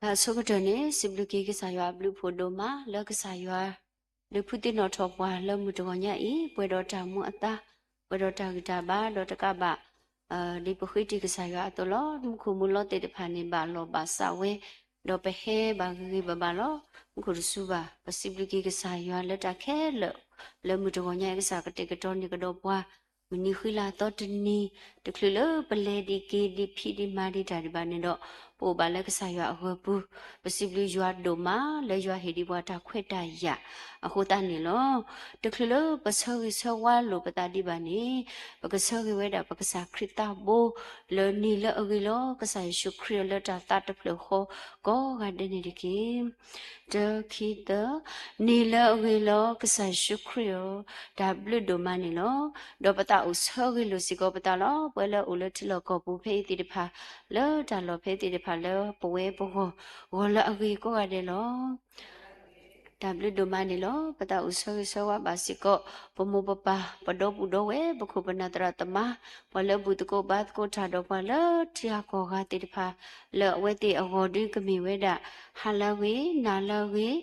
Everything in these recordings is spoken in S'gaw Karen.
အဆိကတၢၢ်န့ၣ် စံးဘျုးက့ၤကစၢ်ယွၤအဘျုးအဖှိၣ်ဒိၣ်မး လၢကစၢ်ယွၤ ဒုးဖုသ့ၣ်နီၣ်ထီၣ်ပှၤလၢမုၢ်တဂီၤညါအံၤ ပှဲၤဒီးတၢ်မူအသါ, ပှဲၤဒီးတၢ်ဂံၢ်တၢ်ဘါ ဒီးတကးဘၣ် ဒ်ပဃ့တ့ၢ်ကစၢ်ယွၤအသိးလီၤ. မူခိၣ်မူလီၤသ့ၣ်တဖၣ်န့ၣ် ဘၣ်လီၢ်ဘၣ်စးဝဲ, ဒီးပဟဲဘၣ်ဂ့ၤဂ့ၤဘၣ်ဘၣ်လီၤ. မူခိၣ်တစူၤဘၣ်. ပစံးဘျုးက့ၤကစၢ်ယွၤလၢတၢ်ခဲလၢာ် လၢမုၢ်တဂီၤညါအံၤ ကစၢ်ကတဲာ်ကတီၤန့ၢ်ကဒီးပှၤ မုၢ်နံၤဃံလၤသီတနံၤ တချုးလၢပလဲၤဒံးက့ၤဒံးဖံးဒံးမၤဒံးတၢ်ဒံးဘၣ်န့ၣ်ဒီး ပအိၣ်ဘၣ်လၢကစၢ်ယွၤအဂၢၤပူၤ, ပစံးဘျုးယွၤဒိၣ်မး လၢယွၤဟ့ၣ်ဒံးပှၤတၢ်ခွဲးတၢ်ယာ်အဃိသတးန့ၣ်လီၤ. တချုးလၢပဆၢဂ့ၤဆၢဝါလိာ်ပသးဒံးဘၣ်န့ၣ် ပကဆၢဂ့ၤဝဲဒၣ်ပကစၢ်ခရံာ်သးဘိ လၢနံၤလၢအဂ့ၤလီၤ ကစၢ်ယ့ၣ်ၡူးခရံာ်အလၢတၢ်သးတဖျၢၣ်ဃီကိးဂၤဒဲးန့ၣ်တက့ၢ်. တခံသၢ, နံၤလၢအဂ့ၤလီၤ ကစၢ်ယ့ၣ်ၡူးခရံာ်ဧၢ, တၢ်ဘျုးဒိၣ်မးန့ၣ်လီၤ. ဒီးပသးအိၣ်ဆၢဂ့ၤလိာ်စ့ၢ်ကီးပသးလီၤ. ပဝဲလၢအိၣ်လၢထံလီၢ်ကီၢ်ပူၤဖဲအံၤသ့ၣ်တဖၣ်, လၢတၢ်လီၢ်ဖဲအံၤသ့ၣ်တဖၣ်လၢပဝဲပဂီၢ်, ဂီၢ်လၢအဂ့ၤကိးဂၤဒဲးလီၤ. တၢ်ဘျုးဒိၣ်မးန့ၣ်လီၤ. ပသးအိၣ်ဆၢဂ့ၤဆၢဝါဘၣ်စ့ၢ်ကီး ပမိၢ်ပပၢ် ပဒီပုၢ်ဒီဝဲၢ် ပခိၣ်ပနၢ်သရၣ်သမါ, ပှၤလၢဘူၣ်သကိးဘါသကိးတၢ်ဒီးပှၤလၢထံဂၤကီၢ်ဂၤသ့ၣ်တဖၣ်, လၢအဝဲသ့ၣ်အဂီၢ်ဒုးကမ့ၢ်ဝဲဒၣ် ဟါလၢအဂ့ၤ, နၤလၢအဂ့ၤ,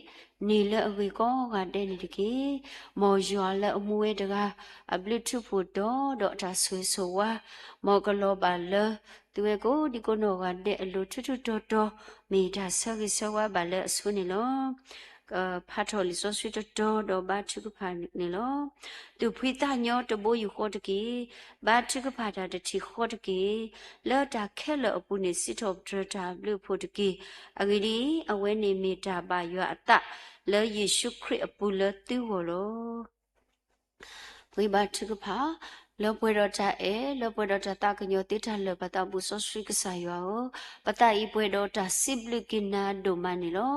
နံၤလၢအဂ့ၤကိးဂၤဒဲးန့ၣ်တက့ၢ်. မ်ယွၤလၢအမူဝဲတဂၤ အဘျုးထူးဖှိၣ်တီၤဒီးအတၢ်ဆိၣ်ဂ့ၤဆိၣ်ဝါ, မ်ကလီၤဘၣ်လၢ သုဝဲကိးဒံကိးနီၢ်ဂၤဒဲးအလိၤထူးထူးတီၤတီၤ, မ့ၢ်တၢ်ဆၢဂ့ၤဆၢဝါဘၣ်လၢအဆိန့ၣ်လီၤ. ဖးထီၣ်လံာ်စီဆှံတတီၤဒီးဘါထုကဖၣ်န့ၣ်လီၤ. သူၣ်ဖှံသးညီတဘိယူၢ်ဃီတက့ၢ်. ဘါထုကဖၣ်တၢ်တထံၣ်ဃီတက့ၢ်. လၢတၢ်ခဲလၢာ်အပူၤန့ၣ် စံးထီၣ်ပတြၢၤတၢ်ဘျုးအဖှိၣ်တက့ၢ်. အဂ့ၢ်ဒ်အံၤ, အဝဲန့ၣ်မ့ၢ်တၢ်ဘၣ်ယွၤအသး လၢယ့ၣ်ၡူးခရံာ်အပူၤလၢသုဂီၢ်လီၤ. ပှ့ၤဘါထုကဖၣ်, လၢပှဲၤဒီးတၢ်အဲၣ်, လၢပှဲၤဒီးတၢ်သးကညီၤသ့တၢ်လၢာ် ပသးဘူၣ်စီဆှံကစၢ်ယွၤဧၢ, ပသးအံၤပှဲၤဒီးတၢ်စံးဘျုးက့ၤနၤဒိၣ်မးန့ၣ်လီၤ.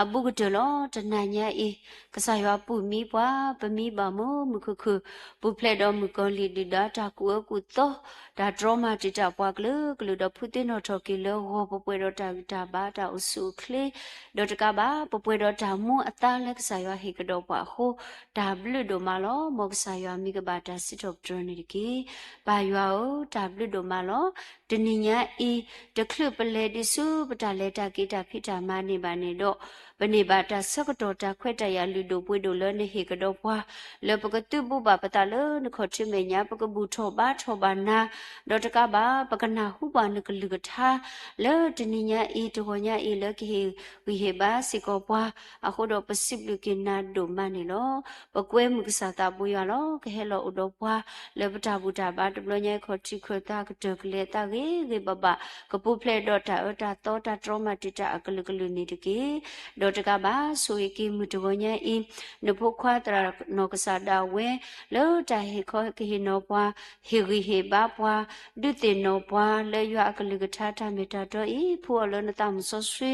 အဘူးကတၢၢ်လီၤ. တနၤညါအံၤ ကစၢ်ယွၤပူၢ်မံပှၤ, ပမံဘၣ်မုာ်မုာ်ခုၣ်ခုၣ်, ပူၤဖျဲးဒီးမုၣ်ကီၤလံၢ်ဒုၣ်ဒါတၢ်ကူၣ်အၢကူၣ်သီ, တၢ်တြီမၤတံာ်တာ်ပှၤကလုာ်ကလုာ် ဒီးဖုသ့ၣ်နီၣ်ထီၣ်က့ၤလၢဂီၢ် ပပှဲၤဒီးတၢ်ဂံၢ်တၢ်ဘါတၢ်အိၣ်ဆူၣ်အိၣ်ချ့, ဒီးတကးဘၣ် ပပှဲၤဒီးတၢ်မူအသါလၢကစၢ်ယွၤဟ့ၣ်ကဒီးပှၤအဃိ, တၢ်ဘျုးဒိၣ်မးလီၤ. မ်ကစၢ်ယွၤမံၤကဘၣ်တၢ်စံးထီၣ်ပတြၢၤန့ၣ်တက့ၢ်. ပၢ်ယွၤဧၢ, တၢ်ဘျုးဒိၣ်မးလီၤ. တနံၤညါအံၤ တချုးပလဲၤဒံးဆူပတၢ်လဲၤတၢ်က့ၤတၢ်ဖံးတၢ်မၤန့ၢ်ဘၣ်န့ၣ်ဒီး, ပန့ၢ်ဘၣ်တၢ်ဆၢကတီၢ်တၢ်ခွဲးတၢ်ယာ်လုၢ်ဒိၣ်ပှ့ၤဒိၣ်လၢနဟ့ၣ်ကဒီးပှၤ, လၢပကသုးဘူးဘၣ်ပသးလၢနခီၣ်ထံးမဲာ်ညါ, ပကဘူၣ်ထီၣ်ဘါထီၣ်ဘၣ်နၤ, ဒီးတကးဘၣ် ပကနၢ်ဟူဘၣ်နကလုၢ်ကထါ လၢတနံၤညါအံၤ တဂီၤညါအံၤ လၢကဟ့ၣ်ဂံၢ်ဟ့ၣ်ဘါစ့ၢ်ကီးပှၤအဃိဒီး ပစံးဘျုးက့ၤနၤဒိၣ်မးန့ၣ်လီၤ. ပကွဲမုာ်ကစၢ်သးဘိယွၤလီၤ. ကဟဲလီၤအိၣ်ဒီးပှၤ လၢပတၢ်ဘူၣ်တၢ်ဘါတဘျီညါအံၤ ခီၣ်ထံးခၢၣ်သးကတၢၢ်ကလဲၤသးဂ့ၤဂ့ၤဘၣ်ဘၣ်, ကပူၤဖျဲးဒီးတၢ်အၢတၢ်သီတၢ်တြီမၤတံာ်တာ်အကလုာ်ကလုာ်န့ၣ်တက့ၢ်. ဒီးတကးဘၣ် ဆိၣ်ဂ့ၤက့ၤမုၢ်တဂီၤညါအံၤ နဖိခွါသရၣ်နီၢ်ကစၢ်ဒၣ်ဝဲ လၢတၢ်ဟ့ၣ်ခီဟ့ၣ်နီၤပှၤ, ဟ့ၣ်ဂံၢ်ဟ့ၣ်ဘါပှၤ, ဒုးသ့ၣ်နီၣ်ပှၤ လၢယွၤအကလုၢ်ကထါတၢ်မ့ၢ်တၢ်တီအံၤ ဖှူအီၤလၢနသးမုၣ်စီဆှံ,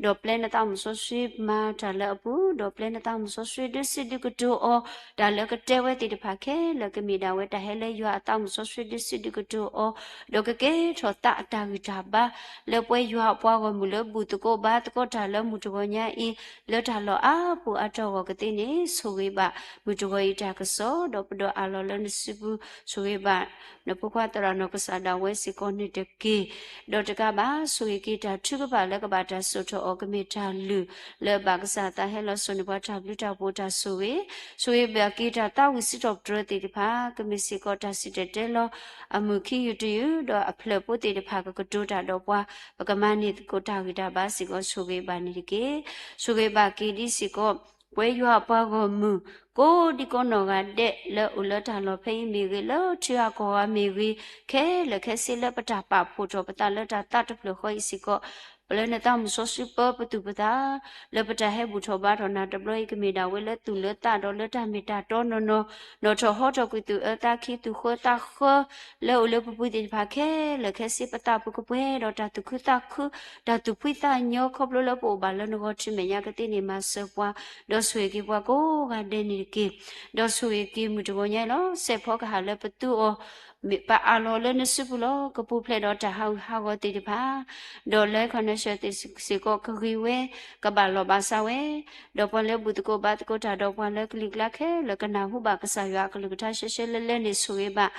ဒီးပျဲနသးမုၣ်စီဆှံမၤတၢ်လၢအပူၤ, ဒီးပျဲနသးမုၣ်စီဆှံဒုးစံးဒုးကတိၤအီၤ, တၢ်လၢကတဲဝဲသ့ၣ်တဖၣ်ခဲလၢာ် ကမ့ၢ်ဒၣ်ဝဲတၢ်ဟဲလၢယွၤအသးမုၣ်စီဆှံဒုးစံးဒုးကတိၤအီၤ, ဒီးကကဲထီၣ်သးအတၢ်ဂံၢ်တၢ်ဘါ လၢပှၤယွၤအပှၤဂီၢ်မုၢ်လၢဘူၣ်သကိးဘါသကိးတၢ်လၢမုၢ်တဂီၤညါအံၤ လၢတၢ်လီၢ်အါပူၤအါတီၢ်အဂီၢ်ကသ့န့ၣ် ဆိၣ်ဂ့ၤဘၣ်မုၢ်တဂီၤအံၤတၢ်ကစီၣ်, ဒီးပဒိးအးလီၤလၢနစုပူၤ, ဆိၣ်ဂ့ၤဘၣ် နဖိခွါသရၣ်နီၢ်ကစၢ်ဒၣ်ဝဲစ့ၢ်ကီးန့ၣ်တက့ၢ်. ဒီးတကးဘၣ် ဆိၣ်ဂ့ၤက့ၤတၢ်ထုကဖၣ်လၢကဘၣ်တၢ်စိာ်ထီၣ်အီၤ ကမ့ၢ်တၢ်လုၢ်လၢအဘၣ်ကစၢ်အသးဟဲလီၤစိာ်န့ၢ်ပှၤတၢ်ဘျုးတၢ်ဖှိၣ်တၢ်ဆိၣ်ဂ့ၤ, ဆိၣ်ဂ့ၤဘၣ်က့ၤတၢ်သးဝံၣ်စံးထီၣ်ပတြၢၤသ့ၣ်တဖၣ် ကမ့ၢ်စ့ၢ်ကီးတၢ်စံၣ်တဲၤတဲလီၤအမုၢ်ခံယုၢ်တယုၢ်, ဒီးအဖျၢၣ်ဖိသ့ၣ်တဖၣ်ကကတိၤတၢ်ဒီးပှၤ, ပကမၤန့ၢ်သကိးတၢ်ဂံၢ်တၢ်ဘါစ့ၢ်ကီး ဆိၣ်ဂ့ၤဘၣ်န့ၣ်တက့ၢ်. ဆိၣ်ဂ့ၤဘၣ်က့ၤဒ်စ့ၢ်ကီး ပဝဲယွၤအပှၤဂီၢ်မုၢ် ကိးဒံကိးနီၢ်ဂၤဒဲး လၢအိၣ်လၢတၢ်လီၢ်ဖဲအံၤမ့ၢ်ဂ့ၤ, လၢထံဂၤကီၢ်ဂၤမ့ၢ်ဂ့ၤ, ခဲလၢာ်ခဲဆ့လၢပတၢ်ပာ်ဖှိၣ်ထီၣ်ပသးလၢတၢ်သးတဖျၢၣ်ဃီအံၤစ့ၢ်ကီး, ပလၢနသးမုၣ်စီဆှံပၢပသူၣ်ပသး, လၢပတၢ်ဟဲဘူၣ်ထီၣ်ဘါထီၣ်နၤတဘျီအံၤ ကမ့ၢ်ဒၣ်ဝဲလၢသူၣ်လၢသးဒီးလၢတၢ်မ့ၢ်တၢ်တီနီၢ်နီၢ်, နီၣ်ထီၣ်ဟီထီၣ်ကွံာ်သူၣ်အၢသးခံ သူၣ်ဃၢသးဃၢ လၢအိၣ်လၢပပူၤသ့ၣ်တဖၣ်ခဲလၢာ်ခဲဆ့ ပသးပူၤကပှဲၤဒီးတၢ်သူၣ်ခုသးခု, တၢ်သူၣ်ဖှံသးညီခီဖျိလၢပအိၣ်ဘၣ်လၢနဂီၢ်ထံမဲာ်ညါကသ့န့ၣ် မၤစၢၤပှၤ, ဒီးဆိၣ်ဂ့ၤက့ၤပှၤကိးဂၤဒဲးန့ၣ်တက့ၢ်. ဒီးဆိၣ်ဂ့ၤက့ၤမုၢ်တဂီၤညါအံၤလီၤ. စဲးဖီကဟၣ်လၢပသူအီၤ ပအးလီၤလၢနစုပူၤလီၤ. ကပူၤဖျဲးဒီးတၢ်ဟးဂူာ်ဟးဂီၤသ့ၣ်တဖၣ်, ဒီးလၢခီန ကစၢ်ယွၤကစၢ်ယွၤသ့ၣ်စ့ၢ်ကီးကဂ့ၤဝဲ, ကဘၣ်လီၤဘၣ်စးဝဲ, ဒီးပှၤလၢဘူၣ်သကိးဘါသကိးတၢ်ဒီးပှၤလၢကလံၤကျါခဲလၢာ်ကနၢ်ဟူဘၣ်ကစၢ်ယွၤအကလုၢ်ကထါရှဲရှဲလဲလဲန့ၣ် ဆိၣ်ဂ့ၤဘၣ်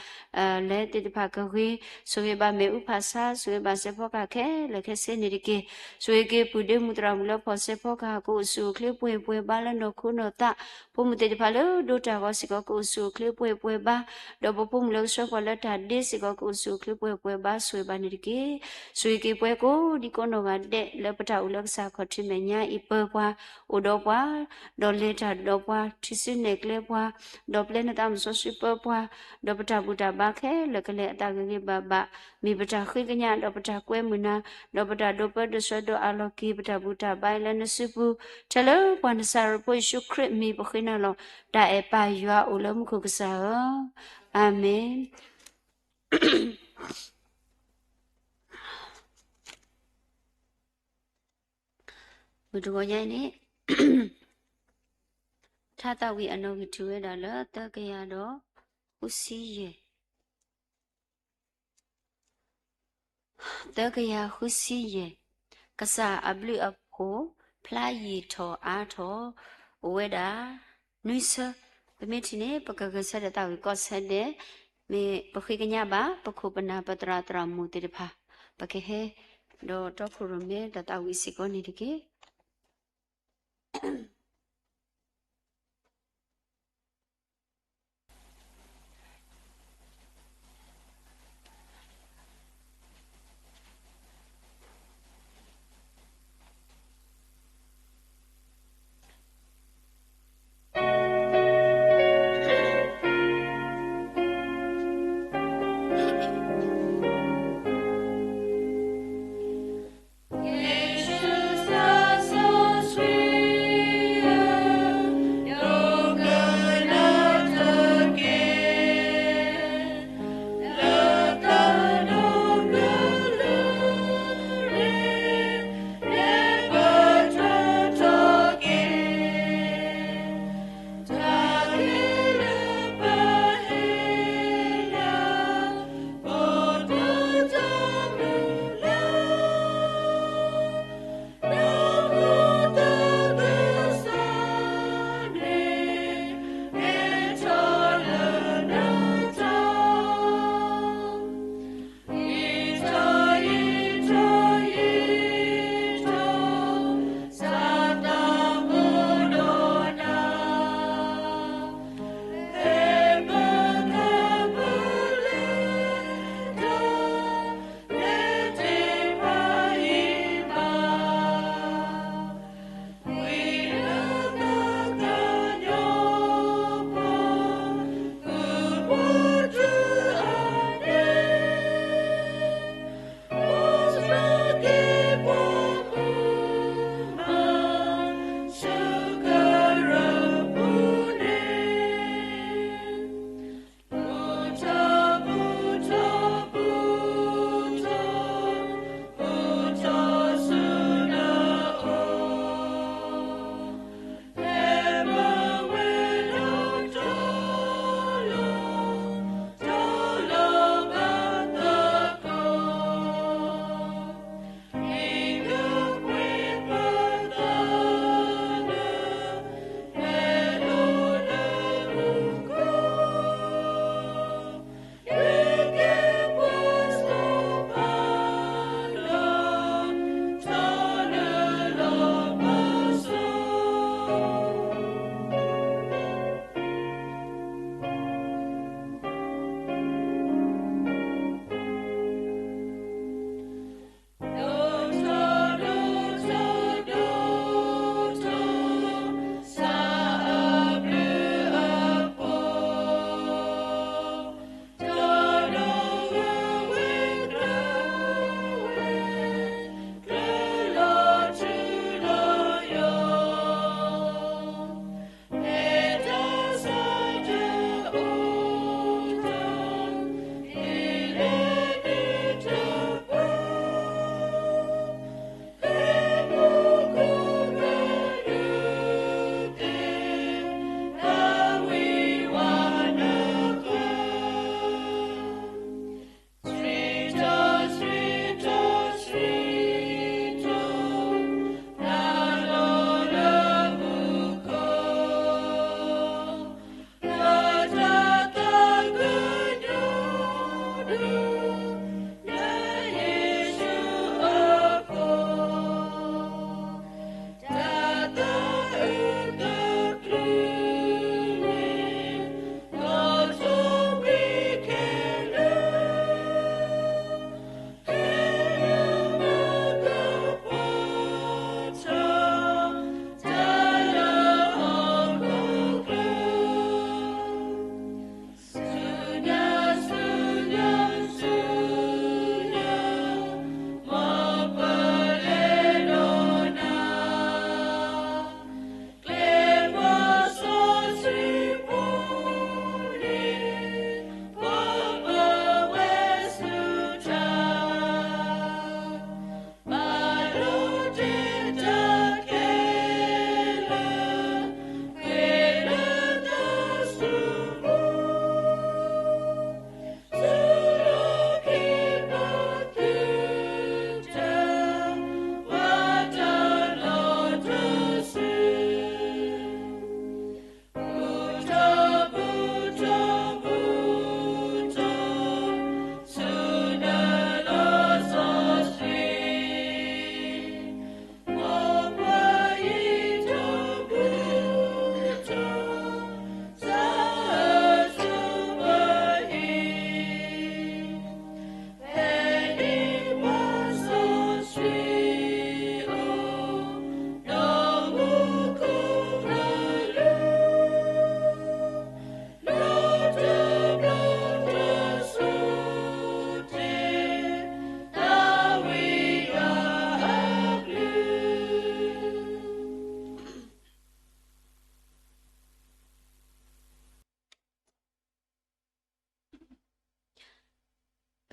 လဲၤသ့ၣ်တဖၣ်ကဂ့ၤ, ဆိၣ်ဂ့ၤဘၣ်မ့ၣ်အူဖးဆါ, ဆိၣ်ဂ့ၤဘၣ်စဲးဖီကဟၣ်ခဲလၢာ်ခဲဆ့န့ၣ်တက့ၢ်. ဆိၣ်ဂ့ၤက့ၤပုၢ်ဒ့မုၣ်သရၣ်မုၣ်လၢဖီၣ်စဲးဖီကဟၣ် ကအိၣ်ဆူၣ်အိၣ်ချ့ပှဲၤပှဲၤဘါလၢနီၢ်ခိနီၢ်သး, ဖိမုၣ်သ့ၣ်တဖၣ်လၢဒိတၢ်ဂီၤစ့ၢ်ကီး ကအိၣ်ဆူၣ်အိၣ်ချ့ပှဲၤပှဲၤဘါ, ဒီးပဖိမုၣ်လၢကဆှၢပှၤလၢတၢ်ဒ့စ့ၢ်ကီး ကအိၣ်ဆူၣ်အိၣ်ချ့ပှဲၤပှဲၤဘါ ဆိၣ်ဂ့ၤဘၣ်န့ၣ်တက့ၢ်. ဆိၣ်ဂ့ၤက့ၤပှၤကိးဒံကိးနီၢ်ဂၤဒဲး လၢပတၢ်အိၣ်လၢကစၢ်ခီၣ်ထံးမဲာ်ညါအံၤ ပၢၤပှၤ, အိၣ်ဒီးပှၤ, ဒီးလဲၤတၢ်ဒီးပှၤ, ထံၣ်စုနဲၣ်ကျဲပှၤ, ဒီးပျဲနသးမုၢ်စီဆှံပၢၤပှၤ, ဒီးပတၢ်ဘူၣ်တၢ်ဘါခဲလၢာ်ကလဲၤအသးဂ့ၤဂ့ၤဘၣ်ဘၣ်, မ့ၢ်ပတၢ်ဃ့ကညး ဒီးပတၢ်ကွဲမုာ်နၤ, ဒီးပတၢ်ဒိးပၢဒိးဆှၢဒိးအးလီၤက့ၤ ပတၢ်ဘူၣ်တၢ်ဘါအံၤလၢနစုပူၤ, ထဲလၢပှၤနစၤရ့းဖိယ့ၣ်ၡူးခရံာ်မံၤပဃ့နၤလီၤ. တၢ်အဲၣ်ပၢ်ယွၤအိၣ်လၢမူခိၣ်ကစၢ်ဧၢ, အၤမ့ၣ်. မုၢ်တဂီၤညါအံၤန့ၣ် ထါသးဝံၣ်အနီၣ်ဂံၢ်ထူၣ်ဝဲဒၣ်လၢသၢကယၤဒီးဃုဆံယဲၢ်, သၢကယၤဃုဆံယဲၢ်, ကစၢ်အဘျုးအဖှိၣ် ဖျါယံာ်ထီၣ်အါထီၣ် အိၣ်ဝဲဒၣ် နွံဆၢ, ပမ့ၢ်ထံၣ်န့ၣ် ပကဂဲၤဆၢထၢၣ်သးဝံၣ်ကီၢ်ဆၢဒဲး, မ့ၢ်ပဃ့ကညးဘၣ် ပခိၣ်ပနၢ်ပသရၣ်သရၣ်မုၣ်သ့ၣ်တဖၣ်, ပကဟဲ ဒီးတီခိၣ်ရိၣ်မဲတၢ်သးဝံၣ်စ့ၢ်ကီးန့ၣ်တက့ၢ်.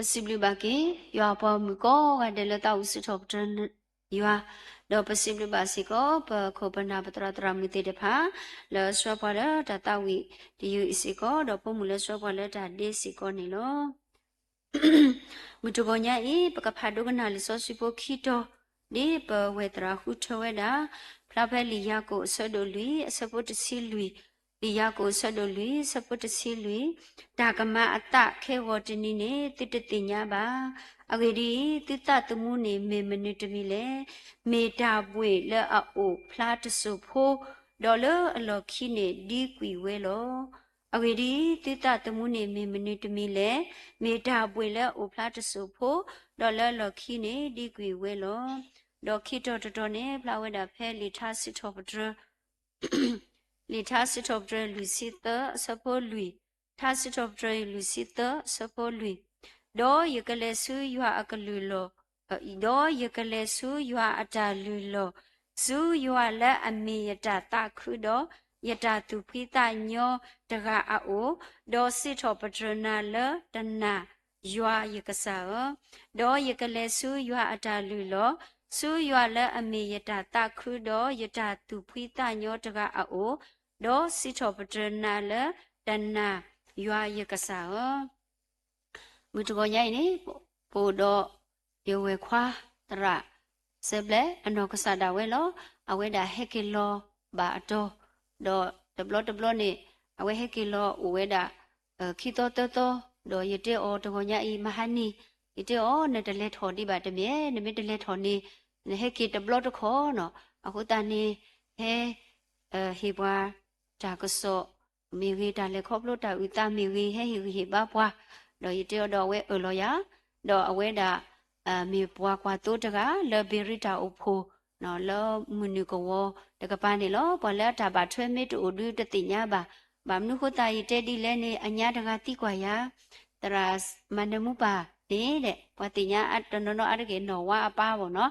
ပစံးဘျုးဘၣ်က့ၤ ယွၤအပှၤဂီၢ်မုၢ်ကိးဂၤဒဲးလၢသးဝံၣ်စံးထီၣ်ပတြၢၤယွၤ, ဒီးပစံးဘျုးဘၣ်စ့ၢ်ကီး ပခိၣ်ပနၢ်ပသရၣ်သရၣ်မုၣ်သ့ၣ်တဖၣ် လၢဆှၢပှၤလၢတၢ်သးဝံၣ်တယုၢ်အံၤစ့ၢ်ကီး ဒီးဖိမုၣ်လၢဆှၢပှၤလၢတၢ်ဒ့စ့ၢ်ကီးန့ၣ်လီၤ. မုၢ်တဂီၤညါအံၤ ပကဖးဒိကနၣ်လံာ်စီဆှံဖိခံတီၤ ဒ်ပဝဲၢ်သရၣ်ဃုထၢဝဲဒၣ်, ဖျါဖဲလံာ်ယၤကိာ်အဆၢဒိၣ်လွံၢ် အဆၢဖိတဆံလွံၢ်, လံာ်ယၤကိာ်အဆၢဒိၣ်လွံၢ် အဆၢဖိတဆံလွံၢ်, တၢ်ကမၤအသးခဲဂီၤတနံၤန့ၣ် သုတသ့ၣ်ညါဘၣ်. အဂ့ၢ်ဒ်အံၤ, သုသးသမူန့ၣ်မ့ၢ်မနုၤတမံၤလဲၣ်. မ့ၢ်တၢ်ဘှံးလၢအအိၣ်ဖျါတစိၢ်ဖိ, ဒီးလၢအလီၢ်ခံန့ၣ် ဒံကွံာ်ဝဲလီၤ. အဂ့ၢ်ဒ်အံၤ, သုသးသမူန့ၣ်မ့ၢ်မနုၤတမံၤလဲၣ်. မ့ၢ်တၢ်ဘှံးလၢအအိၣ်ဖျါတစိၢ်ဖိ, ဒီးလၢအလီၢ်ခံန့ၣ် ဒံကွံာ်ဝဲလီၤ. ဒီးခံတီၤတတီၤန့ၣ် ဖျါဝဲဒၣ်ဖဲလံာ်ထါစံးထီၣ်ပတြၢၤ လံာ်ထါစံးထီၣ်ပတြၢၤလွံၢ်ဆံသၢ အဆၢဖိလွံၢ်, ထါစံးထီၣ်ပတြၢၤလွံၢ်ဆံသၢ အဆၢဖိလွံၢ်, ဒီးယကလဲၤဆူယွၤအကလုၢ်လီၢ်, ဒီးယကလဲၤဆူယွၤအတၢ်လုၢ်လီၢ်, ဆူယွၤလၢအမ့ၢ်ယတၢ်သးခုဒီး ယတၢ်သူၣ်ဖှံသးညီတဂၤအအိၣ်, ဒီးစံးထီၣ်ပတြၢၤနၤလၢတနၤ, ယွၤယကစၢ်ဧၢ, ဒီးယကလဲၤဆူယွၤအတၢ်လုၢ်လီၢ်, ဆူယွၤလၢအမ့ၢ်ယတၢ်သးခုဒီးယတၢ်သူၣ်ဖှံသးညီတဂၤအအိၣ်, ဒီးစံးထီၣ်ပတြၢၤနၤလၢတနၤ, ယွၤယကစၢ်ဧၢ. မုၢ်တဂီၤညါအံၤန့ၣ် ပအိၣ်ဒီးယဝဲၢ်ခွါသရၣ်စၢဘျဲၣ် အနီၢ်ကစၢ်ဒၣ်ဝဲလီၤ. အဝဲဒၣ်ဟဲက့ၤလီၤဘၣ်အတီၤ, ဒီးတဘျီတဘျီန့ၣ် အဝဲဟဲက့ၤလီၤအိၣ်ဝဲဒၣ် ခံသီသၢသီ, ဒီးယတဲအီၤတဂီၤညါအံၤ မဟါနံၤ, ယတဲအီၤ နတလဲၤထီၣ်ဒံးဘၣ်တမ့ၢ်, နမ့ၢ်တလဲၤထီၣ်န့ၣ် နဟဲက့ၤတဘျီတခီၣ်နီၤ. အဃိသတးန့ၣ် ဟဲ ဟ့ၣ်ပှၤတၢ်ကစီၣ်မ့ၢ်ဂ့ၤ, တၢ်လဲၤခီဖျိတၢ်အုၣ်သးမ့ၢ်ဂ့ၤ, ဟဲဟ့ၣ်ဂံၢ်ဟ့ၣ်ဘါပှၤ, ဒီးယတဲအီၤဒီးအဝဲအၢၣ်လီၤယၤ, ဒီးအဝဲဒၣ် မ့ၢ်ပှၤကွၢ်သိတဂၤ လၢဘ့ၤရံတၢ်အိၣ်ဖှိၣ် လၢမုၢ်နုာ်ကဝီၤတကပၤန့ၣ်လီၤ. ပှၤလၢအတၢ်ဘၣ်ထွဲမ့ၢ်တအိၣ်ဒုတသ့ၣ်ညါဘၣ်. ဘၣ်မနုၤဃိသတးယတဲဒ်လဲၣ်န့ၣ် အညါတဂၤသံကွၢ်ယၤ, သရၣ်မၤနၢၤမူပၢ်န့ၣ်ဒီး ပှၤသ့ၣ်ညါတနီၤနီၤအါတက့ၢ်နီၢ်ဝါအပၢ်ဘၣ်နီၤ,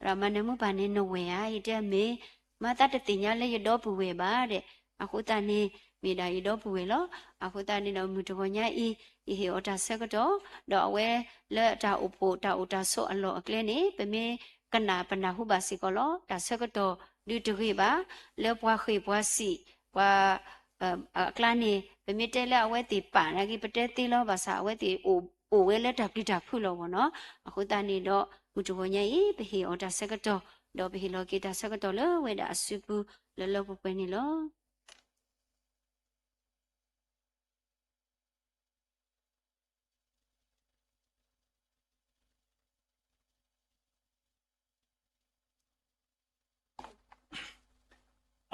သရၣ်မၤနၢၤမူပၢ်န့ၣ်နဝဲၢ်ဧါ, ယတဲမ့ၢ်, မၤသးတသ့ၣ်ညါလၢယဒီပုၢ်ဝဲၢ်ဘၣ်ဒီး, အဃိသတးန့ၣ် မ့ၢ်ဒၣ်ယဒီပုၢ်ဝဲၢ်လီၤ. အဃိသတးန့ၣ်ဒီးမုၢ်တဂီၤညါအံၤ ယဟ့ၣ်အီၤတၢ်ဆၢကတီၢ်, ဒီးအဝဲလၢအတၢ်အိၣ်ဖှိၣ်တၢ်အိၣ်တၢ်ဆိးအလီၢ်အကျဲန့ၣ် ပမ့ၢ်ကနၣ်ပနၢ်ဟူဘၣ်စ့ၢ်ကီးလီၤ. တၢ်ဆၢကတီၢ်ဒုးတဂ့ၤဘၣ်, လၢပှၤဃ့ၢ်ပှၤစံး ပှၤ အကျါန့ၣ် ပမ့ၢ်တဲလၢအဝဲသ့ၣ်ပာ်နာ်က့ ပတဲသ့လီၤ, ဘၣ်ဆၣ်အဝဲသ့ၣ်အိၣ်ဝဲလၢတၢ်ပျံၤတၢ်ဖုးလီၤဘၣ်နီၤ. အဃိသတးန့ၣ်ဒီး မုၢ်တဂီၤညါအံၤ ပဟ့ၣ်အီၤတၢ်ဆၢကတီၢ်, ဒီးပဟ့ၣ်လီၤက့ၤတၢ်ဆၢကတီၢ်လၢဝဲဒၣ်အစုပူၤလၢလၢပှဲၤပှဲၤန့ၣ်လီၤ.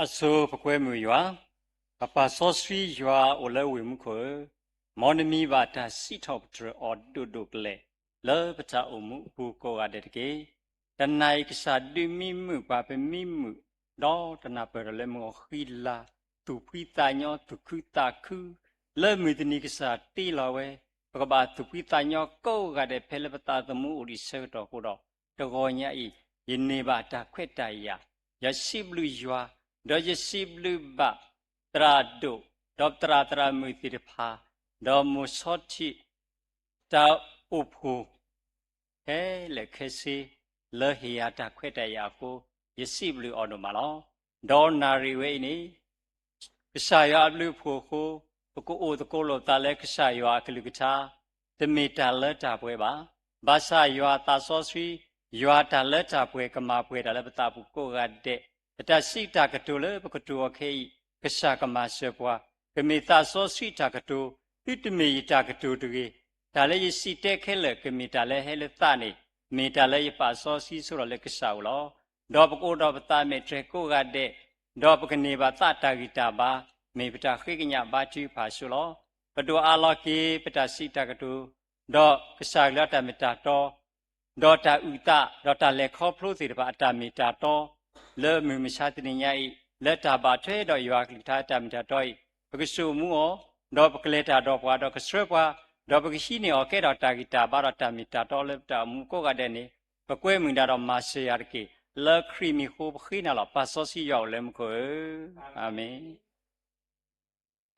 အဆိပကွဲမုာ်ယွၤ, ပပၢ်စီဆှံယွၤအိၣ်လၢဝ့ၢ်မူခိၣ်ဧၢ, မ်နမံၤဘၣ်တၢ်စံးထီၣ်ပတြၢၤအီၤဒိၣ်ဒိၣ်ကလဲာ် လၢပတၢ်အိၣ်မူအပူၤကိးဂၤဒဲးတက့ၢ်. တနၤအံၤကစၢ်ဒုးမံမုာ်ပှၤ ပမံမုာ် ဒီးတနၢ်ပၢၢ်ဒီးလၢမုၢ်အီၤဃံလၤ သူၣ်ဖှံသးညီ သူၣ်ခုသးခု လၢမုၢ်တနံၤကစၢ်တ့လီၤဝဲ, ပကဘၣ်သူၣ်ဖှံသးညီကိးဂၤဒဲး ဖဲလၢပသးသမူအိၣ်ဒံးဆၢကတီၢ်အဃိဒီး, တဂီၤညါအံၤ ယန့ၢ်ဘၣ်တၢ်ခွဲးတၢ်ယာ်, ယစံးဘျုးယွၤ, ဒီးယစံးဘျုးဘၣ် သရၣ်ဒိၣ်, ဒီးသရၣ်သရၣ်မုၣ်သ့ၣ်တဖၣ်, ဒီးမိၢ်ဆီထံး တၢ်အိၣ်ဖှိၣ် ခဲလၢာ်ခဲဆ့ လၢဟ့ၣ်ယၤတၢ်ခွဲးတၢ်ယာ်အဃိ, ယစံးဘျုးအီၤဒိၣ်မးလီၤ. ဒီးနၣ်ရံၣ်ဝဲအံၤန့ၣ် ကစၢ်ယွၤအဘျုးအဖှိၣ်အဃိ, ပကအိၣ်သကိးလိာ်သးလၢကစၢ်ယွၤအကလုၢ်ကထါ, တမ့ၢ်တၢ်လၢတၢ်ပှဲၤဘၣ်. ဘၣ်ဆၣ်ယွၤသးစီဆှံ, ယွၤတၢ်လၢတၢ်ပှဲၤကမၤပှဲၤတၢ်လၢပသးပူၤကိးဂၤဒဲး, ပတၢ်စံးတၢ်ကတိၤလၢပကတိၤအီၤခဲအံၤ, ကစၢ်ကမၤစၢၤပှၤ, ကမ့ၢ်သးစီဆှံတၢ်ကတိၤ, သုတမ့ၢ်ယတၢ်ကတိၤတဂ့ၤ. တၢ်လၢယစံးတဲခဲလၢာ် ကမ့ၢ်တၢ်လၢဟဲလၢသးန့ၣ်, မ့ၢ်တၢ်လၢယပာ်စီဆှံဆိလီၤလၢကစၢ်အအိၣ်လီၤ. ဒီးပကအိၣ်ဒီးပသးမဲာ်တြဲၤကိးဂၤဒဲး, ဒီးပကန့ၢ်ဘၣ်သးတၢ်ဂံၢ်တၢ်ဘါ, မ့ၢ်ပတၢ်ဃ့ကညးဘါထုကဖၣ်အစိလီၤ. ပဒိၣ်အးလီၤက့ၤပတၢ်စံးတၢ်ကတိၤ, ဒီးကစၢ်ကလုၢ်အတၢ်မ့ၢ်တၢ်တီ, ဒီးတၢ်အုၣ်သး, ဒီးတၢ်လဲၤခီဖျိသ့ၣ်တဖၣ်အတၢ်မ့ၢ်တၢ်တီ, လၢမုၢ်မဆါတနံၤညါအံၤ, လၢတၢ်ဘၣ်ထွဲဒီးယွၤအကလုၢ်ကထါတၢ်မ့ၢ်တၢ်တီအံၤ, ပကစိာ်မူအီၤ, ဒီးပကလဲၤတၢ်ဒီးပှၤ, ဒီးကဆှၢပှၤ, ဒီးပကဟံးန့ၢ်အီၤကဲထီၣ်တၢ်ဂံၢ်တၢ်ဘါဒီးတၢ်မ့ၢ်တၢ်တီလၢပတၢ်အိၣ်မူကိးဂၤဒဲးန့ၣ်, ပကွဲမုာ်ဒၣ်ဒီးမၤစၢၤယၤတက့ၢ်, လၢခရံာ်မံၤအဃိပဃ့နၤလီၤ. ပၢ်စီဆှံယွၤအိၣ်လၢမူခိၣ်ဧၢ, အၤမ့ၣ်.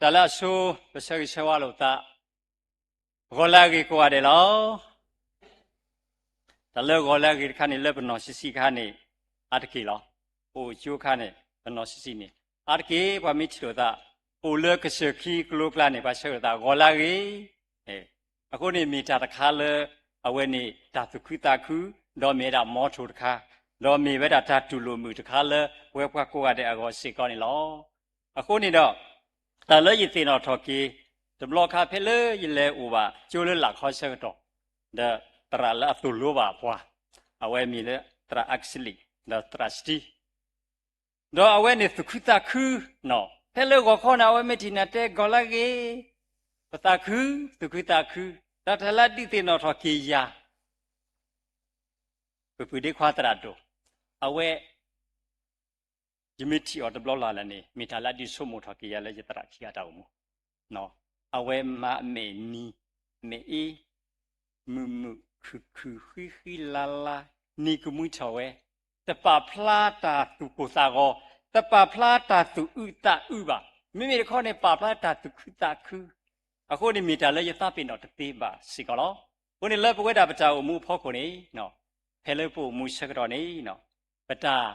တၢ်လၢအဆိ ပဆၢဂ့ၤဆၢဝါလိာ်သး ဂီၤလၢအဂ့ၤကိးဂၤဒဲးလီၤ. တၢ်လၢဂီၤလၢအဂ့ၤတခါန့ၣ် လၢပနီၢ်ဆံးဆံးခါန့ၣ် အါတက့ၢ်လီၤ. ပအိၣ်ကၠိခါန့ၣ် ပနီၢ်ဆံးဆံးန့ၣ် အါတက့ၢ် ပှၤမ့ၢ်ထံၣ်လိာ်သး အိၣ်လၢကစၢၢ်ခံကလိကျါန့ၣ် ပှၤဆၢကတီၢ်သးဂီၤလၢအဂ့ၤ အဃိန့ၣ်မ့ၢ်တၢ်တခါလၢ အဝဲန့ၣ်တၢ်သူၣ်ခုသးခု ဒီးမ့ၢ်ဝဲဒၣ်မီထိၣ်တခါ, ဒီးမ့ၢ်ဝဲဒၣ်တၢ်တူၢ်လိာ်မုာ်တခါလၢ ပဝဲပှၤကိးဂၤဒဲးအဂီၢ်စ့ၢ်ကီးန့ၣ်လီၤ. အဃိန့ၣ်ဒီး တၢ်လၢယသ့ၣ်နီၣ်ထီၣ်က့ၤ တဘျီခါဖဲလၢယလဲၤအိၣ်ဘၣ်ကၠိလၢလၢ်ခီဆၢကတီၢ်, ဒီးသရၣ်လၢအသိၣ်လိဘၣ်ပှၤ, အဝဲမ့ၢ်လၢသရၣ်အကစလံး ဒီးသရၣ်စတံ ဒီးအဝဲန့ၣ်သူၣ်ခုသးခု, ဖဲလၢဂီၤခီန့ၣ် အဝဲမ့ၢ်ထံၣ်နၤတဲဂီၤလၢအဂ့ၤ, ပသးခု, သူၣ်ခုသးခု, ဒီးတၢ်လၢအဒုးသ့ၣ်နီၣ်ထီၣ်က့ၤယၤ ပပုၢ်ဒ့ခွါသရၣ်ဒိၣ်, အဝဲ ယမ့ၢ်ထံၣ်အီၤတဘျီလၢ်လၢ်န့ၣ် မ့ၢ်တၢ်လၢအဒုးဆိကမိၣ်ထီၣ်က့ၤယၤလၢယသရၣ်ခံဂၤတၢ်အိၣ်မူ, အဝဲမၤအမဲာ်နံၤ, မ့ၢ်အ့ မုာ်မုာ်ခုၣ်ခုၣ်ဃံဃံလၤလၤ, နံၤကမှံထီၣ်ဝဲ, တပာ်ဖျါတၢ်သူၣ်ကိၢ်သးဂီၤ, တပာ်ဖျါတၢ်သူၣ်အုးသးအုးဘၣ်, မ့မ့ၢ်တခီန့ၣ် ပာ်ဖျါတၢ်သူၣ်ခုသးခု, အဃိန့ၣ်မ့ၢ်တၢ်လၢယသးပ့ၤနီၣ်တသ့ဘၣ်စ့ၢ်ကီးလီၤ. အဃိန့ၣ်လၢပဝဲဒၣ်ပတၢ်အိၣ်မူအဖီခိၣ်န့ၣ်, ဖဲလၢပအိၣ်မူဆၢကတီၢ်န့ၣ်, ပတၢ်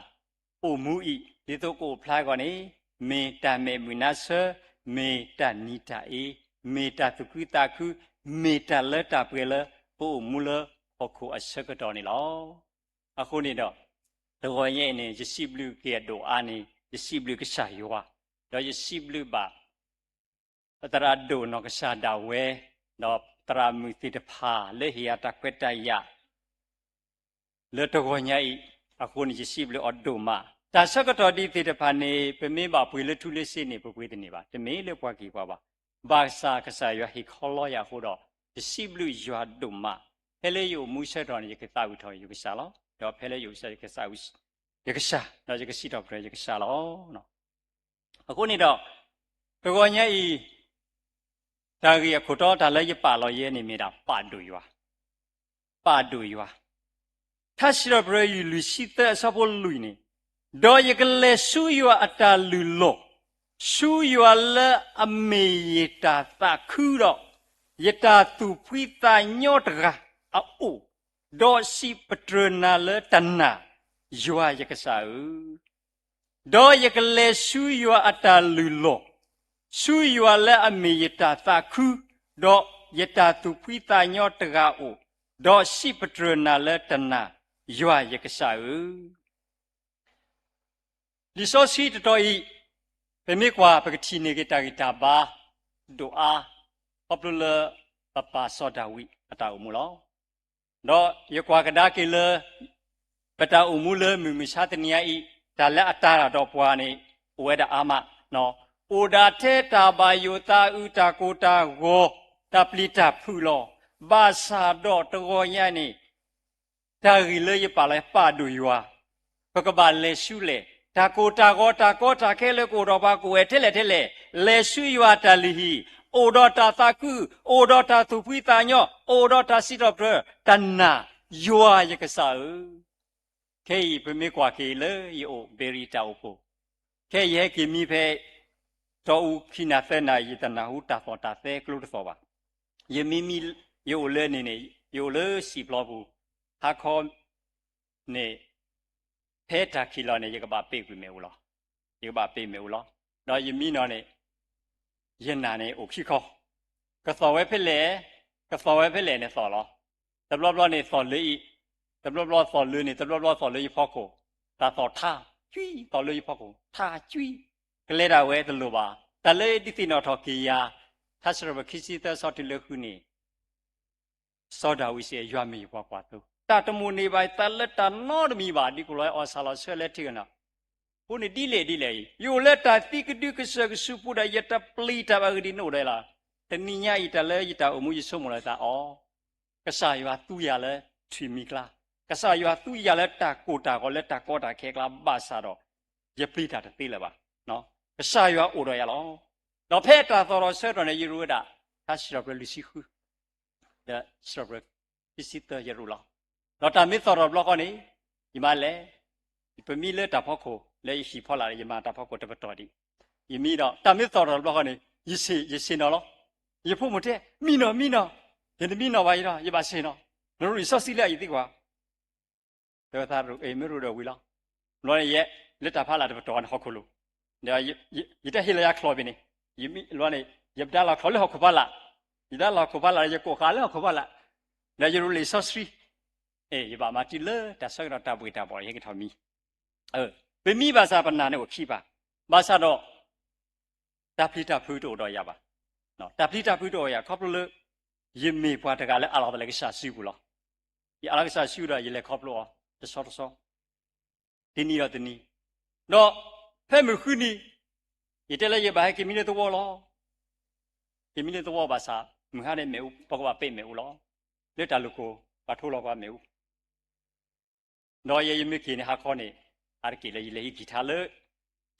အိၣ်မူအံၤ ဒ်သိးကအိၣ်ဖျါအဂီၢ်န့ၣ်, မ့ၢ်တၢ်မဲာ်မုာ်နါဆၢ, မ့ၢ်တၢ်နံၤတၢ်အ့, မ့ၢ်တၢ်သူၣ်ခုသးခု, မ့ၢ်တၢ်လၢတၢ်ပှဲၤလၢ ပအိၣ်မူလၢဟီၣ်ခိၣ်အဆၢကတီၢ်န့ၣ်လီၤ. အဃိန့ၣ်ဒီး တဂီၤညါအံၤန့ၣ် ယစံးဘျုးက့ၤအဒိၣ်အါန့ၣ် ယစံးဘျုးကစၢ်ယွၤ, ဒီးယစံးဘျုးဘၣ် ပသရၣ်ဒိၣ်နီၢ်ကစၢ်ဒၣ်ဝဲ, ဒီးသရၣ်မုၣ်သ့ၣ်တဖၣ်လၢဟ့ၣ်ယၤတၢ်ခွဲးတၢ်ယာ် လၢတဂီၤညါအံၤ, အဃိန့ၣ် ယစံးဘျုးအီၤဒိၣ်မး. တၢ်ဆၢကတီၢ်ဒ်သ့ၣ်တဖၣ်န့ၣ် ပမ့ၢ်ဘၣ်ပှ့ၤလၢထူလၢစ့န့ၣ် ပပှ့ၤတန့ၢ်ဘၣ်, တမ့ၢ်လၢပှၤက့ၤပှၤဘၣ်. ဘၣ်ဆၣ်ကစၢ်ယွၤဟ့ၣ်ခီလီယၤအဃိဒီး ယစံးဘျုးယွၤဒိၣ်မး. ဖဲလၢယအိၣ်မူဆၢကတီၢ်န့ၣ် ယကသးဝံၣ်ထီၣ်ယကစၢ်လီၤ. ဒီးဖဲလၢယအိၣ်ဆၢ ယကသးဝံၣ်ယကစၢ်, ဒီးယကစံးထီၣ်ပတြၢၤယကစၢ်လီၤ. အဃိန့ၣ်ဒီး တဂီၤညါအံၤ တၢ်ဂ့ၢ်အခိၣ်တီတၢ်လၢယပာ်လီၤယဲန့ၣ်မ့ၢ်ဒၣ် ပာ်ဒိၣ်ယွၤ, ပာ်ဒိၣ်ယွၤ. ထါစံးထီၣ်ပတြၢၤ ယူၢ်လွံၢ်ဆံသၢ အဆၢဖိလွံၢ်န့ၣ်, ဒီးယကလဲၤဆူယွၤအတၢ်လုၢ်လီၢ်, ဆူယွၤလၢအမ့ၢ်ယတၢ်သးခုဒီး ယတၢ်သူၣ်ဖှံသးညီတဂၤအအိၣ်, ဒီးစံးပတြၢၤနၤလၢတၢ်နာ်, ယွၤယကစၢ်ဧၢ. ဒီးယကလဲၤဆူယွၤအတၢ်လုၢ်လီၢ်, ဆူယွၤလၢအမ့ၢ်ယတၢ်သးခု, ဒီးယတၢ်သူၣ်ဖှံသးညီတဂၤအိၣ်, ဒီးစံးပတြၢၤနၤလၢတၢ်နာ်, ယွၤယကစၢ်ဧၢ. လံာ်စီဆှံတတီၤအံၤ, ပမ့ၢ်ကွၢ်ပကထံၣ်န့ၢ်က့ၤတၢ်ဂံၢ်တၢ်ဘါ ဒိၣ်အါ, ခီဖျိလၢပပၢ်စီၤဒၤဝံးအတၢ်အိၣ်မူလီၤ. ဒီးယကွၢ်ကဒါက့ၤလၢ ပတၢ်အိၣ်မူလၢမုၢ်မဆါတနံၤအံၤ, တၢ်လၢအတၤတၢ်ဒီးပှၤန့ၣ် အိၣ်ဝဲဒၣ်အါမး, အိၣ်ဒၣ်ထဲတၢ်ဘၣ်ယိၣ်သးအုး တၢ်ကိၢ်တၢ်ဂီၤ, တၢ်ပျံၤတၢ်ဖုးလီၤ. ဘၣ်ဆၣ်ဒီးတဂီၤညါန့ၣ် တၢ်ဂ့ၢ်လၢယပာ်လီၤ ပာ်ဒိၣ်ယွၤ, ပကဘၣ်လဲၤဆူလဲၣ်, တၢ်ကိၢ်တၢ်ဂီၤ တၢ်ကီတၢ်ခဲလၢကအိၣ်ဒီးပှၤ ကအိၣ်ဝဲထဲလဲၣ်ထဲလဲၣ်, လဲၤဆူယွၤအတၢ်လုၢ်ဟံၣ်, အိၣ်ဒီးတၢ်သးခု, အိၣ်ဒီးတၢ်သူၣ်ဖှံသးညီ, အိၣ်ဒီးတၢ်စံးထီၣ်ပတြၢၤ, တၢ်နာ်, ယွၤယကစၢ်ဧၢ. ခဲအံၤပမ့ၢ်ကွၢ်က့ၤလၢယအိၣ်ဘဲရံတၢ်အိၣ်ဖှိၣ်, ခဲအံၤယဟဲက့ၤမံဖဲ တီအူခံနၢ်သၢနၢ် ယတနၢ်ဟူတၢ်သီၣ်တၢ်သဲကျိတသီၣ်ဘၣ်. ယမ့ၢ်မံ, ယအိၣ်လၢန့ၣ်န့ၣ်, ယအိၣ်လၢစံာ်ပျီပူၤ, ဟါခီန့ၣ် ဖဲတၢ်ခံးလီၤန့ၣ် ယကဘၣ်ပ့ၢ်ကွံာ်မ့ၣ်အူလီၤ. ယကဘၣ်ပ့ၢ်မ့ၣ်အူလီၤ. ဒီးယမံနီၤန့ၣ် ယနၢ်န့ၣ်အိၣ်ခံခီ, ကသီၣ်ဝဲဖဲလဲၣ်, ကသီၣ်ဝဲဖဲလဲၣ်န့ၣ်သီၣ်လီၤ. တဘျီဘျီန့ၣ်သီၣ်လၢအံၤ, တဘျီဘျီသီၣ်လၢန့ၣ်, တဘျီဘျီသီၣ်လၢယဖီခိၣ်, တၢ်သီၣ်ထါကွံ, သီၣ်လၢယဖီခိၣ် ထါကွံ, ကလဲၤဒၣ်ဝဲတလိၣ်ဘၣ်. တၢ်လၢဒုးသ့ၣ်နီၣ်ထီၣ်က့ၤယၤ, ထါစံးထီၣ်ပတြၢၤခံဆံသၢ အဆၢတုၤလၢဃုန့ၣ် စီၤဒၤဝံးစံး ယွၤမ့ၢ်ယပှၤကွၢ်သိ, တၢ်တမိၣ်န့ၢ်ဘၣ်ယၤ တၢ်လၢတၢ်နီတမံၤဘၣ်, ဒ်ကိလီၤအီၣ်ဆၣ်လီၤဆၢလဲၤထံၣ်ကနီၤ, အဃိန့ၣ်ဒ်လဲၣ်ဒ်လဲၣ်အံၤ, ယအိၣ်လၢတၢ်သံကဒုကစၢၢ်ကဆူးပူၤဒီး ယတပျံၤတၢ်ဘၣ်ဂ့ၢ်ဒ်နအိၣ်ဒီးယၤလီၤ. တနံၤညါအံၤ တၢ်လၢယတၢ်အိၣ်မူယဆိကမိၣ်လီၤသးအီၤ, ကစၢ်ယွၤသူယၤလၢထွံၣ်မံၤကျါ, ကစၢ်ယွၤသူယၤလၢတၢ်ကိၢ်တၢ်ဂီၤ လၢတၢ်ကီတၢ်ခဲကျါ ဘၣ်ဆၣ်ဒီး ယပျံၤတၢ်တသ့လၢၤဘၣ်. ကစၢ်ယွၤအိၣ်ဒီးယၤလီၤ. ဒီးဖဲတၢ်သီၣ်ထီၣ်ဆၢကတီၢ်န့ၣ် ယရူးဝဲဒၣ် ထါစံးထီၣ်ပတြၢၤလွံၢ်ဆံဃု ဒီးစံးထီၣ်ပတြၢၤခံဆံသၢ ယရူးလီၤ. ဒီးတၢ်မ့ၢ်သီၣ်ထီၣ်တဘျီဃီန့ၣ် ယမၤလဲၣ်, ပမံလၢတၢ်ဖီခိၣ် လၢယဟံၣ်ဖီလာ် ယမၤတၢ်ဖီခိၣ်တပတီၢ်ဒံး, ယမံဒီး တၢ်မ့ၢ်သီၣ်ထီၣ်တဘျီဃီန့ၣ် ယဆ့ၣ်နီၤလီၤ. ယဖိမုၣ်တဲ မံနီၤ မံနီၤ, ယတမံနီၤဘၣ်အံၤဒီး ယဘၣ်ဆ့ၣ်နီၤ, နရူးလံာ်စီဆှံလၢအယသံကွၢ်, တဲဝဲသး မ့ၢ်ရူးဒီးဝံၤလီၤ. ဘျီန့ၣ်ယဲ လၢတၢ်ဖးလၢ်တပတီၢ်ဝဲန့ၣ်ဟီၣ်ခိၣ်လိၤ, ဒီးယတဟ့ၣ်လီၤယၤချီၣ်ဘၣ်န့ၣ်, ယမံဘျီန့ၣ် ယပဒါလီၤချီၣ်လၢဟီၣ်ခိၣ်ဖးလၢ်, ယဒါလီၤဟီၣ်ခိၣ်ဖးလၢ် ယကိးဃာ်လၢဟီၣ်ခိၣ်ဖးလၢ်, ဒီးယရူးလံာ်စီဆှံ, ယဘၣ်မၤတုၤလၢတၢ်ဆၢကတီၢ်တၢ်ဘှ့ၣ်တၢ်ဘှီၣ် ယဟဲက့ၤထီၣ်မံ, ပမံဘၣ်ဆၣ်ပနာ်န့ၣ်အိၣ်ခံပၤ, ဘၣ်ဆၣ်ဒီး တၢ်ပျံၤတၢ်ဖုးတအိၣ်ဒီးယၤဘၣ်, တၢ်ပျံၤတၢ်ဖုးတအိၣ်ယၤခီဖျိလၢ ယမ့ၢ်ပှၤတဂၤလၢအးလီၤသးလၢကစၢ်စုပူၤလီၤ. ယအးလီၤကစၢ်စုဒီးယလဲၤခီဖျိအီၤတဆီတဆီ, တနံၤဒီးတနံၤ, ဒီးဖဲမုၢ်ဃုနံၤ, ယတဲလၢယဘၣ်ဟဲက့ၤမံလၢသဝီလီၤ. ယမံလၢသဝီဘၣ်ဆၣ် မုၢ်ဟါန့ၣ်မ့ၣ်အူ ပကဘၣ်ပဲာ်မ့ၣ်အူလီၤ. လၢတၢ်လူၢ်ခိၣ် ပှၤထိလီၤပှၤမ့ၣ်အူ ဒီးယဲယမ့ၢ်က့ၤန့ၣ်ဟါခီန့ၣ်, အါတက့ၢ်လၢယလဲၤဟံးကံၢ်ထါလၢ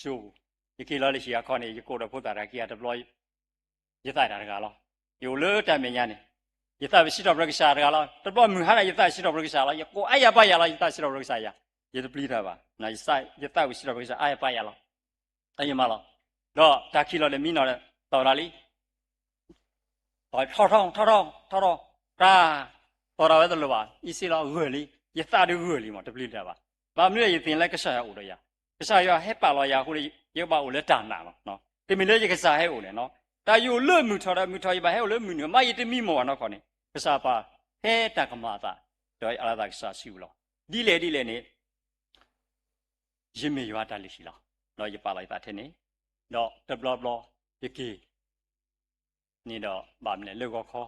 ကၠိပူၤ, ယက့ၤလီၤလၢဟံၣ်ဟါခီန့ၣ် ယကအိၣ်ဒီးဖိသၣ်တၢ်ခံဂၤတဘျီ, ယသးတၢ်တဂၤလီၤ. ယအိၣ်လၢတၢ်မဲာ်ညါန့ၣ်, ယသးဝံၣ်စံးထီၣ်ပတြၢၤကစၢ်တဂၤလီၤ. တဘျီမုၢ်ဟါန့ၣ် ယသးစံးထီၣ်ပတြၢၤကစၢ်လီၤ. ယကိးအါယၤပါယၤလီၤ, ယသးစံးထီၣ်ပတြၢၤကစၢ်ယၤ, ယတပျံၤတၢ်ဘၣ်, ယသးဝံၣ်စံးထီၣ်ပတြၢၤကစၢ်အါယၤပါယၤလီၤ. တၢ်ယမၤလီၤ. ဒီးတၢ်ခံးလီၤဒီးမံနီၤဒီး သီၣ်တၢ်လံ ထီၣ်ထီၣ်ထီၣ်ထီၣ်ထီၣ်, တၢ်သီၣ်တၢ်ဝဲတလိၣ်ဘၣ်, အံၤစ့လီၤဂၢၢ်လံ, ယသးဒုးဂၢၢ်လံမး တပျံၤတၢ်ဘၣ်. ဘၣ်မနုၤယသ့ၣ်ညါလၢကစၢ်ယွၤအိၣ်ဒီးယၤ, ကစၢ်ယွၤဟဲပာ်လီၤယၤအဃိ ယကဘၣ်အိၣ်လၢတၢ်နာ်လီၤ. တမ့ၢ်လၢယကစၢ်ဟဲအိၣ်န့ၣ်နီၤ, တၢ်ယအိၣ်လၢမုၢ်ထီၣ်ဒီးမုၢ်ထီၣ် ယဘၣ်ဟဲအိၣ်လၢမုၢ်နုာ် မ့ၢ်ယတမံမီၢ်ဘၣ်နီၢ်ခီန့ၣ် ကစၢ်ပာ်ဖဲတၢ်ကမၤအသး, ဒီးယအးလီၤသးကစၢ်စုပူၤလီၤ. ဒ်လဲၣ်ဒ်လဲၣ်န့ၣ် ယမ့ၢ်ယွၤတၢ်လုၢ်ဟံၣ်လီၤ. ဒီးယပာ်လီၤယသးထဲန့ၣ်, ဒီးတဘျီဘျီ ယက့ၤန့ၣ်ဒီး ဘၣ်မနုၤလဲၣ်လၢဂီၤခီ,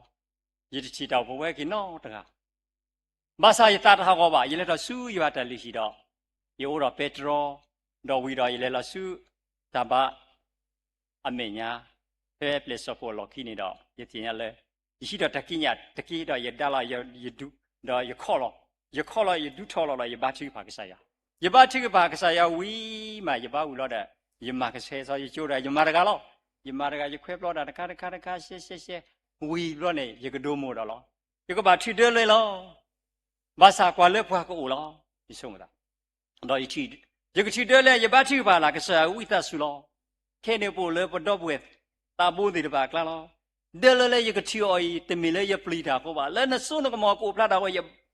ယတထံၣ်တၢ်အိၣ်ဖှိၣ်ဝဲက့ၤနီတဂၤ, ဘၣ်ဆၣ်ယသးတဟးဂီၤဘၣ်, ယလဲၤထီၣ်ဆူယွၤတၢ်လုၢ်ဟံၣ်ဒီး ယအိးထီၣ်ပဲတြီ, ဒီးဝံၤဒီးယလဲၤလီၤဆူတၢ်ဘါ အမဲာ်ညါ, ဖဲပျဲၢ်စီၣ်ခိၣ်အလီၢ်ခံန့ၣ်ဒီး ယသ့ၣ်ညါလၢ ယဟံးထီၣ်တၢ်ကံးညာ်တက့ၢ်ဒီး ယဒါလီၤယဒူ, ဒီးယခီၣ်လီၤ, ယခီၣ်လီၤယဒူထီၣ်လီၤဒီး ယဘါထုကဖၣ်ကစၢ်ယွၤ, ယဘါထုကဖၣ်ကစၢ်ယွၤဝံၤမး ယဘါဝံၤလီၤဒီး ယမၤကဆှဲစီယကၠိဒီး ယမၤတဂၤလီၤ. ယမၤတဂၤ ယခွဲးပျီတၢ်တခါတခါတခါ ရှဲရှဲရှဲ, ဝံၤဘျီန့ၣ် ယကဒိမိၢ်ဒီးလီၤ. ယကဘၣ်ထုးဒၢလွဲလီၤ. ဘၣ်ဆၣ်ကွၢ်လၢပှၤကအိၣ်လီၤ. ယဆိကမိၣ်သး ဒီးယကထုးဒၢလၢ ယဘါထုကဖၣ်လၢ် ကစၢ်ယွၤဝံသးစူၤလီၤ. ခဲအံၤန့ၣ် ပအိၣ်လၢပဒီပုၢ်ဝဲၢ်သးဘိသ့ၣ်တဖၣ်အကျါလီၤ. ဒၢလၢလၢယကထုးအီၤအံၤ တမ့ၢ်လၢယပျံၤတၢ်အဃိဘၣ်, လၢနစိနကမီၤကအိၣ်ဖျါတၢ်အဃိ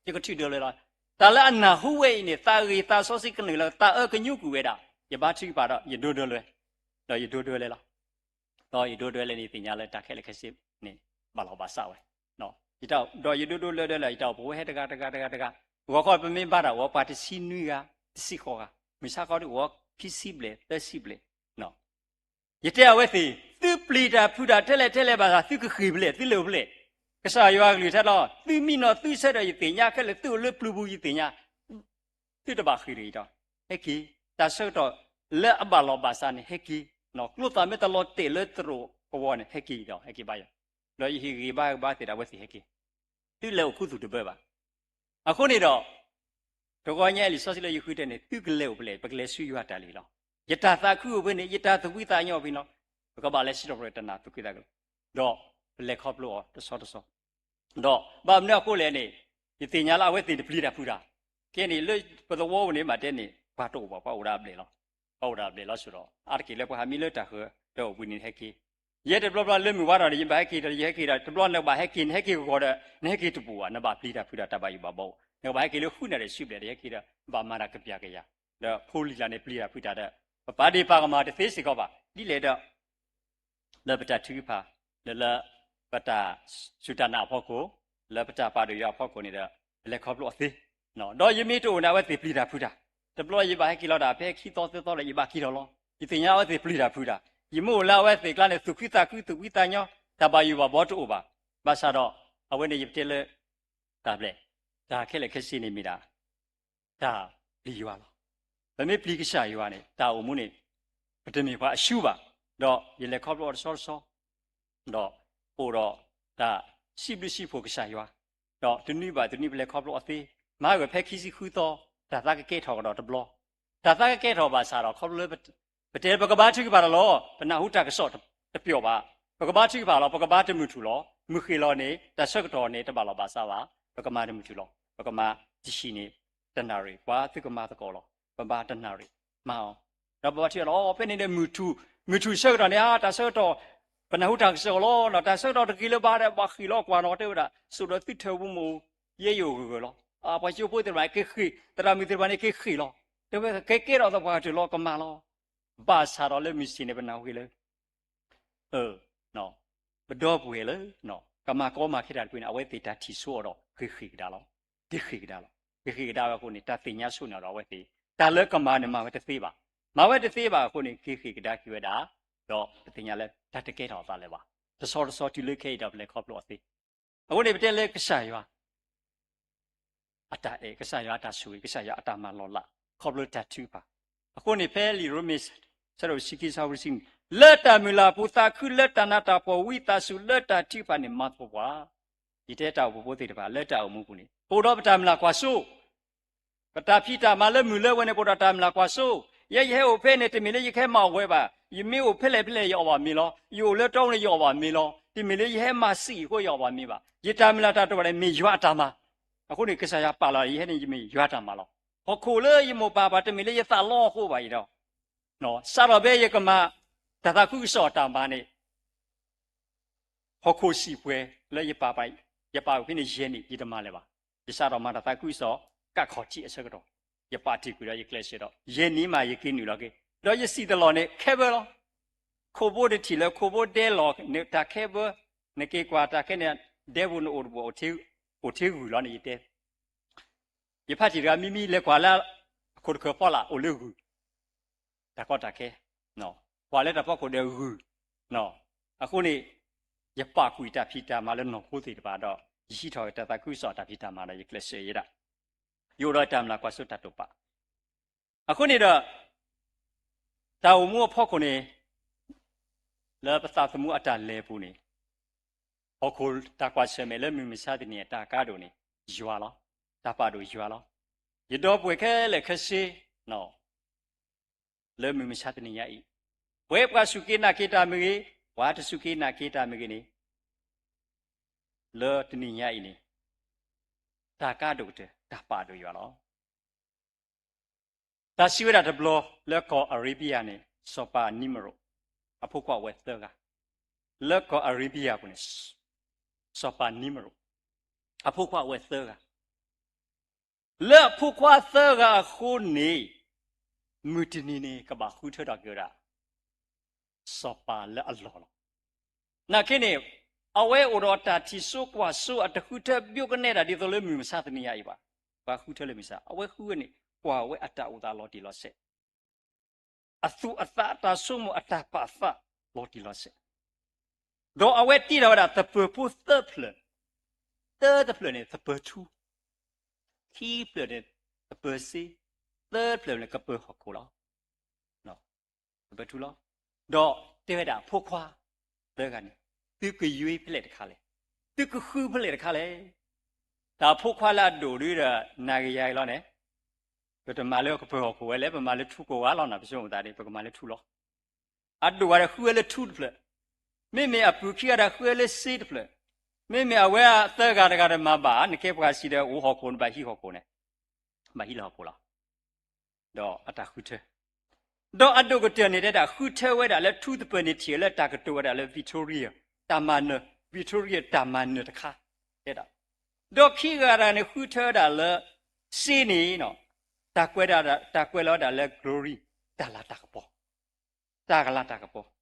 ယကထုးဒၢလွဲလီၤ. တၢ်လၢအနၢ်ဟူဝဲအံၤန့ၣ် သးဂ့ၤသးစီဆှံကနုာ်လၢသးအၢကညူကွံာ်ဝဲဒၣ်, ယဘါထုကဖၣ်ဒီးယဒိဒၢလွဲ, ဒီးယဒိဒၢလွဲလီၤ. ဒီးယဒိဒၢလွဲန့ၣ် သ့ၣ်ညါလၢတၢ်ခဲလၢာ်ခဲဆ့န့ၣ် ဘၣ်လီၤဘၣ်စးဝဲ ဒီးယဒိဒိဒၢဒၢလၢ ယတၢ်အိၣ်ဖှိၣ်ဝဲဟဲတဂၤတဂၤတဂၤတဂၤ, ဂီၤခီပမ့ၢ်ဘါတၢ်အိၣ် ပှၤတဆံနွံဂၤ, တဆံဃိးဂၤ, မုၢ်ဆါခီဒုးအိၣ်ခံဆံဘျဲၣ် သၢဆံဘျဲၣ်. ယတဲအဝဲသ့ၣ်, သုပျံၤတၢ်ဖုးတၢ်ထဲလဲၣ်ထဲလဲၣ်ဘၣ်ဆၣ် သုကဃ့ၢ်ဖဲလဲၣ် သုလဲၤအိၣ်ဖဲလဲၣ်. ကစၢ်ယွၤကလုၢ်ကထါလီၤ, သုမံနီၤသုဆၢဒီးယသ့ၣ်ညါ, ခဲလၢာ်သုအိၣ်လၢပျုၤပူၤယသ့ၣ်ညါ, သုတဘၣ်ဃ့ၢ်တဂ့ၤဒီး ဟဲက့ၤ, တၢ်ဆၢကတီၢ်လၢအဘၣ်လီၤဘၣ်စးန့ၣ် ဟဲက့ၤ, ကျိသၣ်မ့ၢ်တလီၤတဲာ်လၢသရိာ်ကဝီၤန့ၣ် ဟဲက့ၤဒီး ဟဲက့ၤဘါယွၤ, ဒီးယဟ့ၣ်ဂံၢ်ဘါဘါသ့ၣ်ဒီးအဝဲသ့ၣ်ဟဲက့ၤ, သုလဲၤအိၣ်ခူသူၣ်တဘၢဘၣ်. အဃိန့ၣ်ဒီး တဂီၤညါအံၤလံာ်စီဆှံလၢယဃုတဲန့ၣ် သုကလဲၤအိၣ်ဖဲလဲၣ်, ပကလဲၤဆူယွၤတၢ်လုၢ်လီၤ. ယတၢ်သးခုအိၣ်ဖဲန့ၣ်, ယတၢ်သူၣ်ဖှံသးညီအိၣ်ဖဲန့ၣ်လီၤ. ပကဘၣ်လဲၤစံးထီၣ်ပတြၢၤတၢ်နာ်သူၣ်ခုသးခု, ဒီးပလဲၤခီဖျိအီၤတဆီတဆီ ဒီးဘၣ်မနုၤအဃိလဲၣ်န့ၣ်, ယသ့ၣ်ညါလၢအဝဲသ့ၣ်တပျံၤတၢ်ဖုးတၢ်, ခဲအံၤန့ၣ် လၢပသဝီပူၤန့ၣ် မ့ၢ်တဲန့ၣ် ပှၤတအိၣ်ဘၣ်, ပှၤအိၣ်ဒၣ်အဘျဲၣ်လီၤ. ပှၤအိၣ်ဒၣ်အဘျဲၣ်လီၤဆိဒီး အါတက့ၢ်လၢပှၤဟးမံလၢတၢ်ဃၢၤ တအိၣ်ဘှံးနံၤဟဲက့ၤ, ယဲတဘျီဘျီလၢမုၢ်ဝါထီၣ်ဒီး ယဘၣ်ဟဲက့ၤဒီး ယဟဲက့ၤဒီး တဘျီနကဘၣ်ဟဲက့ၤ နဟဲက့ၤဂီၤဒီး နဟဲက့ၤတပူၤဘၣ်, နဘၣ်ပျံၤတၢ်ဖုးတၢ် တၢ်ဘၣ်ယိၣ်ဘၣ်ဘီ, နကဘၣ်ဟဲက့ၤလၢဃုနၣ်ရံၣ်ဆံဘျဲၣ်ဒီး ယဟဲက့ၤဒီး ဘၣ်မၤတၢ်ကပျၢ်ကယၤ, ဒီးဖိလံၤလၢ်န့ၣ် ပျံၤတၢ်ဖုးတၢ်ဒီး ပပာ်ဒ့ၣ်ပာ်ကမၣ်တသ့စ့ၢ်ကီးဘၣ်, ဒ်လဲၣ်ဒီး လၢပတၢ်ထုကဖၣ်, လၢလၢပတၢ်စူၢ်တၢ်နာ်အဖီခိၣ်, လၢပတၢ်ပာ်ဒိၣ်ယွၤအဖီခိၣ်န့ၣ်ဒီး ပလဲၤခီဖျိအီၤသ့, ဒီးယမ့ၢ်တအိၣ်န့ၣ် အဝဲသ့ၣ်ပျံၤတၢ်ဖုးတၢ်, တဘျီယဘၣ်ဟဲက့ၤလီၤတၢ် ဖဲခံသီသၢသီလၢယဘၣ်က့ၤထီၣ်လီၤ. ယသ့ၣ်ညါအဝဲသ့ၣ်ပျံၤတၢ်ဖုးတၢ်, ယမ့ၢ်အိၣ်လၢအဝဲသ့ၣ်ကျါန့ၣ် သူၣ်ခုသးခု သူၣ်ဖှံသးညီ, တၢ်ဘၣ်ယိၣ်ဘၣ်ဘီတအိၣ်ဘၣ်. ဘၣ်ဆၣ်ဒီး အဝဲန့ၣ်ယပတဲလၢ တၢ်ဘျဲၣ်, တၢ်ခဲလၢာ်ခဲဆ့န့ၣ်မ့ၢ်ဒၣ် တၢ်ပျံၤယွၤလီၤ. ပမ့ၢ်ပျံၤကစၢ်ယွၤန့ၣ် တၢ်အိၣ်မူန့ၣ် ပတမ့ၢ်ပှၤအရှုံးဘၣ်, ဒီးယလဲၤခီဖျိအီၤတဆီတဆီ, ဒီးအိၣ်ဒီးတၢ်စံးဘျုးစံးဖှိၣ်ကစၢ်ယွၤ, ဒီးတနွံဘၣ်တနွံပလဲၤခီဖျိအီၤသ့, မၤဂ့ၤဖဲခံဆံဃုသီ, တၢ်သးကကဲထီၣ်ကဒီးတဘျီ, တၢ်သးကကဲထီၣ်ဘၣ်ဆၣ်ဒီး ခီဖျိလၢ ပတဲပကဘါထုကဖၣ်တၢ်လီၤ, ပနၢ်ဟူတၢ်ကစီၣ်တပျီာ်ဘၣ်, ပကဘါထုကဖၣ်လီၤ, ပကမၤတမုာ်ထူၣ်လီၤ, မုၢ်ဃ့ၢ်လီၤန့ၣ် တၢ်ဆၢကတီၢ်န့ၣ် တဘၣ်လီၤဘၣ်စးဘၣ်, ပကမၤတမုာ်ထူၣ်လီၤ, ပကမၤတဆံးန့ၣ် တနၣ်ရံၣ် ပှၤသုကမၤသကိးလီၤ, ပမၤတနၣ်ရံၣ်မၤအီၤ, ဒီးပဘါထုကဖၣ်လီၤ, ဖဲန့ၣ်ဒီး မုၢ်ထူၣ်ဆၢကတီၢ်န့ၣ် တၢ်ဆၢကတီၢ် ပနၢ်ဟူတၢ်ကစီၣ်လီၤ. တၢ်ဆၢကတီၢ်တဂ့ၤလၢၤဘၣ်ဒီး ဘၣ်ဃ့ၢ်လီၤကွၢ်နီၤ တဲဝဲဒၣ် စိာ်ဒီးသုထၢၣ်ပူၤမိၢ် ယဲယအိၣ်ဂၢၢ်ဂၢၢ်လီၤ. ပှၤကၠိဖိသ့ၣ်တဖၣ်န့ၣ် က့ၤဃ့ၢ်, သရၣ်မုၣ်သ့ၣ်တဖၣ်န့ၣ် က့ၤဃ့ၢ်လီၤ. တဲဝဲကဲကဲထီၣ်သပှၢ်ကတၢၢ်လီၤ ကမၣ်လီၤ. ဘၣ်ဆၣ်ဒီးလၢမုၢ်ဆ့ၣ်န့ၣ် ပနၢ်ဟူလၢ ပဒီပုၢ်ဝဲၢ်လၢ ကမၤကီမၤခဲတၢ်တဖုန့ၣ် အဝဲသ့ၣ်တၢ်ထံၣ်ဆိအီၤဒီး က့ၤဃ့ၢ်ကဒါလီၤ. က့ၤဃ့ၢ်ကဒါဝဲအဃိန့ၣ် တၢ်သ့ၣ်ညါဆိန့ၢ်အီၤဒီးအဝဲသ့ၣ် တၢ်လၢကမၤန့ၣ်မၤဝဲတသ့ဘၣ်. မၤဝဲတသ့ဘၣ်အဃိန့ၣ် က့ၤဃ့ၢ်ကဒါက့ၤဝဲဒၣ်, ဒီးပသ့ၣ်ညါလၢတၢ်တကဲထီၣ်အသးလၢၤဘၣ်. တဆီတဆီတုၤလၢခဲအံၤဒီးပလဲၤခီဖျိအီၤသ့. အဃိန့ၣ် ပတဲလၢကစၢ်ယွၤ အတၢ်အဲၣ်, ကစၢ်ယွၤအတၢ်ဆိၣ်ဂ့ၤ, ကစၢ်ယွၤအတၢ်မၤလီၤလး ခီဖျိတၢ်ထုကဖၣ်. အဃိန့ၣ် ဖဲလံာ်ရိမ့ၤ ဆၢဒိၣ်ဆံခံ ဆၢဖိတဆံန့ၣ် လၢတၢ်မုၢ်လၢ်အပူၤ သးခုလၢတၢ်နးတၢ်ဖှီၣ် ဝံသးစူၤလၢတၢ်ထုကဖၣ်န့ၣ် မၤသပှၢ်ပှၢ်. ယတဲတၢ်အိၣ်ဖှိၣ်ဖိသ့ၣ်တဖၣ် လၢတၢ်အိၣ်မူပူၤန့ၣ် ပအိၣ်ဒီးပတၢ်မုၢ်လၢ်ကွၢ်စိ ပတၢ်ဖံးတၢ်မၤလၢမုၢ်လၢဝဲန့ၣ် ပအိၣ်ဒီးတၢ်မုၢ်လၢ်ကွၢ်စိ. ယဲယဟဲအိၣ်ဖဲန့ၣ် တမ့ၢ်လၢယကဟဲမၤအီၣ်ဝဲဘၣ်. ယမ့ၢ်အိၣ်ဖဲလဲၣ်ဖဲလဲၣ် ယအီၣ်ဘၣ်မ့ၤလီၤ. ယအိၣ်လၢတီအူန့ၣ် ယအီၣ်ဘၣ်မ့ၤလီၤ. တမ့ၢ်လၢယဟဲမၤစံာ်အဃိ ယအီၣ်ဘၣ်မ့ၤဘၣ်. ယတၢ်မုၢ်လၢ်တၢ်တိာ်ပာ်န့ၣ် မ့ၢ်ယွၤအတၢ်မၤ. အဃိန့ၣ် ကစၢ်ယွၤပာ်လီၤ ယဟဲန့ၣ် ယမ့ၢ်ယွၤတၢ်မၤလီၤ. ဟီၣ်ခိၣ်လၢယမိၢ်ပၢ်ပှၤ တမ့ၢ်လၢယသးလီအဃိဘၣ်အံၤဒီး စးထီၣ်ဖဲယကမၤ တၢ်သးခုကစီၣ်တၢ်မၤန့ၣ် ဟီၣ်ခိၣ်စံၣ်ပှဲၤလၢယပာ်ပှၤ, ယပာ်အိၣ်ဖဲန့ၣ်ယဲၢ်နံၣ် ယတမၤလၢၤဘၣ်. ယစးထီၣ်မၤတၢ်သးခုကစီၣ် ကးခီၣ်ထံးအဆၢကတီၢ်, ယပာ်တ့ၢ်ကွံာ်ဒီးယကျဲးစၢးဒီး ယဲၢ်နံၣ်မးယက့ၤနုာ်လီၤက့ၤ, ဒီးယစံၣ်တလီၢ်န့ၣ် ခဲဘၢလီၤ. ခိၣ်ဘိတထံၣ်လၢခိၣ်ဘိဒဲလီၤ, တၢ်ခဲဘၢ, နက့ၤကွၢ်တၢ်ခဲန့ၣ် ဒဲပူၤနအိၣ်တပူၤ အိၣ်ထဲဂုၢ်လီၤန့ၣ် ယတဲ ယဖါတံၢ်တဂၤ မံမံလဲၤကွၢ်လၢ အခိၣ်တခၢၣ်ဖီလာ် အိၣ်လၢဂုၢ်, တၢ်ကီတၢ်ခဲ, ကွၢ်လၢတၢ်ဖီခိၣ်ဒီးဂုၢ်, အဃိန့ၣ် ယပာ်ကွံာ်တၢ်ဖံးတၢ်မၤလၢနီၢ်ခိသ့ၣ်တဖၣ်ဒီး ယဟံးထီၣ်တၢ်သးခုကစီၣ်တၢ်ဖံးတၢ်မၤဒီး ယကျဲးစၢးယဲဒၣ်, ယအိၣ်ဒီးတၢ်မုၢ်လၢ်ကွၢ်စိတၢ်တိာ်ပာ်. အဃိန့ၣ်ဒီး တၢ်အိၣ်မူအဖီခိၣ်န့ၣ် လၢပသးသမူအတၢ်လဲၤအပူၤန့ၣ် ဟီၣ်ခိၣ်တၢ်ကွၢ်ဆၢၣ်မဲာ်လၢမုၢ်မဆါတနံၤအတၢ်ကါဒိၣ်န့ၣ် ယွၤလီၤ. တၢ်ပာ်ဒိၣ်ယွၤလီၤ. ယဒီပုၢ်ဝဲၢ်ခဲလၢာ်ခဲဆ့ လၢမုၢ်မဆါတနံၤညါအံၤ, ပဝဲပှၤစူၢ်က့ၤနာ်က့ၤတၢ်မ့ၢ်ဂ့ၤ, ပှၤတစူၢ်က့ၤနာ်က့ၤတၢ်မ့ၢ်ဂ့ၤန့ၣ်, လၢတနံၤညါအံၤန့ၣ် တၢ်ကါဒိၣ်ကတၢၢ် တၢ်ပာ်ဒိၣ်ယွၤလီၤ. တၢ်စံးဝဲဒၣ်တဘျီလၢကီၢ်အၤရေးဘံယၤန့ၣ် စီၤပၤနံမရိး အဖိခွါအိၣ်ဝဲသၢဂၤ, လၢကီၢ်အၤရေးဘံယၤအပူၤန့ၣ် စီၤပၤနံမရိး အဖိခွါအိၣ်ဝဲသၢဂၤ လၢအဖိခွါသၢဂၤအဃိန့ၣ် မုၢ်တနံၤန့ၣ် ကဘၣ်ဃုထၢထီၣ်က့ၤဝဲဒၣ် စီၤပၤလၢအလီၢ်လီၤ. နာ်က့န့ၣ် အဝဲအိၣ်ဒီးတၢ်ထံၣ်စိကွၢ်စိအတဃုထၢဘၣ်ကနဲဒၣ်ဒ်သိးလၢမုၢ်မဆါတနံၤညါအံၤဘၣ်. ပှၤဃုထၢလၢမုၢ်မဆါ အဝဲဃုဝဲန့ၣ် ကွၢ်ဝဲအတၢ်အိၣ်သးလီၤတံၢ်လီၤဆဲး အသူၣ်အသးအတၢ်ဆိကမိၣ်အတၢ်ပာ်သးလီၤတံၢ်လီၤဆဲး, ဒီးအဝဲတ့ထီၣ်ဝဲဒၣ်သပၢၤဖိသၢဖျၢၣ်, သၢတဖျၢၣ်န့ၣ်သပၢၤထူ, ခံဖျၢၣ်န့ၣ်သပၢၤစ့, သၢဖျၢၣ်န့ၣ်ကပၢၤဟီၣ်ခိၣ်လီၤ. ကပၢၤထူလီၤ. ဒီးတဲဝဲဒၣ်ဖိခွါသၢဂၤန့ၣ်, သုကယွ့ဖဲလဲၣ်တခါလဲၣ်, သုကဃုဖဲလဲၣ်တခါလဲၣ်. တၢ်ဖိခွါလၢအဒိၣ်ဒုဒီး နၤကယၤအံၤလီၤန့ၣ် ပတမၤလၢကပၢၤဟီၣ်ခိၣ်ဝဲလဲၣ်, ပမၤလၢထူကိးဂၤလီၤနီၤ, ပဆိကမိၣ်သးန့ၣ် ပကမၤလၢထူလီၤ. အဒိၣ်ဂၤဒီးဃုဝဲလၢထူတဖျၢၣ်, မ့မ့ၢ်အပုၢ်ခံဂၤဒီးဃုဝဲလၢစ့တဖျၢၣ်, မ့မ့ၢ်အဝဲသၢဂၤတဂၤဒီးမၤဘၣ်, နကဲပှၤစံးဒီးအိၣ်ဟီၣ်ခိၣ် နဘၣ်ဟံးဟီၣ်ခိၣ်န့ၣ်, ဘၣ်ဟံးလၢဟီၣ်ခိၣ်လီၤ. ဒီးအတၢ်ဃုထၢ, ဒီးအဒိၣ်ကတၢၢ်န့ၣ်တဲဒၣ် ဃုထၢဝဲဒၣ်လၢထူတဖျၢၣ်န့ၣ် ထံၣ်ဝဲလၢတၢ်ကတိၤဝဲဒၣ်လၢ Victoria တၢ်မၤနၢၤ, Victoria တၢ်မၤနၢၤတခါ, တဲဒၣ်, ဒီးခံဂၤတဂၤန့ၣ် ဃုထၢဝဲဒၣ်လၢ စ့န့ၣ် တၢ်ကွဲးဒၣ်, တၢ်ကွဲးလီၤဝဲဒၣ်လၢ glory တၢ်လၤတၢ်ကပီၤ, တၢ်ကလၤတၢ်ကပီၤ,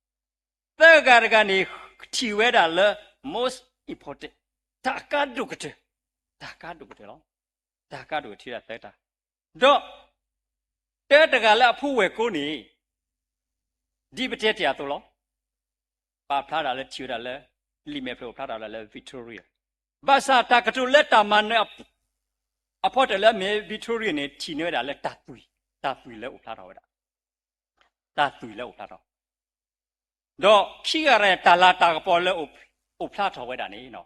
သၢဂၤတဂၤန့ၣ် ထံၣ်ဝဲဒၣ်လၢ most important တၢ်ကါဒိၣ်ကတၢၢ်, တၢ်ကါဒိၣ်ကတၢၢ်လီၤ. တၢ်ကါဒိၣ်ကတၢၢ်သၢတၢ်, ဒီး တၢတဂၤလၢအဖိဝဲၢ်ကိန့ၣ် ဒ်ပတဲတ့ၢ်အသိးလီၤ. ပာ်ဖျါဒၣ်လၢထံၣ်ဝဲဒၣ်လၢ လံာ်မဲာ်ဖျၢၣ်အိၣ်ဖျါထီၣ်ဝဲဒၣ်လၢ Victoria, ဘၣ်ဆၣ်တၢ်ကတိၤလၢတၢ်မၤနၢၤ အဖီတၢၣ်လၢအမ့ၢ် Victoria န့ၣ် ထံၣ်န့ၢ်ဝဲဒၣ်လၢတၢ်သွံၣ်, တၢ်သွံၣ်လၢအိၣ်ဖျါထီၣ်ဝဲဒၣ်, တၢ်သွံၣ်လၢအိၣ်ဖျါထီၣ်, ဒီးခံဂၤတဂၤန့ၣ် တၢ်လၤတၢ်ကပီၤလၢအိၣ်ဖျါထီၣ်ဝဲဒၣ်န့ၣ်,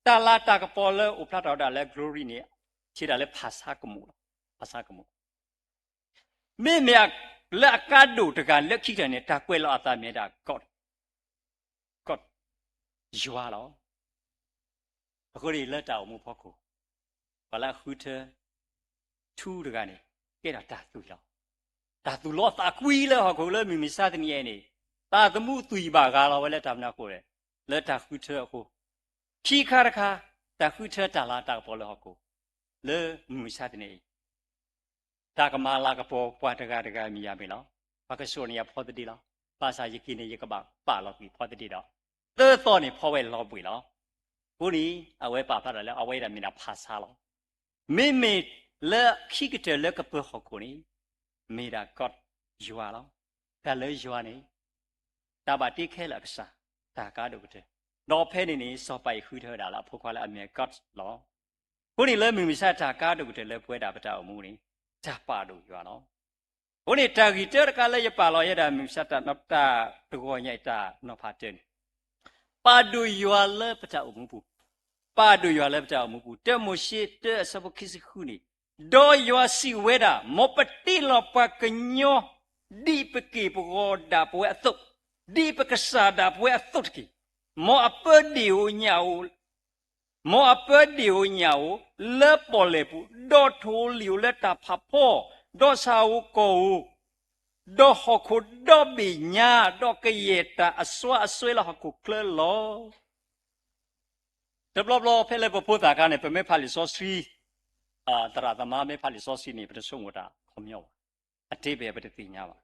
တၢ်လၤတၢ်ကပီၤလၢအိၣ်ဖျါထီၣ်ဝဲဒၣ်လၢ glory န့ၣ် ထံၣ်ဝဲဒၣ်လၢဖၣ်ဆါကမူၣ်လီၤ. ဖၣ်ဆါကမူၣ်, မ့မ့ၢ်လၢအကါဒိၣ်တဂၤလၢခံကတၢၢ်န့ၣ် တၢ်ကွဲးလီၤအသးမ့ၢ်ဒၣ် God, God ယွၤလီၤ. အဃိန့ၣ်လၢတၢ်အိၣ်မူဖီခိၣ်, ပှၤလၢအဃုထၢ ထူတဂၤန့ၣ် ကဲထီၣ်တၢ်သွံၣ်လီၤ. တၢ်သူၣ်လီသးကွံလၢဟီၣ်ခိၣ်လၢမုၢ်မဆါတနံၤအံၤန့ၣ်, သးသမူသွံၣ်ဘၣ်ဂၤလီၤဝဲလၢတၢ်မနုၤအဃိလဲၣ်, လၢတၢ်ဃုထၢအဃိ, ခံခါတခါ, တၢ်ဃုထၢတၢ်လၤတၢ်ကပီၤလၢဟီၣ်ခိၣ်, လၢမုၢ်မဆါတနံၤအံၤ တၢ်ကမၤလၤကပီၤပှၤတဂၤတဂၤမံၤယၤမ့ၢ်လီၤ. ပှၤကဆိၣ်န့ၣ်ယၤဖီသဒ့လီၤ. ဘၣ်ဆၣ်ယက့ၤန့ၣ် ယကဘၣ်ပာ်လီၤကွံာ်ဖီသဒ့ဒီး, သၢသီန့ၣ်ဖီဝဲလီၤဘှံးလီၤ. အဃိန့ၣ် အဝဲပာ်ဖျါထီၣ်လၢအဝဲဒၣ်မ့ၢ်ဒၣ်ဖးဆါလီၤ. မ့မ့ၢ်လၢခံကတၢၢ်လၢကပၢၤဟီၣ်ခိၣ်န့ၣ် မ့ၢ်ဒၣ် God ယွၤလီၤ. တၢ်လၢယွၤန့ၣ် တၢ်ဘၣ်တ့ခဲလၢာ်အကစၢ်, တၢ်ကါဒိၣ်ကတၢၢ်, ဒီးဖဲန့ၣ်န့ၣ် စီၤပၤအံၤဃုထၢဝဲဒၣ်လၢအဖိခွါလၢအမ့ၢ် God လီၤ. အဃိန့ၣ်လၢမုၢ်မဆါတၢ်ကါဒိၣ်ကတၢၢ်လၢပဝဲဒၣ်ပတၢ်အိၣ်မူန့ၣ် တၢ်ပာ်ဒိၣ်ယွၤလီၤ. အဃိန့ၣ် တၢ်ဂ့ၢ်တၢတခါလၢယပာ်လီၤယဲဒၣ်မုၢ်မဆါတၢ်နီၤ တၢ်တဂီၤညါအံၤတၢ်နီၤဖးတၢန့ၣ် ပာ်ဒိၣ်ယွၤလၢပတၢ်အိၣ်မူပူၤ, ပာ်ဒိၣ်ယွၤလၢပတၢ်အိၣ်မူပူၤ, တၢမိၤၡ့ တၢအဆၢဖိခံဆံဃုန့ၣ်, ဒီးယွၤစံးဝဲဒၣ်, မ်ပတ့လီၤပှၤကညီ ဒ်ပက့ၢ်ပဂီၤဒၣ်ပဝဲအသိး, ဒ်ပကစၢ်ဒၣ်ပဝဲအသိးတက့ၢ်. မ်အပၢဒ့ၣ်ဧိၤညၣ်ဧိၤ မ်အပၢဒ့ၣ်ဧိၤညၣ်ဧိၤ လၢပီၣ်လဲၣ်ပူၤ, ဒီးထိၣ်ဧိၤလံၣ်ဧိၤလၢတၢ်ဖးဖီ, ဒီးဆၣ်ဧိၤကီၢ်ဧိၤ, ဒီးဟီၣ်ခိၣ်ဒီဘ့ၣ်ညါ, ဒီးကယဲၢ်တၢ်အစွါအစွဲလၢဟီၣ်ခိၣ်ချၢလီၤ. တဘျီဘျီဖဲလၢပဖိသၣ်အခါန့ၣ် ပမ့ၢ်ဖးလံာ်စီဆှံ, သရၣ်သမါမ့ၢ်ဖးလံာ်စီဆှံန့ၣ် ပတဆိကမိၣ်တၢ်ခီပညီဘၣ်, အတဲဘၣ်ပတသ့ၣ်ညါဘၣ်.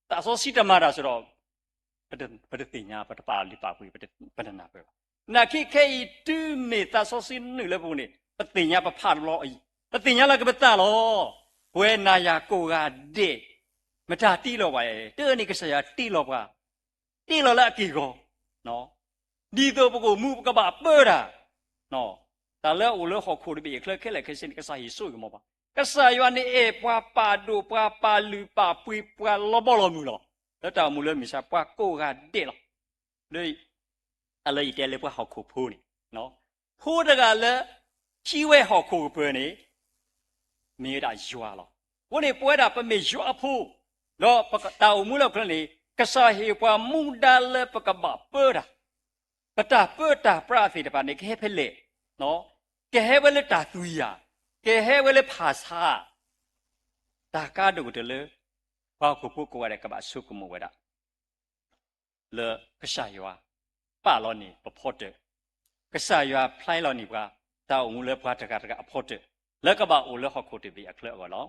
သးစီဆှံတမၤတၢ်စ့ၢ်ဒီး ပတသ့ၣ်ညါ, ပတပာ်လုၢ်ပာ်ပှ့ၤ, ပတနၢ်ပၢၢ်ဘၣ်. နာ်က့ခဲအံၤ တုၤမ့ၢ်သးစီဆှံနုာ်လၢပပူၤန့ၣ် ပသ့ၣ်ညါပဖးတဘျီအံၤ, ပသ့ၣ်ညါလၢကပသးလီၤ. ပဝဲနၤယၤကိးဂၤဒဲး, မတၤတ့လီၤပှၤ, တၢ်န့ၣ်ကစၢ်ယွၤတ့လီၤပှၤ, တ့လီၤလၢအက့ၢ်အဂီၤ, ဒ်သိးပကအိၣ်မူပကဘၣ်ပၢတၢ်, တၢ်လၢအအိၣ်လၢဟီၣ်ခိၣ်တဘ့ၣ်အချၢခဲလၢာ်ခဲဆ့န့ၣ် ကစၢ်ယွၤဆိၣ်ဂ့ၤမီၤပှၤ, ကစၢ်ယွၤန့ၣ်အဲၣ်ပှၤပာ်ဒိၣ်ပှၤပာ်လုၢ်ပာ်ပှ့ၤပှၤလီၤဘီလီၤမုၢ်လီၤ. လၢတၢ်အိၣ်မူလၢမုၢ်မဆါပှၤကိးဂၤဒဲးလီၤ. လၢ အလၢယတဲလၢပှၤဟီၣ်ခိၣ်ဖိန့ၣ်, ဖိတဂၤလၢ ထံဝဲဟီၣ်ခိၣ်ကပၢၤန့ၣ် မ့ၢ်ဝဲဒၣ်ယွၤလီၤ. အဃိန့ၣ် ပဝဲဒၣ်ပမ့ၢ်ယွၤအဖိ, ဒီးတၢ်အိၣ်မူလၢအချၢန့ၣ် ကစၢ်ဟ့ၣ်ပှၤမူဒါလၢပကဘၣ်ပၢတၢ်, ပတၢ်ပၢတၢ်ပြးသ့ၣ်တဖၣ်န့ၣ် ကဟဲဖဲလဲၣ်, ကဟဲဝဲလၢတၢ်သူယၤ, ကဟဲဝဲလၢဖးဆါ, တၢ်ကါဒိၣ်ကတၢၢ်လၢ ပှၤဟီၣ်ခိၣ်ဖိကိးဂၤဒဲးကဘၣ်ဆိကမိၣ်ဝဲဒၣ် လၢကစၢ်ယွၤ ပာ်လီၤန့ၢ်ပဖီတၢၣ်, ကစၢ်ယွၤဖျါလီၤန့ၢ်ပှၤ တၢ်အိၣ်မူလၢပှၤတဂၤတဂၤအဖီတၢၣ် လၢကဘၣ်အိၣ်လၢဟီၣ်ခိၣ်တဘ့ၣ်အချၢအဂီၢ်လီၤ.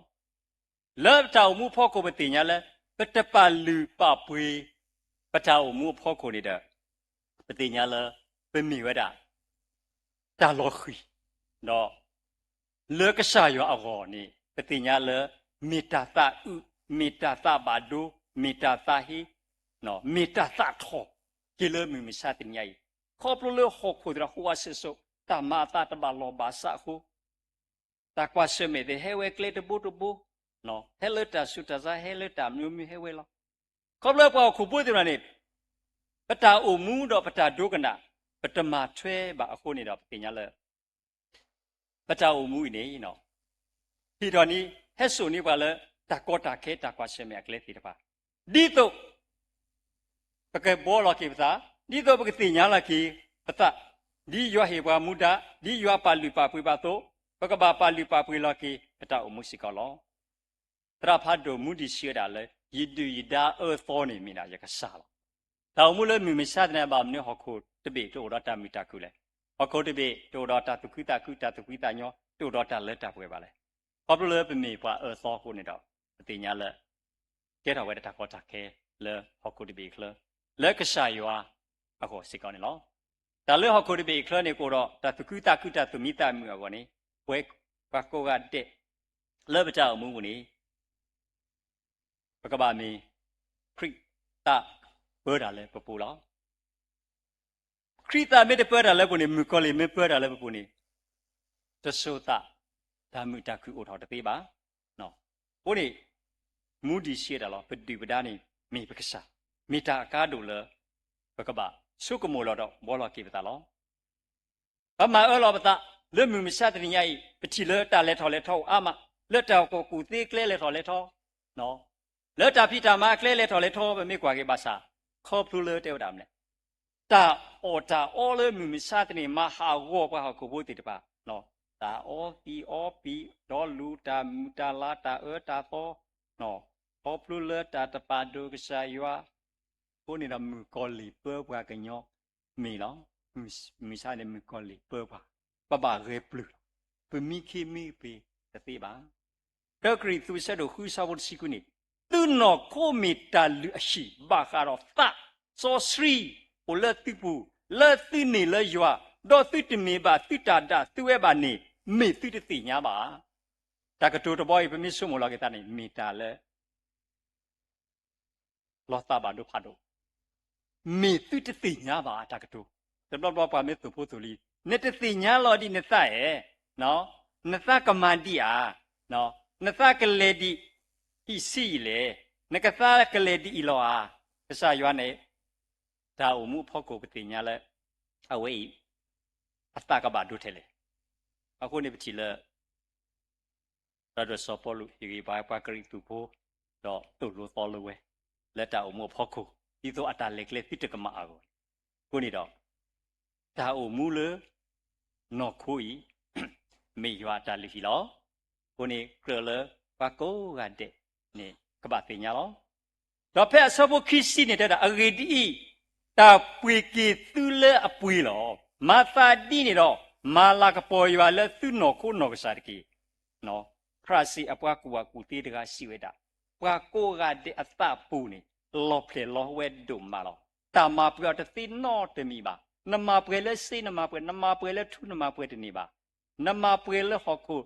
လၢပတၢ်အိၣ်မူအဖီခိၣ်ပသ့ၣ်ညါလၢ ပတပာ်လုၢ်ပာ်ပှ့ၤ ပတၢ်အိၣ်မူအဖီခိၣ်န့ၣ်ဒီး ပသ့ၣ်ညါလၢ ပမ့ၢ်ဝဲဒၣ် တၢ်လီၤဃံၤ, ဒီး လၢကစၢ်ယွၤအဂီၢ်န့ၣ် ပသ့ၣ်ညါလၢ မ့ၢ်တၢ်သးအုး, မ့ၢ်တၢ်သးဘၣ်ဒိ, မ့ၢ်တၢ်သးဟ့, မ့ၢ်တၢ်သးထီၣ် က့ၤလၢမုၢ်မဆါတနံၤအံၤ, ခီဖျိလၢဟီၣ်ခိၣ်သတးဟူးဝးစဲးစိၤ တၢ်မၤအသးတဘၣ်လီၢ်ဘၣ်စးအဃိ တၢ်ကွၢ်ဆၢၣ်မဲာ်သ့ၣ် ဟဲဝဲကျဲတဘိတဘိ, ဟဲလၢတၢ်ဆူးတၢ်ဆါ ဟဲလၢတၢ်မနုၤမနုၤဟဲဝဲလီၤ. ခီဖျိပှၤဟီၣ်ခိၣ်ဖိသ့ၣ်တဖၣ်န့ၣ် ပတၢ်အိၣ်မူဒီးပတၢ်ဒိကနၣ် ပတမၤထွဲဘၣ်အဃိန့ၣ်ဒီး ပသ့ၣ်ညါလၢ ပတၢ်အိၣ်မူအံၤန့ၣ် ဟ့ၣ်ထီၣ်န့ၢ် ဟဲစိာ်န့ၢ်ပှၤလၢ တၢ်ကီတၢ်ခဲ တၢ်ကွၢ်ဆၢၣ်မဲာ်အကျဲသ့ၣ်တဖၣ် ဒ်သိး ပကဘှီလီၤက့ၤပသး, ဒ်သိးပကသ့ၣ်ညါလီၤက့ၤပသး, ဒ်ယွၤဟ့ၣ်ပှၤမူဒါ, ဒ်ယွၤပာ်လုၢ်ပာ်ပှ့ၤဘၣ်အသိး, ပကဘၣ်ပာ်လုၢ်ပာ်ပှ့ၤလီၤက့ၤ ပတၢ်အိၣ်မူစ့ၢ်ကီးလီၤ. သရၣ်ဖးဒိၣ် Moody စံးဝဲဒၣ်လၢ ယဒုၣ်ယဒါအၢသီန့ၣ်မ့ၢ်ဒၣ်ယကစၢ်လီၤ. တၢ်အိၣ်မူလၢမုၢ်မဆါတနံၤ ဘၣ်မနုၤဟီၣ်ခိၣ်တဘ့ၣ်တအိၣ်ဒီးတၢ်မုာ်တၢ်ခုၣ်လဲၣ်. ဟီၣ်ခိၣ်တဘ့ၣ်တအိၣ်ဒီးတၢ်သူၣ်ခုသးခု တၢ်သူၣ်ဖှံသးညီ တအိၣ်ဒီးတၢ်လၢတၢ်ပှဲၤဘၣ်လဲၣ်. ခီဖျိလၢပမ့ၢ်ပှၤအၢသီအဃိန့ၣ်ဒီး ပသ့ၣ်ညါလၢ ကဲထီၣ်ဝဲဒၣ်တၢ်ကီတၢ်ခဲလၢဟီၣ်ခိၣ်တဘ့ၣ်အချၢ လၢကစၢ်ယွၤအဂီၢ်စ့ၢ်ကီးန့ၣ်လီၤ. တၢ်လၢဟီၣ်ခိၣ်တဘ့ၣ်အချၢန့ၣ် ကအိၣ်ဒီးတၢ်သူၣ်ခုသးခု တၢ်သူၣ်မံသးမုာ်အဂီၢ်န့ၣ် ပဝဲပှၤကိးဂၤဒဲး လၢပတၢ်အိၣ်မူပူၤန့ၣ် ပကဘၣ်မ့ၢ် ခရံာ်သးပၢတၢ်လၢပပူၤလီၤ. ခရံာ်သးမ့ၢ်တပၢတၢ်လၢပပူၤန့ၣ် မုၣ်ကီၤလံၢ်မ့ၢ်ပၢတၢ်လၢပပူၤန့ၣ် တစိၤသး တၢ်မုာ်တၢ်ခုၣ်အိၣ်ထီၣ်တသ့ဘၣ်. အဃိန့ၣ် Moody စံးဝဲဒၣ်လီၤ ပဒုၣ်ပဒါန့ၣ် မ့ၢ်ပကစၢ်, မ့ၢ်တၢ်အကါဒိၣ်လၢ ပကဘၣ်ဆိကမိၣ်လီၤဒီးဘှီလီၤက့ၤပသးလီၤ. ပမၤအၢလီၤပသး လၢမုၢ်မဆါတနံၤညါအံၤ ပထံၣ်လၢတၢ်လဲၤထီၣ်လဲၤထီအိၣ်အါမး, လၢတၢ်ကူၣ်ကူၣ်သ့ကျဲလဲၤထီၣ်လဲၤထီ, လၢတၢ်ဖံးတၢ်မၤအကျဲလဲၤထီၣ်လဲၤထီ ပမ့ၢ်ကွၢ်က့ၤဘၣ်ဆၣ် ခီဖျိလၢတဲဝဲဒၣ်မနုၤလဲၣ်, တၢ်အီၣ်တၢ်အီလၢမုၢ်မဆါတနံၤ မၤဟးဂီၤပှၤဟီၣ်ခိၣ်ဖိသ့ၣ်တဖၣ်, တၢ်အီသံးအီပံၤ ဒီးလူၤတၢ်မုာ်တၢ်လၤ တၢ်အၢတၢ်သီ, ခီဖျိလၢတၢ်တပာ်ဒိၣ်ကစၢ်ယွၤ, အဃိန့ၣ်ဒီးမုၣ်ကီၤလံၢ်ပၢပှၤကညီ မ့ၢ်လီၤ. မုၢ်မဆါန့ၣ်မုၣ်ကီၤလံၢ်ပၢပှၤ, ပဘၣ်ဂဲၤပျုၢ်လီၤ. ပမံခ့မံပ့ၤတသ့ဘၣ်. တၢကရံၣ်သူးဆၢဒိၣ်ဃုဆၢဖိတဆံဃုန့ၣ်, သုနီၢ်ခိမ့ၢ်တၢ်လုၢ်အဟံၣ် ဘၣ်ဃးဒီးသးစီဆှံ အိၣ်လၢသုပူၤ, လၢသုန့ၢ်လၢယွၤ, ဒီးသုတမ့ၢ်ဘၣ်သုတၢ်ဒၣ်သုဝဲဘၣ်န့ၣ်, မ့ၢ်သုတသ့ၣ်ညါဘၣ်. တၢ်ကတိၤတဘီအံၤ ပမ့ၢ်ဆိကမိၣ်လီၤက့ၤသးန့ၣ် မ့ၢ်တၢ်လၢ လီၤသးဘၣ်ဒိဖးဒိၣ်, မ့ၢ်သုတသ့ၣ်ညါဘၣ်တၢ်ကတိၤ. တဘျီဘျီပှၤမ့ၢ်သိၣ်ဖိသိၣ်လံၤ, နတသ့ၣ်ညါလီၤဒံးနသးဧါ, နသးကမၤဒံးဧါ, နသးကလဲၤဒံး ဟံၣ်ဆံးအံၤလဲၣ်, နကသးကလဲၤဒံးအံၤလီၤဧါ. ကစၢ်ယွၤန့ၣ် တၢ်အိၣ်မူအဖီခိၣ်ပသ့ၣ်ညါလၢ အဝဲအံၤ အသးကဘၣ်ဒိထဲလဲၣ်. အဃိန့ၣ်ပထံၣ်လၢ သရၣ်ဒိၣ်စီၤပီလူးဟ့ၣ်ဂံၢ်ဘါပှၤကရံၣ်သူးဖိ, ဒီးသိၣ်လိသီလိဝဲ လၢတၢ်အိၣ်မူအဖီခိၣ် ဒ်သိးအတၢ်လဲၤကျဲသုတကမၣ်အဂီၢ်န့ၣ်, အဃိန့ၣ်ဒီး တၢ်အိၣ်မူလၢ နီၢ်ခိအံၤ မ့ၢ်ယွၤအတၢ်လုၢ်ဟံၣ်လီၤ. အဃိန့ၣ်ကြၢးလၢပှၤကိးဂၤဒဲးန့ၣ် ကဘၣ်သ့ၣ်ညါလီၤ. ဒီးဖဲအဆၢဖိခံဆံန့ၣ်တဲဒၣ် အဂ့ၢ်ဒ်အံၤ, တၢ်ပှ့ၤက့ၤသုလၢအပှ့ၤလီၤ. မၤသးဒ်န့ၣ်ဒီး မၤလၤကပီၤယွၤလၢသုနီၢ်ခိနီၢ်ကစၢ်တက့ၢ်. ဖရၣ်စံၣ်အပှၤကူၣ်ဘၣ်ကူၣ်သ့တဂၤစံးဝဲဒၣ်, ပှၤကိးဂၤဒဲးအသးပူၤန့ၣ် လီၤဖျဲၣ်လီၤဝဲဒိၣ်မးလီၤ. တၢ်မၤပှဲၤအီၤတသ့နီတမံၤဘၣ်. နမၤပှဲၤလၢစ့နမၤပှဲၤ, နမၤပှဲၤလၢထူနမၤပှဲၤတန့ၢ်ဘၣ်. နမၤပှဲၤလၢဟီၣ်ခိၣ်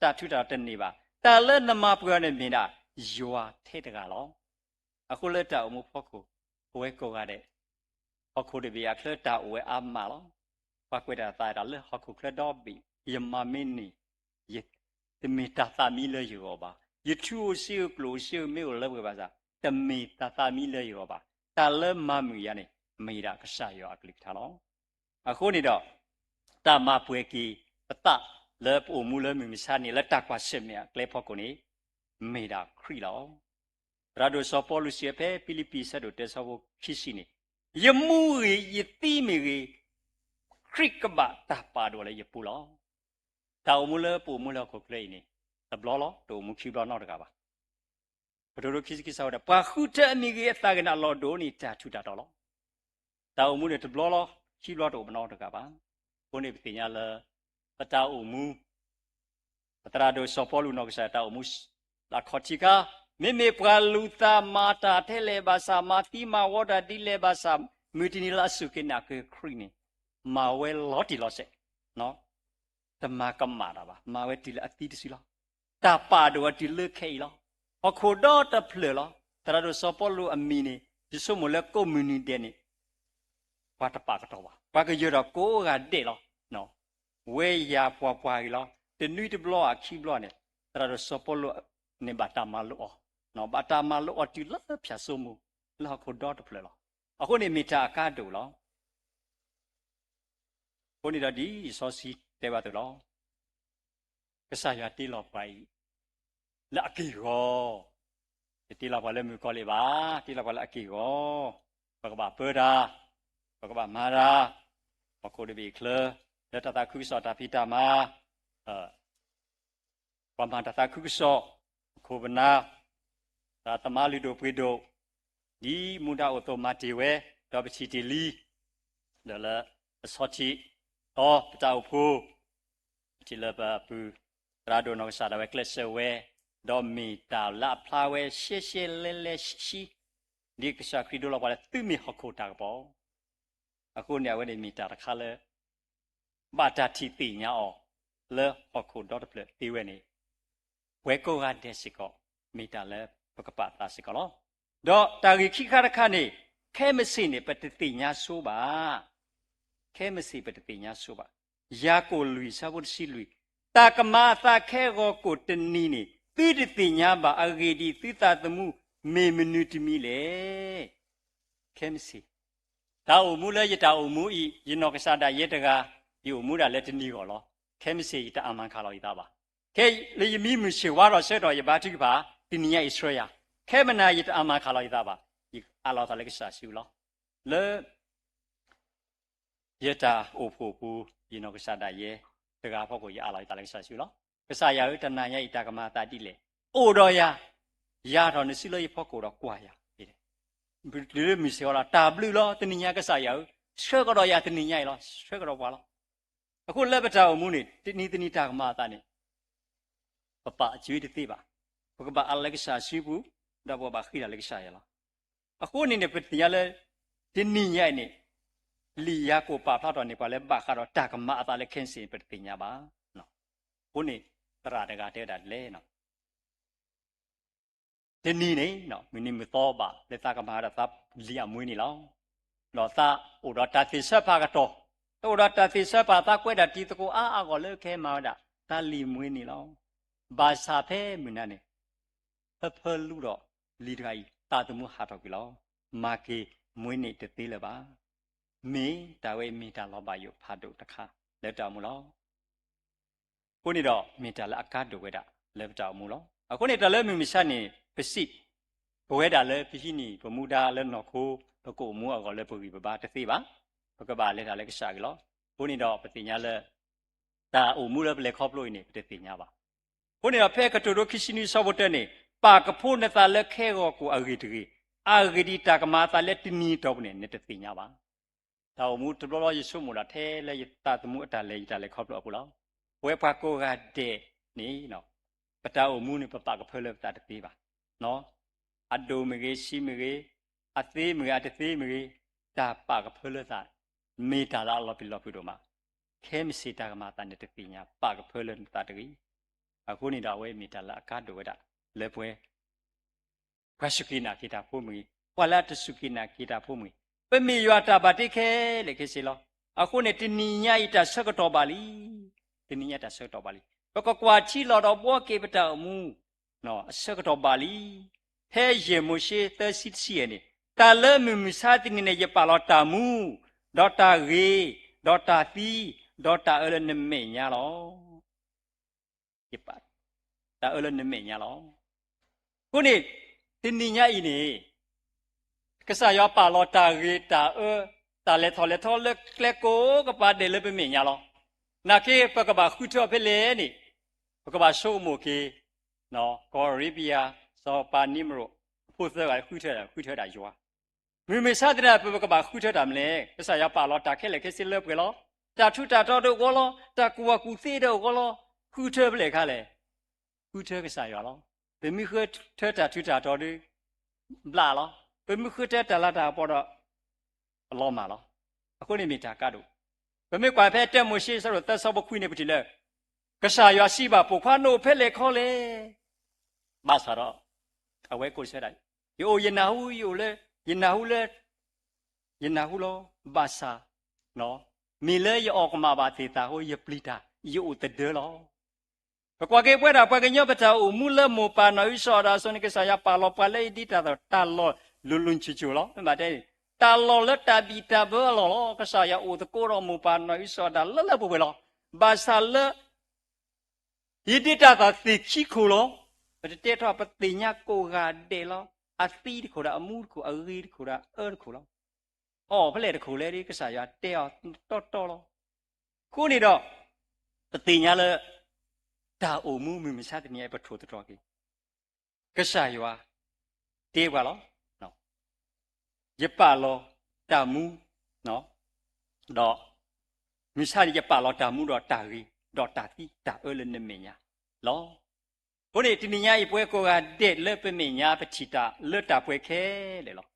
တၢ်ထူးတၢ်တီၤတန့ၢ်ဘၣ်. တၢ်လၢနမၤပှဲၤအီၤန့ၣ်မ့ၢ်ဒၣ် ယွၤထဲတဂၤလီၤ. အဃိလၢတၢ်အိၣ်မူဖီခိၣ် ပဝဲကိးဂၤဒဲး ဟီၣ်ခိၣ်တဘ့ၣ်အချၢတၢ်အိၣ်ဝဲအါမးလီၤ. ပှၤကွဲးတၢ်သးဒၣ်လၢဟီၣ်ခိၣ်ချၢဒီဘ့ၣ် ယမၤမ့ၢ်န့ၢ် တမ့ၢ်တၢ်သးမံလၢယဂီၢ်ဘၣ်. ယထူအိၣ်စ့ဧိၤကျိၣ်အိၣ်စ့ဧိၤမ့ၢ်အိၣ်လၢပှဲၤဘၣ်ဆၣ် တမ့ၢ်တၢ်သးမံလၢယဂီၢ်ဘၣ်. တၢ်လၢမၤမုာ်ယၤန့ၣ် မ့ၢ်ဒၣ်ကစၢ်ယွၤအကလုၢ်ကထါလီၤ. အဃိန့ၣ်ဒီး တၢ်မၤပှဲၤက့ၤပသးလၢပအိၣ်မူလၢမုၢ်မဆါန့ၣ် လၢတၢ်ကွၢ်ဆၢၣ်မဲာ်အကျဲဖီခိၣ်န့ၣ် မ့ၢ်ဒၣ်ခရံာ်လီၤ. သရၣ်ဒိၣ်စီၤပီလူးစံးဝဲဖဲဖံလံးပံၤဆၢဒိၣ်တၢဆၢဖိခံဆံန့ၣ်, ယမူဂ့ၤ ယသံမ့ၢ်ဂ့ၤ, ခရံာ်ကဘၣ်တၢ်ပာ်ဒိၣ်လၢယပူၤလီၤ. တၢ်အိၣ်မူလၢပအိၣ်မူလၢဟီၣ်ခိၣ်ချၢအံၤန့ၣ် တဘျီလီၤ, တအိၣ်မူခံဘျီနီတဂၤဘၣ်. ပဒိၣ်ဒိၣ်ခံဆံခံဆၢဝဲဒၣ် ပှၤဃုထၢအမံၤဂ့ၤ အသးဂ့ၤန့ၣ်အလီၢ်ဒိၣ်န့ၣ် တၢ်ထူးတၢ်တီၤလီၤ. တၢ်အိၣ်မူန့ၣ်တဘျီလီၤ, ခံဘျီတအိၣ်မူနီတဂၤဘၣ်. အဃိန့ၣ်ပသ့ၣ်ညါလၢ ပတၢ်အိၣ်မူ ပသရၣ်ဒိၣ်စီၤပီလူးနီၢ်ကစၢ်တၢ်အိၣ်မူ လၢအခီၣ်ထံးခါ, မ့မ့ၢ်ပှၤလူၤသးမၤတၢ်ထဲလဲၣ်ဘၣ်ဆၣ်, မၤသံမၤဝီတၢ်ဒ်လဲၣ်ဘၣ်ဆၣ်, မုၢ်တနံၤလၢအစူၢ်က့ၤနာ်က့ၤခရံာ်န့ၣ် မၤဝဲလီၤတံၢ်လီၤဆဲး, တမၤကမၣ်တၢ်ဘၣ်, မၤဝဲတုၤလၢအသံတစုလီၤ. တၢ်ပာ်ဒိၣ်အီၤတုၤလၢခဲအံၤလီၤ. ဟီၣ်ခိၣ်ဒီတဖျၢၣ်လီၤ. သရၣ်ဒိၣ်စီၤပီလူးအမံၤန့ၣ် ယဆိကမိၣ်လၢကိးမုၢ်နံၤဒဲးန့ၣ် ပှၤတပာ်ကတီၤဘၣ်, ပှၤကယၢၤဒီးကိးဂၤဒဲးလီၤ. ဝဲယၤပှၤပှၤဂ့ၤလီၤ. တနွံတဘျီအခံဘျီန့ၣ် သရၣ်ဒိၣ်စီၤပီလူးန့ၣ်ဘၣ်တၢ်မၤလိအီၤ, ဘၣ်တၢ်မၤလိအီၤတုၤလၢဖၠၣ်စိမိၤ လၢဟီၣ်ခိၣ်ဒီတဖျၢၣ်လီၤ. အဃိန့ၣ်မ့ၢ်တၢ်အကါဒိၣ်လီၤ. အဃိန့ၣ်ဒီးဒ်လံာ်စီဆှံတဲဘၣ်အသိးလီၤ. ကစၢ်ယွၤတ့လီၤပှၤအံၤ လၢအက့ၢ်အဂီၤ, တတ့လီၤပှၤလၢမုၣ်ကီၤလံၢ်ဘၣ်, တ့လီၤပှၤလၢအက့ၢ်အဂီၤ, ပကဘၣ်ပၢတၢ်, ပကဘၣ်မၤတၢ်, ဟီၣ်ခိၣ်တဘ့ၣ်အချၢ, လၢတၢ်သးခုကစီၣ်တၢ်ဖံးတၢ်မၤ ပှၤမၤတၢ်သးခုကစီၣ်, ပခိၣ်ပနၢ်, တၢ်သမါလုၢ်ဒိၣ်ပှ့ၤဒိၣ်, ဒ်မူဒါအိၣ်အသိးမၤတ့ၢ်ဝဲ, ဒီးပထံၣ်တ့ၢ်လံ, ဒီးလၢအဆီထံး, ဒီးပတၢ်အိၣ်ဖှိၣ်, ပထံၣ်လၢပပုၢ်သရၣ်ဒိၣ်နီၢ်ကစၢ်ဒၣ်ဝဲကျဲးစၢးဝဲ, ဒီးမ့ၢ်တၢ်လၢအဖျါဝဲရှဲရှဲလဲလဲဆှံဆှံ, ဒ်ကစၢ်ခရံာ်ဒိလီၤပှၤလၢသုမ့ၢ်ဟီၣ်ခိၣ်တၢ်ကပီၤ အဃိန့ၣ် အဝဲန့ၣ်မ့ၢ်တၢ်တခါလၢ ဘၣ်တၢ်ထံၣ်သ့ၣ်ညါအီၤ လၢဟီၣ်ခိၣ်ဒီတဖျၢၣ်သ့ဝဲန့ၣ် ပဝဲကိးဂၤဒဲးစ့ၢ်ကီး မ့ၢ်တၢ်လၢပကပာ်သးစ့ၢ်ကီးလီၤ. ဒီးတၢ်ဂ့ၢ်ခံခါတခါန့ၣ် ခဲမုၢ်ဆ့ၣ်န့ၣ် ပတသ့ၣ်ညါဆိဘၣ်. ခဲမုၢ်ဆ့ၣ်ပတသ့ၣ်ညါဆိဘၣ်. ယၤကိာ်လွံၢ်ဆၢဖိတဆံလွံၢ်, တၢ်ကမၤအသးခဲဂီၤကိာ်တနံၤန့ၣ် သုတသ့ၣ်ညါဘၣ်. အဂ့ၢ်ဒ်အံၤ, သုသးသမူမ့ၢ်မနုၤတမံၤလဲၣ်. ခဲမုၢ်ဆ့ၣ်, တၢ်အိၣ်မူလၢယတၢ်အိၣ်မူအံၤ ယနီၢ်ကစၢ်ဒၣ်ယဲတဂၤ, ယအိၣ်မူဒၣ်လၢတနံၤဂီၢ်လီၤ. ခဲမုၢ်ဆ့ၣ်ယတၢ်အမၤခးလီၤယသးဘၣ်. ခဲလၢယမံမုၢ်ဆ့ၣ်ဝါထီၣ်ဆၢကတီၢ် ယဘါထုကဖၣ် တနံၤညါအံၤဆှၢယၤ, ခဲမုၢ်နၤယတၢ်အမၤခးလီၤယသးဘၣ်. ယအးလီၤသးလၢကစၢ်စုလီၤ. လၢ ယတၢ်အိၣ်ဖှိၣ်အပူၤ ယနီၢ်ကစၢ်ဒၣ်ယဲတဂၤအဖီခိၣ် ယအးလီၤယသးလၢကစၢ်စုလီၤ. ကစၢ်ယွၤဧၢ, တနၤညါအံၤတၢ်ကမၤအသးဒ်လဲၣ်. အိၣ်ဒီးယၤ, ယၤထီၣ်နစုလၢယဖီခိၣ်ဒီးကွၢ်ယၤ, တုၤလၢမုၢ်ဆ့ၣ်ဝါလီၤ. တၢ်ဘျုးလီၤ. တနံၤညါကစၢ်ယွၤဧၢ, ဆှၢကဒီးယၤတနံၤညါအံၤလီၤ, ဆှၢကဒီးပှၤလီၤ. အဃိလၢပတၢ်အိၣ်မူန့ၣ် တနံၤတနံၤတၢ်ကမၤအသးန့ၣ် ပပာ်အစုတသ့ဘၣ်. ပကဘၣ်အးလီၤလၢကစၢ်စုပူၤ, ဒီးပကဘၣ်ဃ့တၢ်လၢကစၢ်ယွၤလီၤ. အဃိန့ၣ်န့ၣ် ပသ့ၣ်ညါလၢ တနံၤညါအံၤန့ၣ် လံာ်ယၤကိာ်ပာ်ဖျါထီၣ်န့ၣ် ပှၤလၢဘၣ်ဃးဒီးတၢ်ကမၤအသးလၢခဲစ့ၣ်န့ၣ် ပတသ့ၣ်ညါဘၣ်. အဃိန့ၣ် သရၣ်တဂၤတဲဝဲဒၣ်ဒ်လဲၣ် တနံၤန့ၣ် မုၢ်နံၤမုၢ်သီဘၣ်လၢသးကမၤဒီးသးလံာ်အမွ့န့ၣ်လီၤ. ဒီးသးအိၣ်ဒီးတၢ်သ့ၣ်ဆၢဖးကတီၢ်, သးအိၣ်ဒီးတၢ်သ့ၣ်ဆၢဖး သးကွဲးဒၣ်တံၤသကိးအါအါဂီၢ်လၢကဟဲမၤဝဲဒၣ် သးလံာ်မွ့န့ၣ်လီၤ. ဘၣ်ဆၣ်ဖဲမုၢ်နၤန့ၣ် ဖၢဖၢလူဒီးလံာ်တဂၤအံၤ သးသမူဟးထီၣ်ကွံာ်လီၤ. မၤက့ၤမွ့န့ၣ်တသ့လၢၤဘၣ်. မ့ၢ်တၢ်ဝဲအံၤမ့ၢ်တၢ်လီၤဘၣ်ယိၣ်ဖးဒိၣ်တခါလၢတၢ်အိၣ်မူလီၤ. အဃိန့ၣ်ဒီး မ့ၢ်တၢ်လၢအကါဒိၣ်ဝဲဒၣ်လၢပတၢ်အိၣ်မူလီၤ. အဃိန့ၣ် တၢ်လၢမုၢ်မဆါန့ၣ် ပစံးပဝဲဒၣ်လၢပဟံးန့ၢ်ပမူဒါလၢနီၢ်ခိ ပကအိၣ်မူအဂီၢ်လၢပဂံၢ်ပဘါတသ့ဘၣ်. ပကဘၣ်လဲၤတၢ်လၢကစၢ်အဂ့ၢ်လီၤ. အဃိန့ၣ်ဒီးပသ့ၣ်ညါလၢ တၢ်အိၣ်မူလၢပလဲၤခီဖျိအံၤန့ၣ် ပတသ့ၣ်ညါဘၣ်. အဃိန့ၣ်ဒီးဖဲကတိၤဒိခံဆံနွံဆၢဖိတၢန့ၣ် ပာ်ကဖိနသးလၢခဲဂီၤကိာ်အဂ့ၢ်တဂ့ၤ, အဂ့ၢ်ဒ်အံၤ တၢ်ကမၤအသးလၢတနံၤအတီၢ်ပူၤန့ၣ် နတသ့ၣ်ညါဘၣ်. တၢ်အိၣ်မူတဘျီဘျီယဆိကမိၣ်ဒၣ်ထဲလၢယသးသမူအတၢ်လဲၤယတၢ်လဲၤခီဖျိအပူၤလီၤ. ပဝဲပှၤကိးဂၤဒဲးန့ၣ် ပတၢ်အိၣ်မူန့ၣ် ပပာ်ကဖၢလၢပသးတသ့ဘၣ်. အဒိၣ်မ့ၢ်ဂ့ၤ, ဆံးမ့ၢ်ဂ့ၤ, အသ့မ့ၢ်ဂ့ၤ, အတသ့မ့ၢ်ဂ့ၤ, တၢ်ပာ်ကဖၢလၢသး မ့ၢ်တၢ်လၢအလီၤပျံၤလီၤဖုးဒိၣ်မး. ခဲမုၢ်ဆ့ၣ်တၢ်ကမၤအသးန့ၣ် တသ့ၣ်ညါ ပာ်ကဖၢလၢနသးတဂ့ၤ. အဃိန့ၣ်ဒီးအဝဲမ့ၢ်တၢ်လၢအကါဒိၣ်ဝဲဒၣ်လၢပဝဲ ပှၤစူၢ်က့ၤနာ်က့ၤတၢ်ဖိမ့ၢ်ဂ့ၤ, ပှၤလၢအတစူၢ်က့ၤနာ်က့ၤတၢ်ဖိမ့ၢ်ဂ့ၤ, ပမ့ၢ်ယွၤတၢ်ဘၣ်တ့ခဲလၢာ်ခဲဆ့လီၤ. အဃိန့ၣ် တနံၤညါအံၤတၢ်ဆၢကတီၢ်ဘၣ်လံ. တနံၤညါတၢ်ဆၢကတီၢ်ဘၣ်လံ. ပကကွၢ်ထံလီၤဒီးဘှီက့ၤပတၢ်အိၣ်မူ အဆၢကတီၢ်ဘၣ်လံ. ဖဲယဲၢ်မိၤၡ့သၢဆံတဆံယဲၢ်န့ၣ်, တၢ်လၢမုၢ်မဆါတနံၤန့ၣ် ယပာ်လီၤတၢ်မူ, ဒီးတၢ်ဂ့ၤ, ဒီးတၢ်သံ, ဒီးတၢ်အၢလၢနမဲာ်ညါလီၤ. ယပာ်တၢ်အၢလၢနမဲာ်ညါလီၤ. အဃိန့ၣ် တနံၤညါအံၤန့ၣ် ကစၢ်ယွၤပာ်လီၤတၢ်ဂ့ၤတၢ်အၢ တၢ်လဲၤထီၣ်လဲၤထီလၢကျဲကိးကပၤဒဲးလၢပမဲာ်ညါလီၤ. နာ်က့ ပကဘၣ်ဃုထၢဖဲလဲၣ်န့ၣ် ပကဘၣ်ဆိကမိၣ်က့ၤ ကီၢ်အၤရ့ဘံယၤ စီၤပၤနံမရိး အဖိသၢဂၤဃုထၢ ဃုထၢဒၣ်ယွၤ. မုၢ်မဆါတနံၤ ပကဘၣ်ဃုထၢတၢ်မနုၤလဲၣ်. ကစၢ်ယွၤပာ်လီၤတၢ်ခဲလၢာ်ခဲဆ့လၢပှဲၤလီၤ. တၢ်ထူးတၢ်တီၤဒီးအိၣ်ဂီၢ်လီၤ. တၢ်ကူၣ်ဘၣ်ကူၣ်သ့ဒီးအိၣ်ဂီၢ်လီၤ. ဃုထၢဖဲလဲၣ်ခါလဲၣ်. ဃုထၢကစၢ်ယွၤလီၤ. ပမ့ၢ်ဃုထၢတၢ်ထူးတၢ်တီၤဒီး ဘျးလီၤ. ပမ့ၢ်ဃုထၢတၢ်လၤတၢ်ကပီၤဒီး အလီၤမၢ်လီၤ. အဃိန့ၣ်မ့ၢ်တၢ်ကါဒိၣ်. ပမ့ၢ်ကွၢ်ဖဲတၢမိၤၡ့ အဆၢဒိၣ်သၢ အဆၢဖိခွံန့ၣ် ပထံၣ်လၢ ကစၢ်ယွၤစံးဘၣ်ပိာ်ခွါ နအိၣ်ဖဲလဲၣ်ခီလဲၣ်. ဘၣ်ဆၣ်ဒီး အဝဲကိးဆၢဒၣ် ယအိၣ်ယနၢ်ဟူ ယအိၣ်လၢ ယနၢ်ဟူလၢ ယနၢ်ဟူလီၤ. ဘၣ်ဆၣ် မ့ၢ်လၢယအီၣ်ကမၣ်ဘၣ်သ့ၣ်သၣ်အဃိ ယပျံၤတၢ် ယအိၣ်သဒၢလီၤ. ပကွၢ်က့ၤပဝဲဒၣ်ပှၤကညီပတၢ်အိၣ်မူလၢမိၢ်ပၢ်နီၢ်အံၣ်စီၤအၤဒၣ်အစိၤန့ၣ် ကစၢ်ယွၤပာ်လီၤပှၤလၢအဒ့တၢ်သီၣ်တၢ်လီၢ်လိၤလိၤဆိဆိလီၤ. မ့ၢ်ဘၣ်တဲန့ၣ် တၢ်လီၢ်လၢတၢ်ဘံၣ်တၢ်ဘၢအလီၢ်လီၤ. ကစၢ်ယွၤအိၣ်သကိးဒီးမိၢ်ပၢ်နီၢ်အံၣ်စီၤအၤဒၣ်လၢလၢပှဲၤပှဲၤလီၤ. ဘၣ်ဆၣ်လၢ ယဒ့တၢ်သီၣ်သ့ၣ်ခံခိၣ်လီၤ. ပတတဲထီၣ် ပသ့ၣ်ညါကိးဂၤဒဲးလီၤ. အသံတခိၣ်ဒီးအမူတခိၣ် အဂ့ၤတခိၣ်ဒီးအအၢတခိၣ်လီၤ. အီၣ်ဖဲလဲၣ်တခိၣ်လဲၣ်ဒီး ကစၢ်ယွၤတဲအီၤတီတီလီၤ. အဃိန့ၣ်ဒီး ပသ့ၣ်ညါလၢ တၢ်အိၣ်မူမုၢ်မဆါတနံၤအံၤ ပထိၣ်သတြီၤက့ၤ ကစၢ်ယွၤ တဲပှၤလီၤ. ယပာ်လီၤတၢ်မူ ဒီး မုၢ်မဆါန့ၣ် ယပာ်လီၤတၢ်မူဒီးတၢ်ဂ့ၤ ဒီးတၢ်သံ တၢ်အၢလၢနမဲာ်ညါလီၤ. အဃိန့ၣ် တနံၤညါအံၤ ပဝဲကိးဂၤဒဲးလၢပမဲာ်ညါ ပထံၣ်တၢ်လၢတၢ်ပှဲၤခဲလၢာ်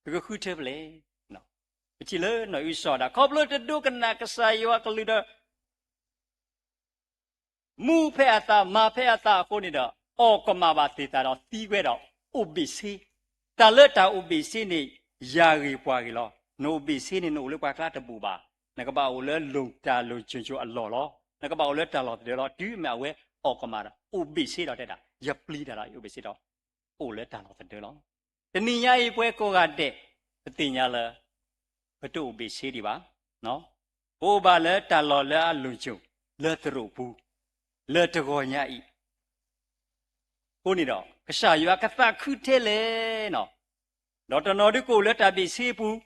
လီၤ. ပကဃုထၢဖဲလဲၣ်. ပထံၣ်လၢနီၢ်အံၣ်စီၤအၤဒၣ် ခီဖျိတဒိကနၣ်ကစၢ်ယွၤကလုၢ်ဒီး မူဖဲအသး မၤဖဲအသးအဃိန့ၣ်ဒီး အီၣ်ကမၣ်ဘၣ်သ့ၣ်သၣ်ဒီးသံကွံာ်ဒီး အိၣ်ဘ့ၣ်ဆ့. တၢ်လၢတၢ်အိၣ်ဘ့ၣ်ဆ့န့ၣ် ယၤဂ့ၤပှၤဂ့ၤလီၤ. နအိၣ်ဘ့ၣ်ဆ့န့ၣ် နအိၣ်လၢပှၤကျါတဘူၣ်ဘၣ်. နကဘၣ်အိၣ်လၢလိၣ်တၢ်လိၣ်စိၤစိၤအလီၢ်လီၤ. နကဘၣ်အိၣ်လၢတၢ်လီၢ်သဒၢလီၤ. တုၤမ့ၢ်အဝဲအီၣ်ကမၣ်ဒီး အိၣ်ဘ့ၣ်ဆ့ဒီးတဲဒၣ် ယပျံၤတၢ်ဒီးယအိၣ်ဘ့ၣ်ဆ့ဒီး အိၣ်လၢတၢ်လီၢ်သဒၢလီၤ. တနံၤညါအံၤ ပဝဲကိးဂၤဒဲး ပသ့ၣ်ညါလၢ ပတအိၣ်ဘ့ၣ်ဆ့ဒံးဘၣ်. ပအိၣ်ဘၣ်လၢတၢ်လီၢ်လၢအလိၣ်စိၤ လၢသရိာ်ပူၤ လၢတဂီၤညါအံၤ အဃိန့ၣ်ဒီး ကစၢ်ယွၤကသးခုထဲလဲၣ်. ဒီးတနီၤဒုးကအိၣ်လၢတၢ်ဘ့ၣ်ဆ့အပူၤ,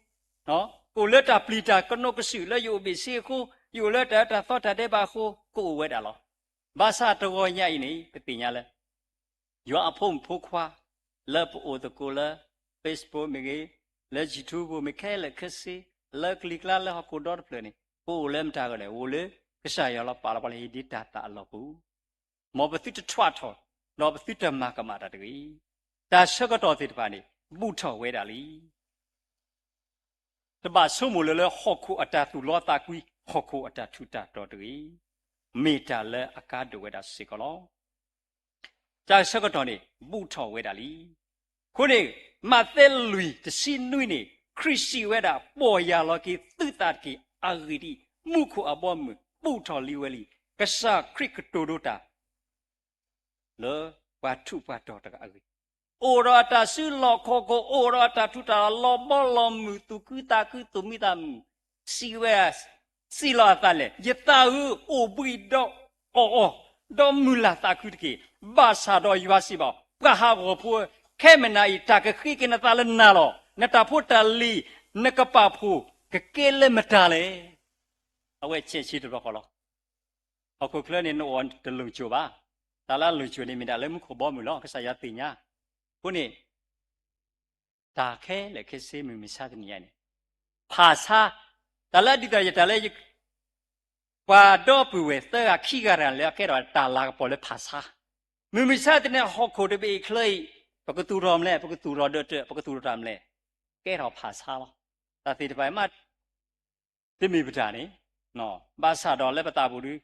ကအိၣ်လၢတၢ်ပျံၤတၢ်ကနိးကစုာ်လၢယအိၣ်ဘ့ၣ်ဆ့အဃိ, ယအိၣ်လၢတၢ်အၢတၢ်သီတၢ်ဒဲးဘးအဃိ ကအိၣ်ဝဲဒၣ်လီၤ. ဘၣ်ဆၣ်တဂီၤညါအံၤန့ၣ် ပသ့ၣ်ညါလၢ ယွၤအဖိမုၣ်ဖိခွါ လၢပအိၣ်သကိးလၢ Facebook မ့ၢ်ဂ့ၤ, လၢ YouTube မ့ၢ်ဂ့ၤ ခဲလၢာ်ခဲဆ့ လၢကလံၤကျါလၢဟီၣ်ခိၣ်ဒီတဖျၢၣ်န့ၣ် ပအိၣ်လၢမတၤဂီၢ်လဲၣ်, အိၣ်လၢကစၢ်ယွၤလီၤ. ပာ်လီၤပှၤလၢဟ့ၣ်ဒံးတၢ်သၣ်အလီၢ်ပူၤ, မ်ပသုတထွးထီၣ်, ဒီးပသုတမၤကမၣ်တၢ်တဂ့ၤ. တၢ်ဆၢကတီၢ်သ့ၣ်တဖၣ်န့ၣ် ဘူးထီၣ်ဝဲဒၣ်လံ. တဘၣ်ဆိကမိၣ်လၢၤလၢဟီၣ်ခိၣ်အတၢ်သူၣ်လီသးကွံ, ဟီၣ်ခိၣ်အတၢ်ထူးတၢ်တီၤတဂ့ၤ, မ့ၢ်တၢ်လၢအကါဒိၣ်ဝဲဒၣ်စ့ၢ်ကီးလီၤ. တၢ်ဆၢကတီၢ်န့ၣ် ဘူးထီၣ်ဝဲဒၣ်လံ. အဃိန့ၣ် မးသဲလွံၢ်တဆံနွံန့ၣ် ခရံာ်စံးဝဲဒၣ် ပီၢ်ယၢ်လီၤက့ၤသုသးတက့ၢ်. အဂ့ၢ်ဒ်အံၤ, မူခိၣ်အဘီအမုၢ် ဘူးထီၣ်လံဝဲလံ. ကစၢ်ခရံာ်ကတိၤဒိတၢ် လၢပှၤထူးပှၤတီၤတဂၤအဂ့ၢ်, အိၣ်ဒီးအတၢ်စုလီၢ်ခီၣ်ခိၣ်, အိၣ်ဒီးအတၢ်ထူးတၢ်တီၤ လီၤဘီလီၤမုၢ်, သူၣ်ခုသးခု, သူၣ်မံသးမုာ်, စံးဝဲ, စံးလီၤအသးလဲၣ်, ယသးဧၢ, အိၣ်ဘှံးဒီးအီၣ်အီ, ဒီးမုာ်လၤသးခုတက့ၢ်. ဘၣ်ဆၣ်ဒီးယွၤစံးဘၣ်, ပှၤဟးဂီၤဖိဧၢ, ခဲမုၢ်နၤအံၤ တၢ်ကဃ့ကညးနသးလၢနၤလီၤ. နတၢ်ဖိတၢ်လံၤ, နကပာ်ဖှိၣ် ကကဲလၢမတၤလဲၣ်. အဝဲဆဲးဆ့တဘျီဃီလီၤ. ဟီၣ်ခိၣ်ချၢန့ၣ် နအိၣ်တလိၣ်ကၠိဘၣ်. တၢ်လၢအလိၣ်ကၠိန့ၣ် မ့ၢ်ဒၣ်လၢမူခိၣ်ဘီမုၢ်လီၤ. ကစၢ်ယွၤသ့ၣ်ညါ. အဃိန့ၣ် တၢ်ခဲလၢာ်ခဲဆ့ မုၢ်မဆါတနံၤအံၤန့ၣ် ဖးဆါ, တၢ်လၢအဒ်သိးယတၢ်လၢ ပှၤဒီပုၢ်ဝဲၢ်သၢဂၤခံဂၤတဂၤလၢအကဲထီၣ်တၢ်လၤကပီၤလၢဖးဆါ, မုၢ်မဆါတနံၤ ဟီၣ်ခိၣ်တဘ့ၣ်အံၤချၢအံၤ ပကသူၣ်ထီၣ်မလဲၣ်, ပကသူၣ်ထီၣ်ဒီးတၢ်, ပကသူၣ်ထီၣ်တၢ်မလဲၣ်, ကဲထီၣ်ဖးဆါလီၤ. တၢ်သ့ၣ်တဖၣ်မး တမ့ၢ်ပတၢ်န့ၣ်, ဘၣ်ဆၣ်ဒီးလၢပသးပူၤဒီး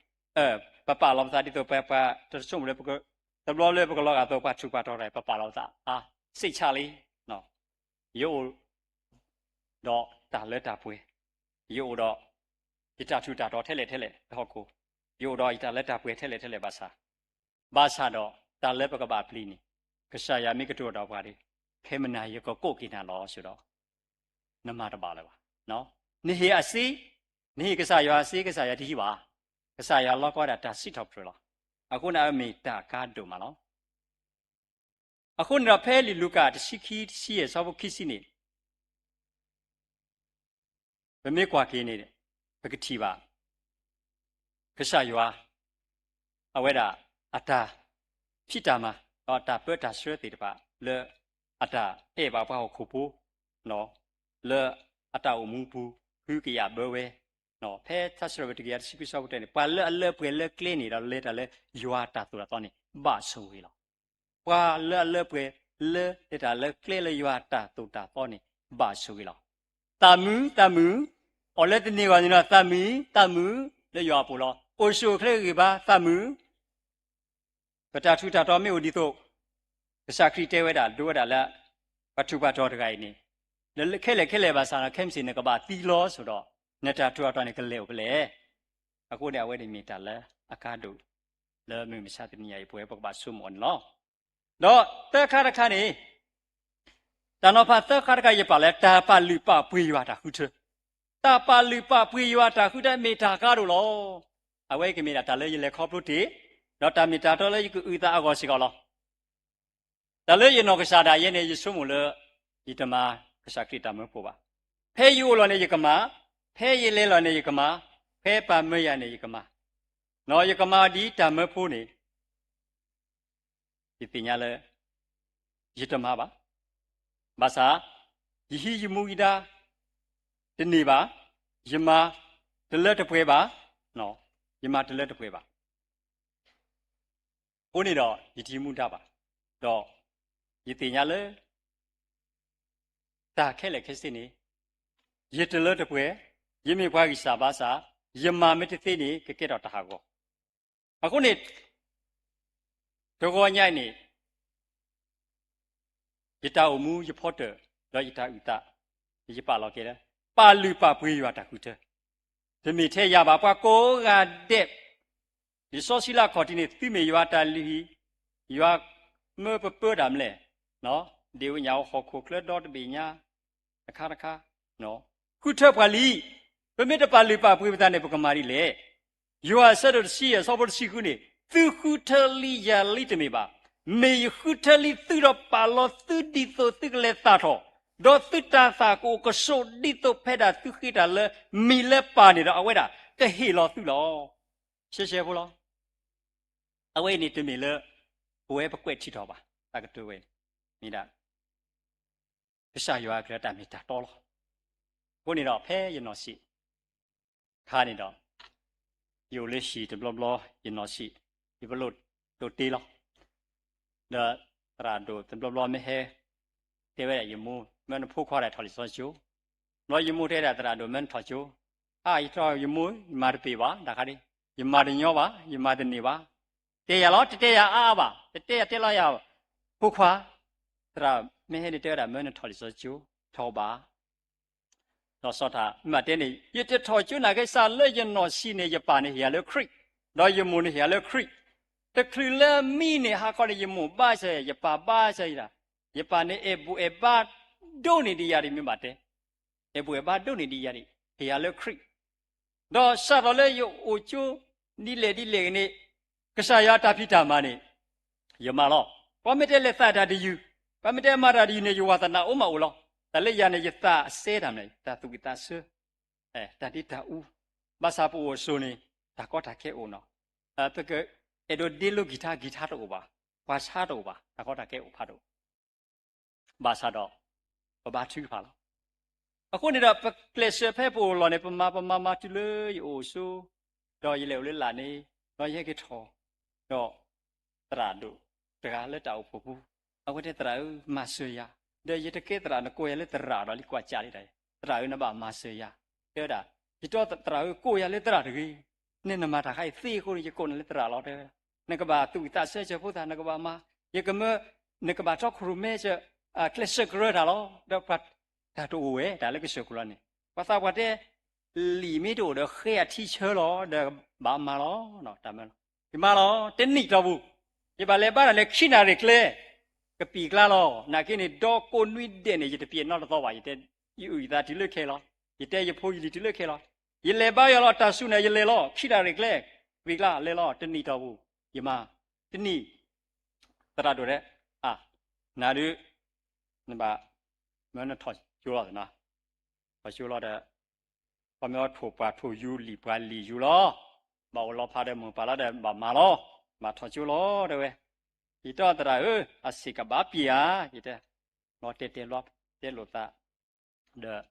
ပပာ်လီၤပသးဒ်သိးပှၤ, ပှၤတဆိကမိၣ်လၢ တဘျီလၢပကလီၤဂာ်အသိး ပှၤထူးပှၤတီၤတဂၤ ပပာ်လီၤပသး, အါ, စိတ်ချလံ, ယအိၣ်ဒီးတၢ်လၢတၢ်ပှဲၤ, ယအိၣ်ဒီးယတၢ်ထူးတၢ်တီၤထဲလဲၣ်ထဲလဲၣ်လၢဟီၣ်ခိၣ်, ယအိၣ်ဒီးယတၢ်လၢတၢ်ပှဲၤထဲလဲၣ်ထဲလဲၣ်ဘၣ်ဆၣ်, ဘၣ်ဆၣ်ဒီးတၢ်လၢပကဘၣ်ပျံၤန့ၣ် ကစၢ်ယွၤမ့ၢ်ကတိၤဒီးပှၤဒီး ခဲမုၢ်နၤယကကိးက့ၤနၤလီၤ ဆိဒီး နမၤတဘၣ်လၢၤဘၣ်. နဟ့ၣ်အစ့, နဟ့ၣ်ကစၢ်ယွၤအစ့ ကစၢ်ယွၤတဟံးဘၣ်. ကစၢ်ယွၤလီၢ်ကီဝဲဒၣ်တၢ်စံးထီၣ်ပတြၢၤလီၤ. အဃိန့ၣ် အမ့ၢ်တၢ်ကါဒိၣ်မးလီၤ. အဃိန့ၣ်ဒီးဖဲလံာ်လူၤကၣ်တဆံခံဆံယဲၢ်ဆၢဖိခံဆံန့ၣ် ပမ့ၢ်ကွၢ်က့ၤန့ၣ် ပကထံၣ်ဘၣ် ကစၢ်ယွၤ အဝဲဒၣ်အတၢ်ဖံးတၢ်မၤ ဒီးအတၢ်ပၢတၢ်ဆှၢသ့ၣ်တဖၣ် လၢအတၢ်အဲၣ်ဘၣ်ပှၤဟီၣ်ခိၣ်ဖိ လၢအတၢ်အိၣ်မူပူၤ ဃုကယာ်ဘၢဝဲ, ဖဲထါစံးထီၣ်ပတြၢၤတကယၤတဆံခွံဆၢဖိတၢန့ၣ် ပှၤလၢအလၢပှဲၤလၢကျဲန့ၣ်ဒီး လဲၤတၢ်လၢယွၤအတၢ်သိၣ်တၢ်သီန့ၣ် ဘၣ်ဆိၣ်ဂ့ၤလီၤ. ပှၤလၢအလၢပှဲၤလၢလဲၤတၢ်လၢကျဲလၢယွၤအတၢ်သိၣ်တၢ်သီန့ၣ် ဘၣ်ဆိၣ်ဂ့ၤလီၤ. သးမုာ်, သးမုာ်, အီၤလၢတနံၤဂီၢ်န့ၣ်ဒီး သးမုာ်, သးမုာ်လၢယွၤအပူၤလီၤ. အိၣ်ဆူၣ်အိၣ်ချ့ဂ့ၤဂ့ၤဘၣ်, သးမုာ် ပတၢ်ထူးတၢ်တီၤမ့ၢ်အိၣ်ဒ်သိး ကစၢ်ခရံာ်တဲဝဲဒၣ် ဒိဝဲဒၣ်လၢ ပှၤထူးပှၤတီၤတဂၤအံၤန့ၣ်, ခဲလၢာ်ခဲလၢာ်ဘၣ်ဆၣ်ဒီး ခဲမုၢ်ဆ့ၣ် နကဘၣ်သံလီၤ ဆိဒီး နတၢ်ထူးတၢ်တီၤန့ၣ် ကလဲၤအိၣ်ဖဲလဲၣ်. အဃိန့ၣ် အဝဲန့ၣ်မ့ၢ်တၢ်လၢအကါဒိၣ် လၢမုၢ်မဆါတနံၤအံၤ ပဝဲပကဘၣ်ဆိကမိၣ်အီၤန့ၣ်လီၤ. ဒီးသၢခါတခါန့ၣ် တၢ်နီၤဖးသၢခါတခါ ယပာ်လၢတၢ်ပာ်လုၢ်ပာ်ပှ့ၤယွၤတၢ်ဃုထၢ. တၢ်ပာ်လုၢ်ပာ်ပှ့ၤယွၤတၢ်ဃုထၢမ့ၢ်တၢ်ကါဒိၣ်လီၤ. အဝဲကမ့ၢ်ဒၣ်တၢ်လၢယလဲၤခီဖျိတ့ၢ်, ဒီးတၢ်မ့ၢ်တၢ်တီလၢယကအုၣ်သးအဂီၢ်စ့ၢ်ကီးလီၤ. တၢ်လၢယနီၢ်ကစၢ်ဒၣ်ယဲန့ၣ် ယဆိကမိၣ်လၢ ယတမၤကစၢ်ခရံာ်တၢ်မၢဖိဘၣ်. ဖဲယအိၣ်လီၤန့ၣ်ယကမၤ, ဖဲယလဲၤလီၤန့ၣ်ယကမၤ, ဖဲပၢ်မၢယၤန့ၣ်ယကမၤ, ဒီးယကမၤအီၤဒ်တၢ်မၢဖိန့ၣ် ယသ့ၣ်ညါလၢ ယတမၤဘၣ်. ဘၣ်ဆၣ် ယဟံးယမူယဒါတန့ၢ်ဘၣ်, ယမၤတလၢတပှဲၤဘၣ်, ယမၤတလၢတပှဲၤဘၣ်. အဃိန့ၣ်ဒီး ယတဟံးမူဒါဘၣ်. ဒီးယသ့ၣ်ညါလၢ တၢ်ခဲလၢာ်ခဲဆ့န့ၣ် ယတလၢတပှဲၤ, ယမ့ၢ်ပှၤဂံၢ်စၢ်ဘါစၢ်, ယမၤမ့ၢ်တသ့န့ၣ် ကကဲထီၣ်တၢ်ဟးဂီၤ. အဃိန့ၣ် တဂီၤညါအံၤန့ၣ် ယတၢ်အိၣ်မူယဖီတၢၣ် ဒီးယတၢ်အုၣ်သး ယပာ်လီၤက့ၤလၢ ပာ်လုၢ်ပာ်ပှ့ၤယွၤတၢ်ဃုထၢ. တမ့ၢ်ထဲယၤဘၣ် ပှၤကိးဂၤဒဲး လံာ်စီဆှံလၢအခီၣ်ထံးန့ၣ် သုမ့ၢ်ယွၤတၢ်လုၢ်ဟံၣ်, ယွၤမၢပပၢတၢ်မလဲၣ်, ဒ့ၣ်ဝဲညၣ်ဝဲဟီၣ်ခိၣ်ချၢဒီတဘ့ၣ်ညါ တခါတခါ ဃုထၢပှၤလံ. ပမ့ၢ်တပာ်လုၢ်ပာ်ပှ့ၤပသးန့ၣ် ပကမၤဒ်လဲၣ်. ယိၤဟၣ်အဆၢဒိၣ်တဆံယဲၢ်အဆၢဖိတဆံဃုန့ၣ် သုဃုထၢလံယၤလံတမ့ၢ်ဘၣ်. မ့ၢ်ယဃုထၢလံသုဒီးပာ်လီၤသုဒ်သိးသုကလဲၤသၣ်ထီၣ်, ဒီးသုတၢ်သၣ်ကအိၣ်ကဆိးဒ်သိးဖဲဒၣ်သုဃ့တၢ်လၢမံၤလၢပၢ်န့ၣ်ဒီး အဝဲဒၣ်ကဟ့ၣ်လီၤသုလီၤ. ရှဲရှဲဖိလီၤ. အဝဲအံၤန့ၣ်တမ့ၢ်လၢ ပဝဲပကွဲးထံထီၣ်ဘၣ်. တၢ်ကတိၤဝဲ မ့ၢ်ဒၣ် ကစၢ်ယွၤအကလုၢ်တၢ်မ့ၢ်တၢ်တီလီၤ. အဃိန့ၣ်ဒီးဖဲယနီၢ်ဆံးခါန့ၣ်ဒီး ယအိၣ်လၢဟံၣ်တဘျီဘျီ ယနီၢ်ဆံး ယပလိၣ်တိၢ်တ့လီၤ. ဒီးသရၣ်ဒိၣ်တဘျီဘျီမ့ၢ်ဟဲ တဲဝဲဒၣ်ယမိၢ် မၢနဖိခွါတၢ်ထီၣ်လံာ်စီဆှံကၠိ, ဘျီယမိၢ်တဲဒၣ်သရၣ်ဒိၣ် မၢနထီၣ်ကၠိ, အါ ယထီၣ်ယမိၢ် ယမၤတပ့ၤဘၣ် တၢ်ခါဒ် ယမၤတညီဘၣ် ယမၤတန့ၢ်ဘၣ်, တဲယၤလီၤ တတဲယၤအါအါဘၣ် တတဲယၤတဲလီၤယၤ, ဖိခွါ သရၣ်မ့ၢ်ဟဲန့ၣ်တဲဝဲဒၣ် မၢနထီၣ်လံာ်စီဆှံကၠိ ထီၣ်ဘၣ် ဒီးစီၤထၣ်မၤတဲန့ၣ် ယတထီၣ်ကၠိနာ်က့ စးလၢယနီၢ်ဆံးန့ၣ် ယပၢ်န့ၣ်ဟ့ၣ်ယၤလၢခရံာ်, ဒီးယမိၢ်န့ၣ်ဟ့ၣ်ယၤလၢခရံာ်, တချုးလၢမံန့ၣ်ဟါခီန့ၣ် ယမိၢ်ဘါစၢၤ ယပၢ်ဘါစၢၤယၤ, ယပၢ်န့ၣ်အဲၣ်ဘူၣ်အဲၣ်ဘါဒိၣ်န့ၢ်ဒံးယၤဒံး မ့ၢ်ဘၣ်တဲ, အဲၣ်ဘူၣ်အဲၣ်ဘါဒိၣ်န့ၢ်ဒံးယၤဒံး ဟ့ၣ်ယၤလၢခရံာ် ဒီးစးထီၣ်လၢယအိၣ်ကၠိ ဒ်လဲၣ်ဒ်လဲၣ်ဂ့ၤန့ၣ် ကစၢ်ယွၤတၢ်ဖံးတၢ်မၤန့ၣ် ယမၤလီၤ. ပှၤမ့ၢ်တဲလဲၤသးတၢ်တယုၢ်, ပှၤမ့ၢ်တဲမၤတၢ်တယုၢ်န့ၣ် ယဝၤသနာ်အိၣ်မးအိၣ်လီၤ. တၢ်လၢယၤန့ၣ် ယသးအစဲတၢ်မနုၤ တၢ်သူၣ်ဝံၣ်သးဆၢ, တၢ်ဒ့တၢ်အူ, ဘၣ်ဆၣ်ပအိၣ်အစိၤန့ၣ် တၢ်ကီတၢ်ခဲအိၣ်နီၤ, ပကအဲၣ်ဒိးဒ့လိကံၤထါ ကံၤထါတအိၣ်ဘၣ်, ပှၤဆါတအိၣ်ဘၣ်, တၢ်ကီတၢ်ခဲအိၣ်ဖးဒိၣ် ဘၣ်ဆၣ်ဒီး ပဘါထုကဖၣ်လီၤ. အဃိန့ၣ်ဒီး ပကျဲးစၢးဖဲပအိၣ်လီၢ်န့ၣ် ပမၤပမၤမၤတုၤလၢယအိၣ်ဆိ, ဒီးယလဲၤအိၣ်လၢလာ်န့ၣ်, ဒီးယဟဲက့ၤထီၣ်, ဒီးသရၣ်ဒိၣ်တဂၤလၢတၢ်အိၣ်ဖှိၣ်ပူၤ, အဝဲတဲသရၣ်ဧၢ မၤစၢၤယၤ, ဒီးယတကဲသရၣ် နကိးယၤလၢသရၣ်ဒီးလံကွၢ်ကၢ်လံတၢ်, သရၣ်ဧၢ နဘၣ်မၤစၢၤယၤ, တဲဝဲဒၣ်, ယတဲသရၣ်ဧၢ ကိးယၤလၢသရၣ်တဂ့ၤ, န့ၣ်နမၤတၢ်ခါအံၤသ့အဃိန့ၣ် ယကိးနၤလၢသရၣ်လီၤ တဲဝဲဒၣ်, နကဘၣ်သူၣ်ဝံၣ်သးဆၢစၢၤဖိသၣ် နကဘၣ်မၤ, ယကမၢ, နကဘၣ်ထီခိၣ်ရိၣ်မဲစၢၤ, ကျဲးစၢးကရၢတၢ်လီၤ, ဒီးပှၤတၢ်တအိၣ်ဝဲ တၢ်လၢကစၢၢ်ခိၣ်လီၤန့ၣ်, ပှၤသးပှၢ်တဲ လံာ်မ့ၢ်တအိၣ်ဒီးဃဲအထံဆၢလီၤ, ဒီးဘၣ်မၤလီၤ, တၢ်မၢလီၤ, ယမၤလီၤ, တနံၣ်တီၢ်ပူၤ, ယဘၣ်လဲၤဘါတၢ်လၢခံနၣ်ရံၣ်ကျဲ, ကပံာ်ကျါလီၤ, နာ်က့န့ၣ် ဒီကိးနွံဒဲးန့ၣ် ယတပံာ်နီတသီဘၣ်, ယတဲ, ယအုၣ်ယသးတုၤလၢခဲလီၤ, ယတဲယဖိယလံၤတုၤလၢခဲလီၤ, ယလဲၤဘါယွၤလီၤ, တၢ်စူၤန့ၣ် ယလဲၤလီၤ, ခံနၣ်ရံၣ်ကျဲ, ကပံာ်ကျါလဲၤလီၤ, တနံၣ်တီၢ်ပူၤ, ယမၤ, တနံၣ် သရၣ်ဒိၣ်တဲ, အါ, နၤဒုး, နဘၣ်, မၢနထီၣ်ကၠိလီၤ, ထီၣ်ကၠိလီၤဒီး, ပှၤမ့ၢ်အီထိၣ်ပှၢ်ထိၣ်ယူၤ လံာ်ပှၢ်လံာ်ယူၤလီၤ, ဘၣ်အိၣ်လီၤဖးဒီးမိၢ်ပၢ်လီၤဒီး ဘၣ်မၤလီၤ, ဘၣ်ထီၣ်ကၠိလီၤ တဲဝဲ, ယတဲသရၣ်ဧၢ, အဆ့ၣ်ကဘၣ်ပျံၤဧါ, ယတဲ, လီၤတဲာ်တဲာ်လီၤ, တဲလိာ်သး ဒီး,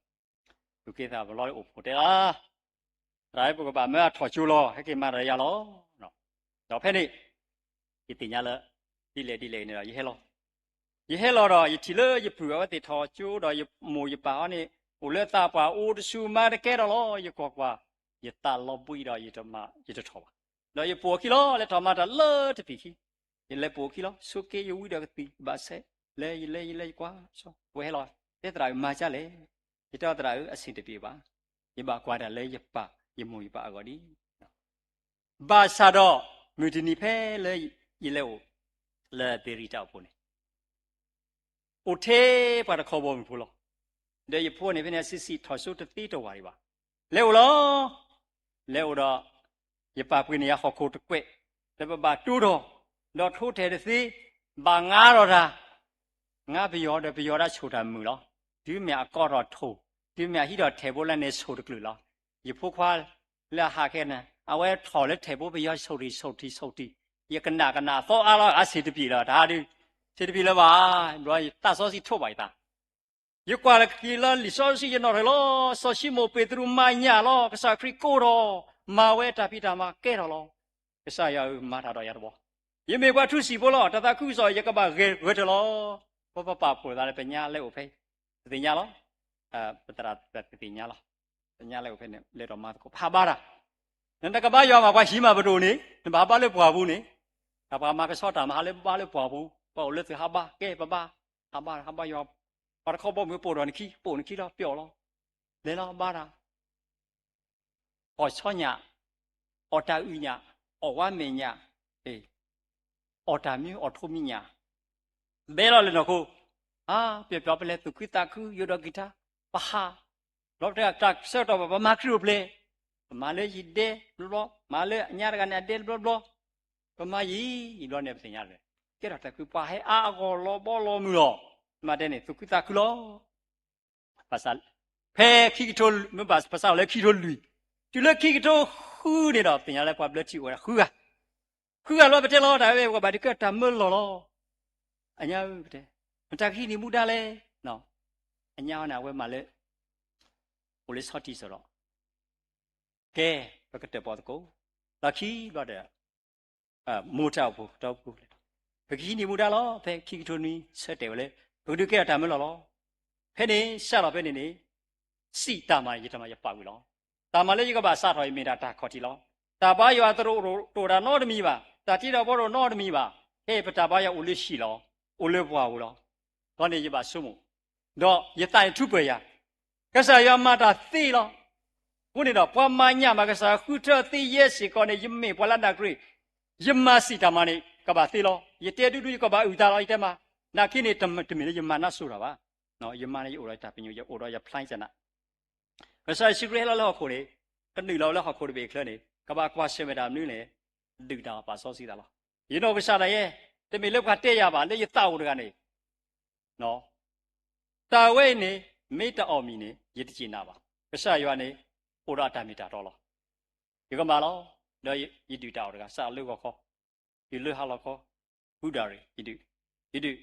သူၣ်က့သးပလီအိၣ်ဖှိၣ်တဲလီၤ, သရၣ်ဧၢ ပကဘၣ်မၢအထီၣ်ကၠိလီၤ, ဟဲက့ၤမၤဒီးယၤလီၤ, ဒီးဖဲန့ၣ်, ယသ့ၣ်ညါလၢ, ဒ်လဲၣ်ဒ်လဲၣ်န့ၣ်ဒီး ယဟဲလီၤ, ယဟဲလီၤဒီး ယထံၣ်လၢယပုၢ်အဝဲသ့ၣ်ထီၣ်ကၠိဒီး ယမိၢ်ယပၢ်အီၤန့ၣ်, အိၣ်လၢသးပှၢ်အိၣ်တဆူၣ်မၤတကဲထီၣ်လီၤ, ယကွၢ်ကွၢ်, ယသးလီၤဘှံးဒီးယတမၤ, ယတထီၣ်ဘၣ်, ဒီးယပိာ်အခံလီၤ, လဲၤထီၣ်မၤတၢ်လၢတပံာ်ခံ, ယလဲၤပိာ်အခံလီၤ, ဆိးက့ယဝံဒီးကသံၣ်ဘၣ်ဆဲး, လဲၤယလဲၤယလဲၤယကွၢ်, ဝဲဟဲလီၤ, တဲသရၣ်ဧၢ မၤကလဲၣ်, ယတဲသရၣ်ဧၢ အဆ့ၣ်တပျံၤဘၣ်, ယဘၣ်ကွၢ်တၢ်လၢယပၢ်ယမိၢ်ယပၢ်အဂီၢ်ဒ် ဘၣ်ဆၣ်ဒီး, မုၢ်တနံၤဖဲလၢယလဲၤအိၣ်, လၢသ့ၣ်ရံၣ်တၢ်အိၣ်ဖှိၣ်န့ၣ်, အိၣ်ထဲပှၤတခီဘီမုၢ်ဖိလီၤ, ဒီးယဖိန့ၣ်ဖဲန့ၣ် ဆံးဆံးထီၣ်စိတသ့တဝၢ်ဒံးဘၣ်, လဲၤအိၣ်လီၤ, လဲၤအိၣ်ဒီး, ယပၢ်ပှ့ၤန့ၢ်ယၤဟီၣ်ခိၣ်တကွဲး, ဒီးပဘၣ်တိၢ်ထီၣ်, ဒီးထိထဲတသ့, ဘၣ်ငါထီၣ်တၢ် ငါပယီၤဒီးပယီၤဒၣ်ဆိၣ်တၢ်မုာ်လီၤ, တုၤမ့ၢ်အကီထီၣ်ထိၣ်, တုၤမ့ၢ်အဟံးထီၣ်ထဲးဘိလၢန့ၣ်ဆိၣ်တကလုာ်လီၤ, ယဖိခွါ, လၢအဟးခဲန့ၣ် အဝဲထီၣ်လၢထဲးဘိပယီၤဆိၣ်ထံၣ်ဆိၣ်ထံၣ်ဆိၣ်ထံၣ်, ယကနၣ်ကနၣ်အသီအါလီၤ အဆ့ၣ်တပျံၤလီၤ တဟါဒုး, ဆ့ၣ်တပျံၤလၢၤဘၣ်, ဘျီယသးစီဆှံထိးဘၣ်ယသး ယကွၢ်လၢက့ၤလၢလံာ်စီဆှံယနီၣ်ထီၣ်လီၤ, စီၤၡံမိၣ်ပ့းတရူးမၤညၣ်လီၤ, ကစၢ်ခရံာ်ကိးထီၣ်, မၤဝဲတၢ်ဖံးတၢ်မၤကဲထီၣ်လီၤ, ကစၢ်ယွၤဧၢ မၤတၢ်ဒီးယၤတဘျီ, ယမ့ၢ်ပှၤထူစံာ်ဖိလီၤ, တၢ်သးခုကစီၣ် ယကဘၣ်ဂဲၤဂဲၤထၢၣ်လီၤ, ပပပာ်ဖှိၣ်သးလၢပညါလၢအိၣ်ဖဲ, ပသ့ၣ်ညါလီၤ, ပသရၣ်ပသ့ၣ်ညါလီၤ, ပညါလၢအိၣ်ဖဲန့ၣ် လဲၤဒီးမၤသကိး ပဟးဘါတၢ်, နတကဘါယွၤမး ပှၤဟံးမးပဒိၣ်န့ၣ် နဘၣ်ဟးဘါလၢပှၢ်ပူၤန့ၣ်, တၢ်ပှၤမၤကဆှီတၢ်မၤဟးလၢဘါလၢပှၢ်ပူၤ, ပှၤအိၣ်လၢသုးဟးဘါ ကဲပဘါ, ဟးဘါ ဟးဘါယွၤ, ပှၤတခီဘီမုၢ်ပိာ်ထီၣ်နခံ ပိာ်နခံလီၤ ပျီၣ်လီၤ, လဲၤလီၤဘါတၢ် အီၣ်ဆီညၣ်, အီၣ်တၢ်အုၣ်ညၣ်, အီၣ်ဝါမဲာ်ညၣ်, အီၣ်တၢ်မံ အီၣ်ထိးမံညၣ်, ဘဲလီၤလၢနီၢ်ခိ, အါ ပျီပျီပလဲၤသူၣ်ခုသးခု ယိၤဒီးကံၢ်ထါ, ပဟး, ဘျီပတဲတၢ်ဆၢကတီၢ်ဘၣ် ပမၤခရံာ်အိၣ်ဖျဲၣ်, ပမၤလၢယဒဲဘျီဘျီ, မၤလၢအညါတဂၤန့ၣ်အဒဲဘျီဘျီ, ပမၤယံာ်ယံာ်ဘျီန့ၣ် ပသ့ၣ်ညါလၢ, ကဲထီၣ်တၢ်ခုပှၤဟဲအါအဂီၢ်လီၤဘီလီၤမုၢ်လီၤ, မၤတဲန့ၣ် သူၣ်ခုသးခုလီၤ ဘၣ်ဆၣ်, ဖဲခံကထိ, မ့ၢ်ဘၣ်ပစးထီၣ်လၢခံကထိလွံၢ်, တုၤလၢခံကထိဃုန့ၣ်ဒီး ပသ့ၣ်ညါလၢပှၤဘျၢထံအိၣ်ဝဲဒၣ်ဃုဂၤ, ဃုဂၤလီၤ ပတဲလီၤတၢ်ဝဲ ပှၤဘၣ်ဒုးကဲတၢ်မၢလီၢ်လီၤ, အညါဧၢ ပတဲ, မတၤကဟံးန့ၢ်မူဒါလဲၣ်, အညါန့ၣ် အဝဲမၤလၢ အိၣ်လၢဆီထံးစ့ၢ်ဒီး ကဲ ပကတၢၣ်ပီၣ်သကိး, ဒီးခံဘျီဒီး မိၢ်တၢ်အိၣ်ဖှိၣ် ဒီပုၢ်ဝဲၢ်, ပကဟံးန့ၢ်မူဒါလီၤ. ဖဲခံကထိနွံ ဆၢတဲာ်ဝဲလၢ ပကဒုးကဲထီၣ်တၢ်မၢလီၤလီၤ. ဖဲန့ၣ် စးထီၣ်ဖဲန့ၣ်န့ၣ် စံးတၢ်မၤ ယတၢ်မၤယပာ်ဝံၤလီၤ. တၢ်မၤလၢယကဘၣ်စးထီၣ်အံၤ မ့ၢ်ဒၣ်တၢ်ခီၣ်ထံးလီၤ. တၢ်ဘါယွၤတအိၣ် တအိၣ်ဒၣ်နီတမံၤဘၣ်, တၢ်တ့တၢ်ဖှီၣ်တအိၣ်နီတမံၤဘၣ်. ခဲအံၤပတၢ်ဘါယွၤအိၣ်လၢဟံၣ်လီၤ, အိၣ်လၢပှၤဧိၤလီၤ. ဒီးန့ၣ်ယဘၣ်ဆိကမိၣ်, ဒီးယသးန့ၣ်ထူးပှဲၤယၤ, ကစၢ်ယွၤမၤတၢ်သ့လီၤ. အဃိန့ၣ်ဒီး ပှၤမၤညၣ်မး ကစၢ်ယွၤဃုထၢသ့ယဲစ့ၢ်ကီးန့ၣ် ယမ့ၢ်ပှၤလၢအနၢ်ကရံၣ်, ယမၤစံးတၢ်မၤန့ၣ် ကဘၣ်သ့လီၤ. ယတဲဒူဒူ ယကဘၣ်အုၣ်သးလီၤ, ယတဲမၤ, နာ်က့န့ၣ် တမ့ၢ်လၢယမၤနၢ်စိၤတၢ်ဘၣ်. ယမၤန့ၣ် ယအိၣ်ဒီးယတၢ်ပညိၣ်, ယအိၣ်ဒီးယ plan ယနၢ် ကစၢ်ယ့ၣ်ၡူးခရံာ်ဟဲလီၤလၢဟီၣ်ခိၣ်န့ၣ်, ကနုာ်လီၤလၢဟီၣ်ခိၣ်တဘ့ၣ်အချၢန့ၣ် ကဘၣ်ကွၢ်ဆၢၣ်မဲာ်တၢ်မနုၤလဲၣ်, ဒုၣ်တၢ်ပာ်စီဆှံသးလီၤ. ယနီၢ်ကစၢ်ဒၣ်ယဲ, တမ့ၢ်လၢပှၤတဲယၤဘၣ်, လၢယသးအိၣ်တဂၤန့ၣ်, တၢ်ဝဲအံၤန့ၣ် မ့ၢ်တအီၣ်မံၤန့ၣ် ယတစံးနၤဘၣ်. ကစၢ်ယွၤန့ၣ် အိၣ်ဒီးအတၢ်မ့ၢ်တၢ်တီလီၤ. ယကမၤလီၤ, ဒီးယဒုၣ်တၢ်အီၣ်တဂၤ စးလၢဂီၤခီ, တုၤလၢဟါလီၤခီ, ဟူဒၣ်ရံၣ်, ယဒုၣ်, ယဒုၣ်,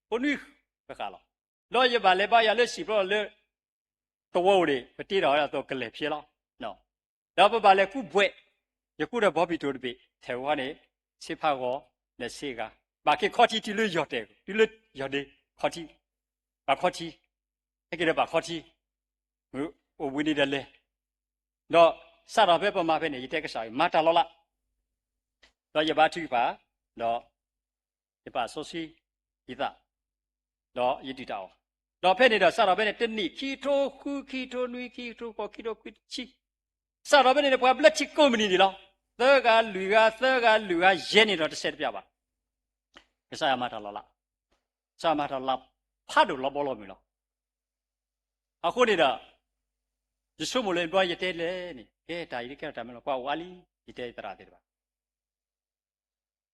ဖိနွံဃၣ်ဃၣ်လီၤ. ဒီးယဘၣ်လဲၤဘါယွၤလၢစံာ်ပျီလၢ သဝီဧိၤန့ၣ် ပတ့ထီၣ်ဝဲဒၣ်သိးကလဲၤဖျဲလီၤ. ဒီးပဘၣ်လဲၤကူးဘှဲး, ယကူးဒီးဘီပံၣ်တိၤတဘ့ၣ်, ထဲဝဲန့ၣ် ဆ့ဖးဂီၤ, ဒီးဆ့အဂၤ, ဘၣ်က့ၤခီထံတုၤလၢယီၢ်တဲာ်, တုၤလၢယီၢ်ဒ့, ခီထံ, ဘၣ်ခီထံ, ဟဲက့ၤဒီးဘၣ်ခီထံ, အိၣ်ဘှံးနံၤဒီးလဲၤ, ဒီးစးထီၣ်ဖဲပမၤဖဲန့ၣ် ယတဲကစၢ်အံၤ မၤတၢ်လီၤလး, ဒီးယဘါထုကဖၣ်, ဒီး ယပာ်စီဆှံယသး, ဒီးယဒုၣ်တၢ်အီၣ်, ဒီးဖဲန့ၣ်ဒီးစးထီၣ်ဖဲန့ၣ် တနံၣ်, ခံကထိဃု, ခံကထိနွံ, ခံကထိဃိး, ခံကထိခွံ, ခံဆံ, စးထီၣ်ဖဲန့ၣ်န့ၣ် ပှၤဘျၢထံကိးမုၢ်နံၤဒံးလီၤ. သၢဂၤ, လွံၢ်ဂၤ, သၢဂၤ, လွံၢ်ဂၤ, ယဲၢ်န့ၣ်ဒီးတစဲးတပျၢ်ဘၣ်. ကစၢ်ယွၤမၤတၢ်လီၤလး, ကစၢ်ယွၤမၤတၢ်လီၤလးဖးဒိၣ်လီၤဘီလီၤမုၢ်လီၤ. အဃိန့ၣ်ဒီး ယဆိကမိၣ်လၢဘျီယတဲလဲၣ်န့ၣ် ကဲတၢ်အံၤကဲထီၣ်တၢ်မနုၤလီၤ, ပှၤအိၣ်အါလံ, ယတဲသရၣ်သ့ၣ်တဖၣ် ပှၤ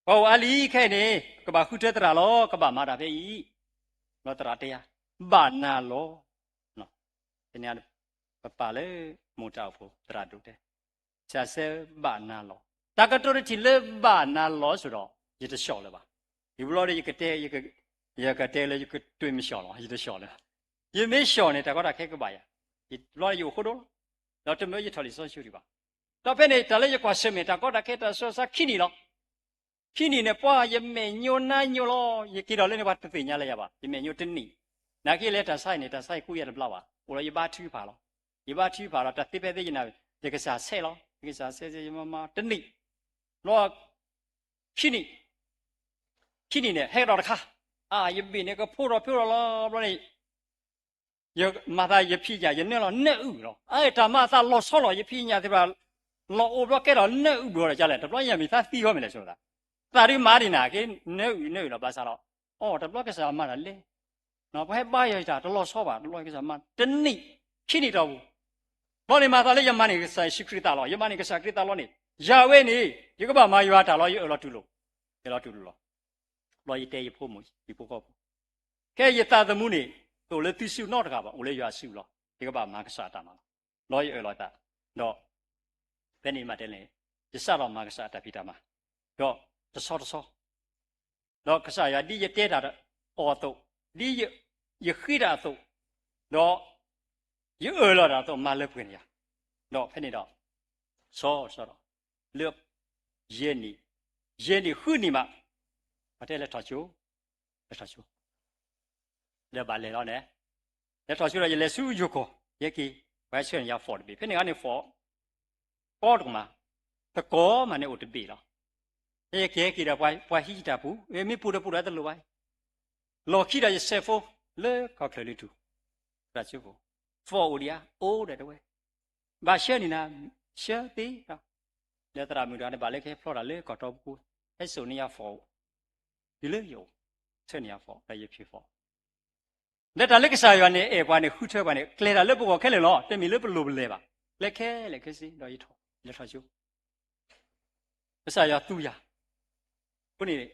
အိၣ်အါလံခဲအံၤန့ၣ် ကဘၣ်ဃုထၢသရၣ်လီၤ, ကဘၣ်မၤတၢ်ဖဲအံၤ, ဒီးသရၣ်တဲယၤ, ဘၣ်နၤလီၤ. ဖဲန့ၣ် ပပာ်လၢမိၢ်တၢ်အိၣ်ဖှိၣ်သရၣ်ဒိၣ်တဲ, ကစၢ်ယွၤဘၣ်နၤလီၤ. တၢ်ကတိၤတထံၣ်လၢဘၣ်နၤလီၤဆိဒီး ယတဆှီၣ်လၢၤဘၣ်. ယဘျီဒီး ယကတဲလၢယကတွံၢ်မဆှီၣ်လီၤ, ယတဆှီၣ်လၢၤ. ယမ့ၢ်ဆှီၣ်န့ၣ် တၢ်ကီတၢ်ခဲကဘၣ်ယၤ, ယဘျီဒီးယအိၣ်ဃိဒိလီၤ, ဒီးတမ့ၢ်ယထီၣ်လံာ်စီဆှံဒံးဘၣ်. ဒီးဖဲန့ၣ် တၢ်လၢယကွၢ်ဆၢၣ်မဲာ်တၢ်ကီတၢ်ခဲတၢ်ဆူးတၢ်ဆါခံနံၣ်လီၤ. ခံနံၣ်န့ၣ် ပှၤယမဲာ်ညိနါညိလီၤ, ယက့ၤဒီးလၢန့ၣ် ပှၤတသ့ၣ်ညါလၢယၤဘၣ်, ယမဲာ်ညိတနံၣ်. နာ်က့လဲၤတၢ်ဆါအံၤန့ၣ် တၢ်ဆါအံၤကူယၤတဘျါဘၣ်, အိၣ်ဒီးယဘါထုကဖၣ်လီၤ. ယဘါထုကဖၣ်လီၤ တၢ်သ့ဖဲသ့ယနၢ်, ယကစၢ်ဆဲးလီၤ, ယကစၢ်ဆဲးဆဲး ယမၤမၤတနံၣ်, လီၤ ခံနံၣ်, ခံနံၣ်န့ၣ် ဟဲကဒီးတခါ, အါ ယဘ့ၣ်န့ၣ် ကဖိထီၣ်ဖျိထီၣ်လီၤ, ဘျီန့ၣ် ယမၤသးယဖံးညၣ် ယနၢလီၤနၢအုၣ်လီၤ. အါ တၢ်မၤအသးလီၤဆီလီၤ, ယဖံးညၣ်သ့ၣ်တဖၣ် လီၤအိၣ်ဘျီကဲထီၣ်နၢအုၣ်ဘျီဒီး ကလဲၣ် တဘျီညါမ့ၢ်သးသံဃီမ့ၢ်လဲၣ်ဆိသး, သးဒုးမၤဒံးနၤက့ နၢအုၣ်နၢအုၣ်လီၤ. ဘၣ်ဆၣ်ဒီး အီ တဘျီကစၢ်မၤတၢ်လဲၣ်, ပှၤဟဲဘါယွၤတၢ်တလီၤဆီဘၣ်, တဘျီကစၢ်မၤတနံၣ်, ခံနံၣ်တီၢ်ပူၤ, ဘျီန့ၣ်မၤသးလၢယမၤန့ၢ်ကစၢ်ယ့ၣ်ၡူးခရံာ်သးလီၤ, ယမၤန့ၢ်ကစၢ်ခရံာ်သးလီၤန့ၣ်, ယၤဝဲန့ၣ် ယကဘၣ်မၤယွၤတၢ်လီၤ, ယအၢၣ်လီၤတူၢ်လိာ်, ယအၢၣ်လီၤတူၢ်လိာ်လီၤ. ဘျီယတဲယဖိမုၣ် ယဖိခွါဖိ, ခဲယသးသမူန့ၣ် တအိၣ်လၢသုစုနီတဂၤဘၣ်, အိၣ်လၢယွၤစုလီၤ. ယကဘၣ်မၤကစၢ်အတၢ်မၤလီၤ. ဘျီယအၢၣ်လီၤသး, ဒီး ဖဲန့ၣ်မၤတဲလဲၣ်, ယစးထီၣ်မၤကစၢ်အတၢ်ဖံးတၢ်မၤ, ဒီးတဆီတဆီ ဒီးကစၢ်ယွၤဒ်ယတဲတၢ်အသိး, ဒ်ယဃ့တၢ်အသိး, ဒီးယအၢၣ်လီၤတၢ်အသိး မၤလၢပှဲၤန့ၢ်ယၤ, ဒီးဖဲန့ၣ်ဒီး ဆီဆီဒီး လၢ ယဲၢ်နံၣ်, ယဲၢ်နံၣ်ဃုနံၣ်မး, ပှၤတဲလဲၤထီၣ်ကၠိ, လဲၤထီၣ်ကၠိ ဒီးဘၣ်လဲၤလီၤန့ၣ်, လဲၤထီၣ်ကၠိဒီး ယလဲၤဆူယိၤကီၢ်, ယဲက့ၤ ပှၤဆှၢန့ၢ်ယၤ phone တဘ့ၣ်, ဖဲန့ၣ်အခါန့ၣ် phone ကီတကမၤ, တကီမးန့ၣ်အိၣ်တဘ့ၣ်လီၤ. ယက့ၤက့ၤဒီး ပှၤဟံးယတၢ်ပူၤ, မ့ၢ်ပူၤဒီးပူၤဒီးတလိၣ်ဘၣ်, လီၢ်ခံဒီးယ cell phone လၢကီၢ်ချၢၣ်လၢထူၣ်, တၢ်ကၠိဖိ, phone အိၣ်ဒံးဧါ, အိၣ်ဒီးတဲဝဲ, ဘၣ်ဆှၢန့ၢ်နၤ, ဆှၢသ့ဒီး, ဒီးသရၣ်မုၣ်တဂၤန့ၣ် ဘၣ်လၢကဟဲဖျီတၢ်လၢကီၢ်တီပူၤ, ဟဲစိာ်န့ၢ်ယၤ phone, တုၤလၢယအိၣ်, ဆှၢန့ၢ်ယၤ phone ဒီးယဖံး phone လၢတၢ်လၢကစၢ်ယွၤန့ၣ် အဲၣ်ပှၤန့ၣ် ဃုထၢပှၤန့ၣ် ကျဲၤတၢ်လၢပဂီၢ်ခဲလၢာ်လီၤ. တမ့ၢ်လၢပလိၣ်ပလဲၤဘၣ်. ကျဲခဲလၢာ်ခဲဆ့ ဒီးယထီၣ် လဲၤထီၣ်ကၠိ, ကစၢ်ယွၤသူယၤ. အဃိန့ၣ်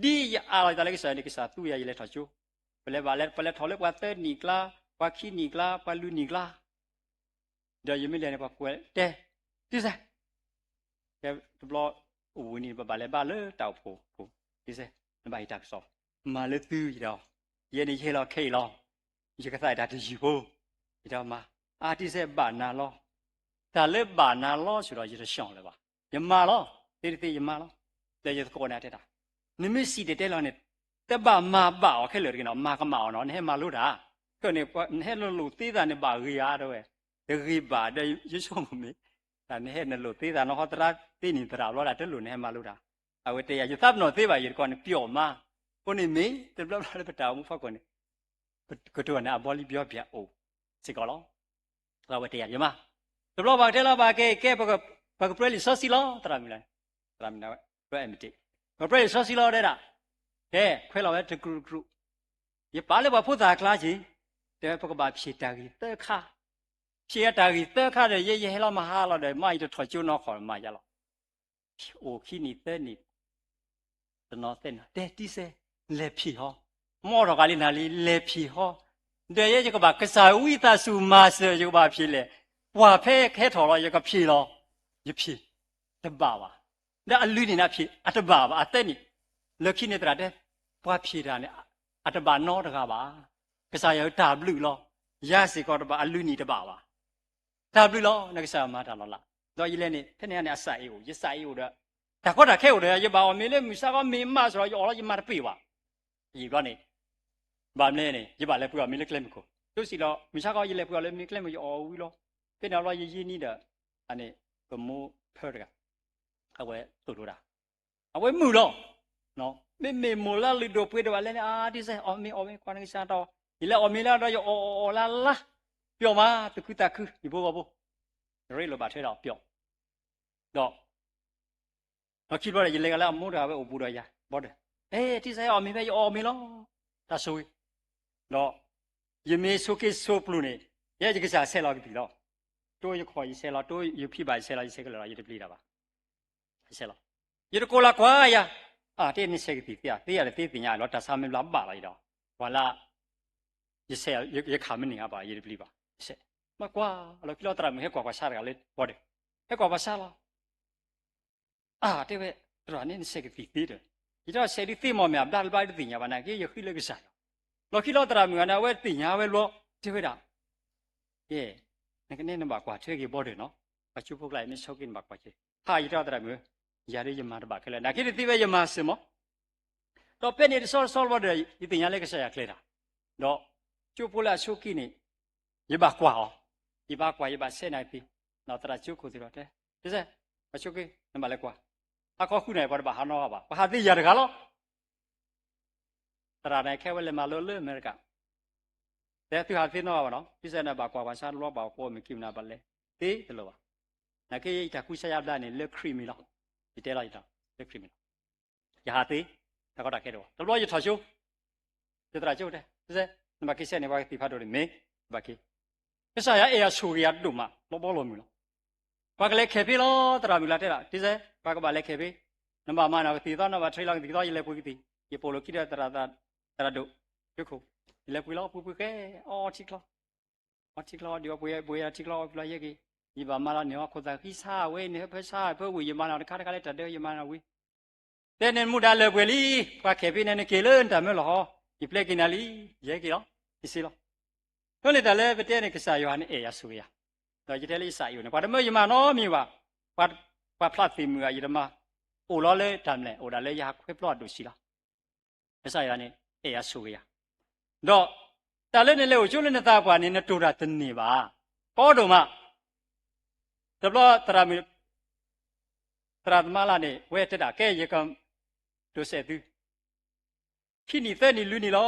ဒ်ယအးလီၤယသးလၢကစၢ်ယွၤန့ၣ် ကစၢ်သူယၤ ယလဲၤထီၣ်ကၠိ. ပလဲၤဘၣ်လဲၤ ပလဲၤထီၣ်လၢပှၤသၢနံၣ်ကျါ, ပှၤခံနံၣ်ကျါ, ပှၤလွံၢ်နံၣ်ကျါ ဒီးယမ့ၢ်လဲၤန့ၣ် ပှၤကွဲးတဲ, သုစဲ, ကဲတဘျီအိၣ်ဝံၤန့ၣ် ပဘၣ်လဲၤဘါလၢတၢ်အိၣ်ဖှိၣ်, သုစဲ, နဘၣ်ဟ့ၣ်တၢ်ကစီၣ်, မၤလၢသုယဒီး, ယဲန့ၣ်ယဟဲလီၤခဲအံၤလီၤ. ယကသးအတၢ်တယုၢ်ဖိ, ယဒီးမၤ, အါတံၢ်စဲဘၣ်နၤလီၤ. တၢ်လၢဘၣ်နၤလီၤဆိဒီး ယတဆှီလၢၤဘၣ်. ယမၤလီၤ, သ့တသ့ယမၤလီၤ. ဒီးယသကိးန့ၣ်တဲတၢ်, နမ့ၢ်စံၣ်တဲၤတဲလီၤန့ၣ် တဘၣ်မၤဘၣ်အီၤခဲလၢာ်တဂ့ၤနီၤ, မၤကမၣ်အီၤနီၤ, နဟဲမၤလိတၢ်, ခဲန့ၣ် နဟဲနလိာ်သ့သးန့ၣ်ဘၣ်ဂ့ၤဧါ တဲဝဲ, တဂ့ၤဘၣ်ဒီး ယဆိကမိၣ်မ့ၢ် တၢ်နဟဲနလိာ်သ့သးနီၤ ဟီသရၣ်သ့န့ၣ်သရၣ်ဘျီဒၣ်တလိၣ်နဟဲမၤလိတၢ်, အဝဲတဲယၤ ယသးပနီၣ်သ့ဘၣ် ယတကိးန့ၣ်ပျီမး, အဃိန့ၣ်မ့ၢ် တဘျီဘျီလၢပတၢ်အိၣ်မူဖီခိၣ်န့ၣ် ကတိၤန့ၣ် အဘီလံဘီပၠးအိၣ်စ့ၢ်ကီးလီၤ. အဝဲတဲယၤ ယမၤ, တဘျီဘၣ်ကတဲလီၤဘၣ်ကဲ ကဲ ပကပြၢလံာ်စီဆှံလီၤ သရၣ်မုၣ်လၢ, သရၣ်မုၣ်န့ၣ်ဝဲ ပြၢအဲမ့ၢ်တ့ၢ်, ပပြၢလံာ်စီဆှံလီၤတဲဒၣ်, ကဲ ခွဲးလီၤဝဲတကြူးတကြူး, ယပာ်လၢပှၤဖိသၣ်အကျါက့ၤ, တဲဝဲပကဘၣ်ဖျ့ၣ်တၢ်ဂ့ၢ်သၢခါ, ဖျ့ၣ်အတၢ်ဂ့ၢ်သၢခါဒီး ယဲယဟဲလီၤမဟါလီၤဒီး မ့ၢ်ယတထီၣ်ကၠိနီၢ်ခီၣ်မၤယါလီၤ. အိၣ်ခံနံၣ်သၢနံၣ်, တနီၤသဲနီၤ တဲတံၢ်စဲ, လဲၤဖျ့ၣ်ဟီ, မ့ၢ်ထီၣ်ကးလံနၤလံ လဲၤဖျ့ၣ်ဟီ, ဒီးယဲယကဘၣ်ကစၢ်ဝံသးစူၤမၤစၢၤ ယကဘၣ်ဖျ့ၣ်လဲၣ်, ပှၤဖဲကဟဲထီၣ်လီၤ ယကဖျ့ၣ်လီၤ, ယဖျ့ၣ်တဘၣ်ဘၣ်, ဒီးအလုၢ်န့ၣ်နဖျ့ၣ်အတဘၣ်ဘၣ် အသၢနံၣ်, လၢခံန့ၣ်သရၣ်တဲ, ပှၤဖျ့ၣ်တၢ်န့ၣ် အတဘၣ်နီတဂၤဘၣ်, ကစၢ်ယွၤတၢ်ဘျုးလီၤ, ယၤစ့ၢ်ကီးတဘၣ် အလုၢ်န့ၣ်တဘၣ်ဘၣ် တၢ်ဘျုးလီၤ နကစၢ်ယွၤမၤတၢ်လီၤလး, ဒီးယလဲၤန့ၣ် ဖဲန့ၣ်န့ၣ် အစၢ်အ့ၣ်အိၣ် ယစၢ်အ့ၣ်အိၣ်ဒီး တၢ်ကီတၢ်ခဲအိၣ်ဒီး ယဘၣ်အီၣ်မ့ၤလၢမုၢ်ဆါခီမ့ၢ်မးစ့ၢ်ဒီး ယအီၣ်လီၤယမၤတပှဲၤဘၣ်, ယံာ်ဘျီန့ၣ် ဘၣ်မနုၤန့ၣ် ယဘၣ်လဲၤပှ့ၤအီၣ်မ့ၤလၢကျဲမုၢ်ခိၣ်, ဒိးစံးလီၤ မုၢ်ဆါခီယလဲၤပှ့ၤအီၣ်လၢမ့ၤ ကျဲမုၢ် ယအီၣ်ဝံၤလီၤ, ဖဲန့ၣ်အဘျီယယံာ်နံၣ်ဒီး အန့ၣ် ပမိၢ်ဖၢတဂၤ အဝဲသိၣ်လိတၢ် အဝဲမုာ်လီၤ, မ့မ့ၢ်မိၢ်လၢလုၢ်ဒိၣ်ပှ့ၤဒိၣ်ဘၣ်လဲၣ်န့ၣ် အါတံၢ်စဲ အီၣ်မ့ၤအီၣ်မ့ၤ ကွၢ်နကစၢ်တီ, ယလဲၤအီၣ်မ့ၤလၢဒီး ယအီၣ်အီၣ်လၢလၢ ပျီမး သူၣ်ခုသးခု ယဖိဂီၢ်ဖိ, ရ့လိာ်ဘၣ်ထွဲဒီးပျီ, ဒီး ဒီးခံဘျီဒီး ယလဲၤဂၤလၢအမိၢ်တဂၤဝဲအိၣ်ဘူးဒီးယၤ ဘီဒီး, အဲ တံၢ်စဲအီၣ်မ့ၤဖဲယအီၣ်မ့ၤလီၤ, တၢ်ဆိၣ်ဂ့ၤ, ဒီး ယမ့ၢ်ဆိးက့ဆိးပျုၤန့ၣ် ယဲယကစၢ်ဆဲးလီၤကသံၣ်လီၤ, တိယခီၣ်ယဆဲးလီၤ တိယဖံဘၣ်ယဆဲးလီၤ ယဆဲးကလၢာ်လီၤ ယတပျံၤတၢ်ဘၣ် ဆဲးလီၤ, ယတကိးလၢကွၢ်ယၤ, အါ တဲနဆဲးကသံၣ်သ့ဧါ သ့ဧါဒီးသ့သ့ၣ်ညါလီၤ တၢ်ဆါမ့ၢ်ဘျါဘၣ်လီၤဒီး, ပှၤလၢ ယဆဲး ယခးမ့ၢ်န့ၢ်အါဘၣ် ယတပျံၤဘၣ်, ယဆဲး, မၤကွၢ်လီၤခံလီၤ သရၣ်မုၣ်ဟဲကွၢ်ပှၤဆါတဂၤလၢဘီဒီး, ဟဲကွၢ်ပှၤဆါလီၤ အါ တဲဝဲ, သရၣ်န့ၣ်နဆဲးကသံၣ်သ့ဒီး, ယတဲဆဲးဒုးသ့မီၢ်မ့ၢ်အဘျါတဘျါတသ့ၣ်ညါဘၣ် နာ်က့ယဃ့လၢကစၢ်ယွၤ, လီၤခံလီၤသရၣ်မုၣ်ဂၤန့ၣ် အဝဲသ့ၣ်ညါဝဲဘျီ, တဲဝဲဒၣ်, ယဲ, နကနဲနဘၣ်ကွၢ်ထွဲက့ၤဘီဒီးနီၤ, ပှၤကၠိဖိကျါအံၤမ့ၢ်ဆိးက့နဘၣ်ကွၢ်ထွဲ, ဟါ ယတဲသရၣ်မုၣ်, ယၤဒုးယမၤတဘၣ်ခဲလၢာ် နာ်က့တသ့ဝဲယမၤစၢၤမီၢ် ဒီးဖဲန့ၣ်တဆီတဆီဘျီဒီး ယသ့ၣ်ညါလၢကစၢ်ယွၤကျဲၤတၢ်, ဒီးကၠိဖိလၢအဆိးက့န့ၣ်, ယဘၣ်ကွၢ်အီၤ, ယဘၣ်ကွၢ် ယဘၣ်ဆဲးနာ်က့, ဒီးသရၣ်ကၠိခိၣ်သ့ၣ်ဒီးတဲ, တစဲး, ပှၤဆိးက့, နဘၣ်လဲၤကွၢ်, ဟါခီဃုနၣ်ရံၣ်ပှၤတဘၣ်ဟးနီတဂၤဘၣ်, ပှၤဟးသ့ယၤတဂၤလီၤ. သရၣ်န့ၣ်ခဲဝဲလဲၤမၤလိလၢအမဲရကၤ, တဲသုဟးသ့နီတဂၤဘၣ်နီၤ, သုစဲးန့ၣ်ဘၣ်ကွၢ်ပှၤဆါတဘျီဘၣ်အိၣ်ကိးမုၢ်ကံၢ်မနုၤဘၣ်လဲၤ, သ့တလိၣ်ဘၣ်, နာ်က့ယတၢ်ကူစါယါဘျါန့ၣ် လၢခရံာ်မံၤလီၤ, ယတဲလီၤယတၢ်လၢခရံာ်မံၤလီၤ. ယဟးသ့, တၢ်ကီတၢ်ခဲတအိၣ်, တဘျီယထီၣ်ကၠိ, ယသရၣ်ကၠိတဲ, တစဲး, နဘၣ်က့ၤဆဲးန့ၣ် ပှၤကသံၣ်ဖးဒိၣ်န့ၣ်မ့ၢ်, ဘၣ်က့ၤ, ကစၢ်ယွၤအဲၣ်ယၤဆိၣ်ဂ့ၤယၤဒိၣ်မး လီၤဘီလီၤမုၢ်လီၤ. ပှၤကလဲၤခဲးဖ့လီၤ သရၣ်မုၣ်လၢတဲဒၣ်, တစဲး, ပှၤကဘၣ်လဲၤခဲးဖ့, နဘၣ်မၤနၤကသံၣ်သီ နဘၣ်ထံလီၤကသံၣ်သီ ယလဲၤပှ့ၤကသံၣ်, ယပိာ်လိာ်ခံဒီးသရၣ်, သရၣ်ဒိၣ်, ကၠိခိၣ်, ယလဲၤပှ့ၤလီၤ ပှ့ၤပှ့ၤဃဲ, အီထံချီ, အီထံချီဒီးပှ့ၤပှ့ၤထံချီအီဖျီယဲက့ၤ, ယဘၣ်မၤလီၤန့ၢ်ဟီခိၣ်သၣ်ဃံဆါဝဲန့ၣ် ဟၢဖၢဆါဖၢဝံၤ ယမၤလီၤတခါတခါလၢတၢ်ဒၢယမၤလီၤဝံၤ တဲန့ၣ်မူဒါလၢပှဲၤလံ, ပှၤခဲးဖ့န့ၣ်နက့ၤလၢနတၢ်မၢလီၤဟီ, ယပျဲက့ၤနၤလံ, ယဟဲက့ၤလီၤ, ယစ့လီၤ. အဃိန့ၣ်တၢ်လၢပတဲန့ၣ် ကစၢ်ယွၤန့ၣ်အဲၣ်ယၤဆိၣ်ဂ့ၤယၤ, ဒီးယတဲလၢယစၢ်အံၤအိၣ်န့ၣ် ပှၤတမၢယမၤနီတမံၤဘၣ်, ပှၤဖျးသ့ၣ်မုၣ်ဂၤယတမၤ, အိၣ်လီၤလၢတၢ်မလဲၣ် အိၣ်ဒၣ်လၢယဟးခွဲးပျီအဒိၣ်ဆံးလီၤ. ကစၢ်ယွၤန့ၣ် အဲၣ်ယၤဆိၣ်ဂ့ၤယၤ, ဒီးတၢ်လၢနလဲၤအိၣ်ကၠိလၢနသးပှၢ်န့ၣ် နတိၢ်တၢ်တန့ၢ်ဘၣ်. ကီဒိၣ်မး, တဘျီသရၣ်မုၣ်, သရၣ်သမါလၢ်န့ၣ် ဝဲတဲဒၣ် ကဲယက, ဒိးစဲးသု, ခံနံၣ်သၢနံၣ်လွံၢ်နံၣ်လီၤ,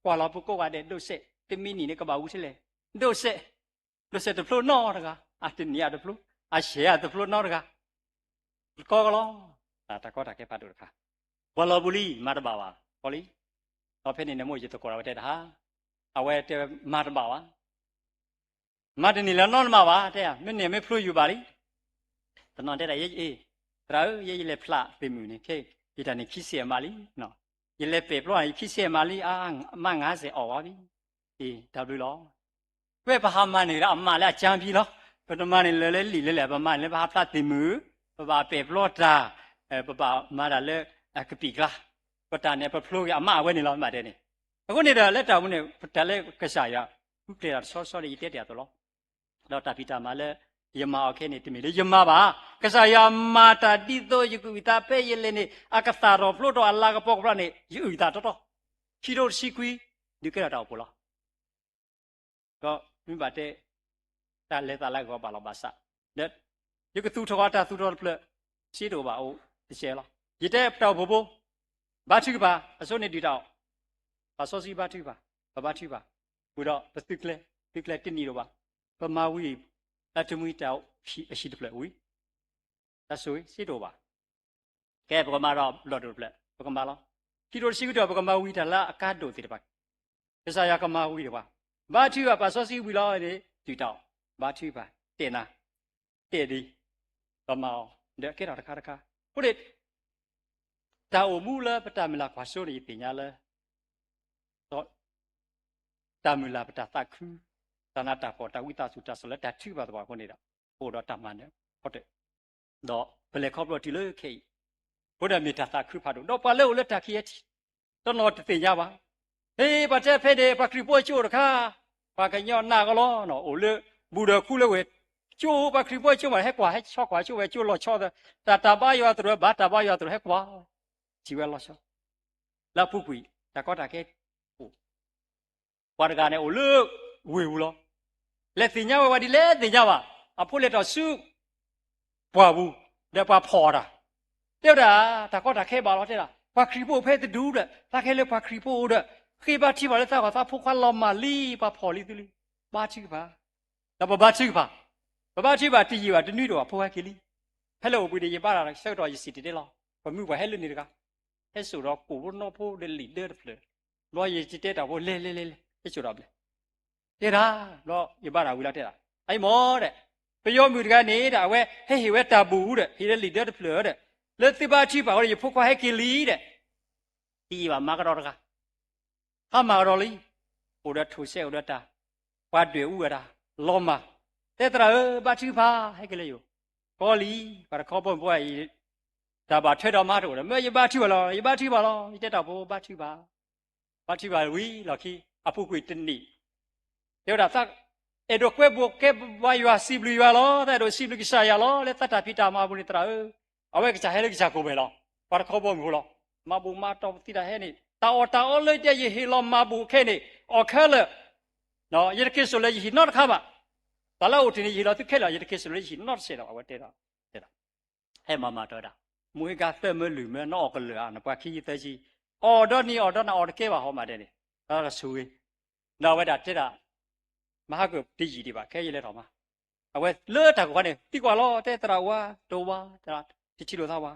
ကွၢ်လီၤပကိးဂၤဒဲး ဒိးစဲး, တမံၤနံၣ်န့ၣ်ကဘၣ်ဝံၤထဲလဲၣ်, ဒိးစဲး, ဒိးစဲးတဖျိနီတဂၤ, အတနံၤအတဖျိ, အဆဲးအတဖျိနီတဂၤ ကီကလီ, တၢ်ကီတၢ်ခဲဖးဒိၣ်တခါ, ပှၤလီၤပူၤလံ မၤတဘၣ်ဘၣ်, ကီလံ. ဒီးဖဲန့ၣ်န့ၣ်မိၢ်ယသကိးဒီးဝဲတဲတဟါ, အဝဲတဲဝဲမၤတဘၣ်ဘၣ်, မၤတန့ၢ်လၢနီတမံၤဘၣ်, တဲ မ့ၢ်န့ၢ်မ့ၢ်ဖျိယူၤဘၣ်လံ. တနီၤတဲဒၣ် ယဲ, သရၣ်ဧၢ, ယဲယလဲၤဖျးသ့ၣ်မုၣ်န့ၣ် ခဲ, ယတၢ်န့ၣ်ခံဆဲးမးလံ, ယလဲၤပဲာ်ပျီန့ၣ် ယခံဆဲးမးလံ, အါ, မးငါးဆဲးအီၣ်ဝဲဘၣ်, အ့ တၢ်ဘျုးလီၤ. ဝဲပဟးမၤန့ၢ်ဒီးအမးလၢအကၠါဖံလီၤ. ပတမၤန့ၢ်လၢာ်လၢလံာ်လၢလဲၣ်, ပမၤန့ၢ်လၢပဟးဖျးသ့ၣ်မုၣ်, ပဘၣ်ပဲာ်ပျီတၢ်, ပဘၣ်မၤတၢ်လၢကပံာ်ကျါ, ပတၢ်န့ၣ်ပဖျိက့ၤအမးဝဲန့ၣ်လီၤ, မ့ၢ်တဲန့ၣ်. အဃိန့ၣ်ဒီးလၢတၢ်အိၣ်မူန့ၣ် ပတၢ်လၢကစၢ်ယွၤဃုကျဲၤတၢ်တဆီဆီဒီး ယတဲတ့ၢ်အသိးလီၤ. ဒီးတၢ်ဖံးတၢ်မၤလၢယမၤအီၤခဲအံၤန့ၣ် တမ့ၢ်လၢယမၤဘၣ်. ကစၢ်ယွၤမၤတၢ်ဒ်သိးယကအုၣ်သးဖဲယလဲၤန့ၣ် အကသၣ်ထီၣ်ဖျိထီၣ်အလၤကပီၤကဖျါန့ၣ် ယအုၣ်သးတီတီ. ခံထိတဆံခွံ ဒုးကဲထီၣ်တၢ်အိၣ်ဖှိၣ်လီၤ. ဒီးမ့ၢ်ဘၣ်တဲ တၢ်လဲၤသးလၢအဂီၢ်ဘၣ်လီၤဘၣ်စး, ဒီးယကသူၣ်ထီၣ်အတၢ်သူၣ်ထီၣ်တဖျၢၣ် စ့တအိၣ်ဘၣ်အိၣ်တစဲးလီၤ. ယတဲပတၢ်အိၣ်ဖှိၣ်ဖိ ဘါထုကဖၣ် အဆိန့ၣ်ဒုၣ်တၢ်အီၣ်, ပှၤစီဆှံဘါထုကဖၣ်, ပဘါထုကဖၣ်, ဃုာ်ဒီးပသုးကျဲၤ, သုးကျဲၤတန့ၢ်ဒိၣ်ဘၣ်, ပမၤဝံၤ အတမှံၤတၢ်အဟံၣ်တဖျၢၣ်ဝံၤ တၢ်ဆိၣ်ဂ့ၤ စ့တအိၣ်ဘၣ်. ကဲ ပကမၤဒီးဘျီၣ်ဒိၣ်တဖျၢၣ် ပကမၤလီၤ. ခံထိတဆံခွံဒီး ပကမၤဝံၤတၢ်လၢအကါဒိၣ်သ့ၣ်တဖၣ်, ကစၢ်ယွၤကမၤဝံၤတဖၣ်, ဘါထုကဖၣ် ပှၤစီဆှံဝံၤလီၤန့ၣ် ဒုၣ်တၢ်အီၣ်, ဘါထုကဖၣ် တဲနၤ, တဲဒ်, ပမၤအီၤ ဒီးကဲထီၣ်တခါတခါ. အဃိန့ၣ် တၢ်အိၣ်မူလၢပတၢ်မုၢ်လၢ်ကွၢ်စိန့ၣ် ယသ့ၣ်ညါလၢ ဒီးတၢ်မုၢ်လၢ်ပတၢ်သးခု, တၢ်နးတၢ်ဖှီၣ် တၢ်ဝံသးစူၤ တၢ်ဆီၣ်လၢတၢ်ထုကဖၣ်သပှၢ်အဃိန့ၣ်ဒီး အိၣ်ဒီးတၢ်မၤနၢၤဖီတၢၣ်, ဒီးပလဲၤခီဖျိတုၤလၢခဲအံၤ, အဃိဒီးမ့ၢ်တၢ်သးခုဖးဒိၣ် ဒီးပှၤလၢအိၣ်လၢတၢ်ခံးအထံး တနီၤတသ့ၣ်ညါဘၣ်. ဟ့ၣ် ပှၤတဲဖဲန့ၣ် ပှၤခရံာ်ဖိအကၠိအိၣ်တခါ, ပှၤကညီနၢ်ကီလီၤ အိၣ်လၢ ဘူးဒီးခူလၢဝဲၢ်, ကၠိ ပှၤခရံာ်ဖိအကၠိမး ဟဲကွၢ်ဟဲဆီကွၢ်ကၠိဝဲၢ် ကၠိလီၤဆီသၢ, တၢ်တၢ်ဘါယွၤသရိာ် ဘၣ်တၢ်ဘါယွၤသရိာ် ဟဲကွၢ် ထံၣ်ဝဲလီၤဆီ လၢအပူၤကွံာ် တၢ်ကီတၢ်ခဲအိၣ်, ပှၤတဂၤန့ၣ်အိၣ်လၢဝ့ၢ်ပူၤလီၤ. လဲၤသ့ၣ်ညါဝဲဝဲဒ်လဲၣ်သ့ၣ်ညါဘၣ်, အဖိလဲၤထီၣ်ဆူပှၢ်ပူၤ, ဒီးပှၤဖီၣ်တၢ်, တဲဝဲဒၣ် တၢ်ကီတၢ်ခဲဘၣ်လီၤ တဲဒၣ် ပှၤခရံာ်ဖိအိၣ်ဖဲတဒူၣ်ဒီး သးခဲလၢပှၤခရံာ်ဖိအိၣ်ဒီး ဃ့ဘါထုကဖၣ်လၢသးဂီၢ်သးဖိခွါလီၤမၢ်လံ ပှၤဖီၣ်လံသုလံ, ဘါထုကဖၣ်, ဒီးပဘါထုကဖၣ်, ပဘါထုကဖၣ်တယံာ်ဘၣ် တနွံတအိၣ်ဘၣ် ဖိဟဲက့ၤလံ. ဖဲလၢအိၣ်ဘှံးန့ၣ် ယဘါတၢ်ဆၢကတီၢ်ယစံၣ်တဲၤတဲလီၤ, ပမုၢ်ပှၢ်ဟဲလၢန့ၣ်တဂၤ, ဟဲစိာ်ဒီးကိၣ်ဖိနီဖိဒီးလံာ်ဒၢတဖျၢၣ်, ဘျီယတဲတၢ်ဖိလဲၤလဲၤလဲၤလဲၤ ဟဲစိာ်ဒီးဘျဲၣ် တဲဒၣ်, ဘျီယဘါတၢ်ဝံၤလီၤတဲဒၣ်, အအံၤမ့ၢ်ဒီး ပယီၤမုၣ်တဂၤန့ၣ်ဒီး အဝဲဟဲဟ့ၣ်ဝဲတၢ်ဘူၣ်ဒီး ဟ့ၣ်ဒီးလံာ်ဒၢတဖျၢၣ်ဒီး လၢသုဘါထုကဖၣ်အဃိဒီး ယဖိခွါဟဲက့ၤလံဒီး တယံာ်ဘၣ်မၤကဒီးတဂၤ, ဟါမၢ်ကဒီးလံ, အိၣ်ဒီးထိၣ်စဲအိၣ်ဒီးတၢ်, ပှၤဒွဲၣ်အူဝဲဒၣ်, လီၤမၢ်, တဲသရၣ်ဧၢ ဘါထုကဖၣ် ဟဲက့ၤလၢယအိၣ်, ကီလံ, ပှၤတခီဘီမုၢ်ဖိအံၤ တၢ်ဘၣ်ထွဲဒီးမါတအိၣ်ဒီး မ့ၢ်ယဘါထုကဖၣ်လီၤ, ယဘါထုကဖၣ်လီၤ, ယတဲတၢ်ဖိဘါထုကဖၣ်, ဘါထုကဖၣ်ဝံၤလီၢ်ခံ အပူၤကွံာ်တနံၣ်, တဲဝဲဒၣ် အဲၣ်ဒိးကွဲဘူးကဲဘါယွၤ စံးဘျုးယွၤလီၤ, တၢ်အဲၣ်ဒိးစံးဘျုးကစၢ်ယွၤလီၤ, လၢသးတၢ်ဖံးတၢ်မၤအပူၤန့ၣ်သရၣ်ဧၢ, အဝဲကစၢ်ဟဲလၢကစၢ်ကိၣ်မဲာ်လီၤ, ပှၤတခီဘီမုၢ်ဖိလီၤ, မၤဘူၣ်မၤတီၢ်ပသံတၢ်ဟဲန့ၣ် တၢ်အီၣ်တၢ်အီလၢယဟ့ၣ်လီၤမၤဘူၣ်ခဲန့ၣ် အီၣ်ခဲလၢာ် ယတက့ၤစိာ်လၢယဟံၣ်နီတခါဘၣ်, တၢ်လၢအအိၣ်တ့ၢ်န့ၣ် ယဟ့ၣ်လီၤသုခဲလၢာ် ယတက့ၤစိာ်လၢယဟံၣ်နီတစဲးဒီး အဝဲတဲဒီး တဲဒၣ်, ဟဲမၤမၤတီၢ်ဝဲဒၣ်, မူဟ့ကါသၢမၢလွံၢ်မၢ နအီၣ်ကလၢာ်ဧါ နပှၤခံဆံသၢဆံ, အီၣ်ဒီနံၤအီၣ်ဒီနၤအီၣ်တကဲဘၣ်ဟီမးဒဲးန့ၣ်, တၢ်ဆိၣ်ဂ့ၤ, ဒီးအဝဲဒၣ်တဲဒၣ်, မဟါကတယံာ်ဒံးဘၣ် ခဲယလဲၤထီၣ်မး, အဝဲလၢတၢ်ကိၢ်ခါန့ၣ် သံကွၢ်လီၤ တဲသရၣ်ဝါ တဝါ, တထံၣ်လိာ်သးဝါ,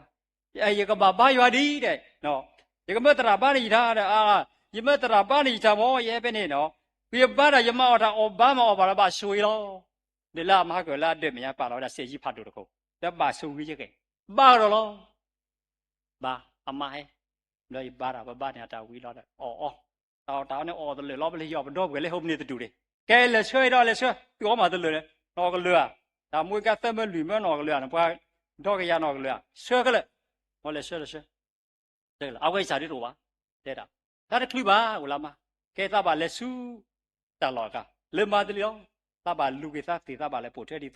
ယကဘၣ်ဘါယွၤဒ်ဒီး ယကမၢသရၣ်ဘါန့ၣ်ယံာ်ထါဒီး ယမၢသရၣ်ဘါန့ၣ်ယံာ်ထါမ့ၢ် ယဟဲဖဲန့ၣ်နီၤ, ယဘါတၢ် ယမၤအီၣ်တၢ်အီၣ်ဘါမၤအီၣ်ဘၣ်လၢဘၣ်ဆိၣ်ဂ့ၤလီၤ. ဒီးလၢအမၤဟါကၢၣ်လၢအဒၢးမဲာ်ညါပာ်လီၤဝဲဒၣ်စဲးယံၤဖးဒိၣ်တခိၣ်, ဒီးဘၣ်ဆိၣ်ဂ့ၤယကဲ, ဘါကဒီးလီၤ. ဘါအမါဟဲ, ဒီးယဘါတၢ် ပဘါန့ၣ်အတၢ်ဝံၤလီၤဒီး အီၣ်အီ, တၢ်အီၣ်တၢ်အီန့ၣ်အီၣ်တလၢာ်လီၤ ပလဲၤဟံးအီၣ်ပဒီပုၢ်ဝဲၢ်လၢဟိပနံၤတဒူၣ်န့ၣ်, ကဲလဲၤဆှၢဒီးလဲၤဆှၢ သုအီၣ်မးတလၢာ်န့ၣ် နအီၣ်ကလၢာ်ဧါ, တၢ်မူဟ့ကါသၢမၢလွံၢ်မၢနအီၣ်ကလၢာ်ဧါ နပှၤဒီကယၤနအီၣ်ကလၢာ်ဧါ, ဆှၢခဲလၢာ်, မ့ၢ်လဲၤဆှၢလဲၤဆှၢ အဝဲအံၤစၢ်ဒုးတအိၣ်ဘၣ်, တဲဒၣ်, တၢ်တချုးဘၣ် အိၣ်လၢမါ, ကဲသးဘၣ်လဲၤဆူ တၢ်လီၢ်အကျါ လၢမၤတလံလီၤ, သးဘၣ်လူၤက့ၤသးသ့ၣ် သးဘၣ်လဲၤပိာ်ထွဲဒ်သိး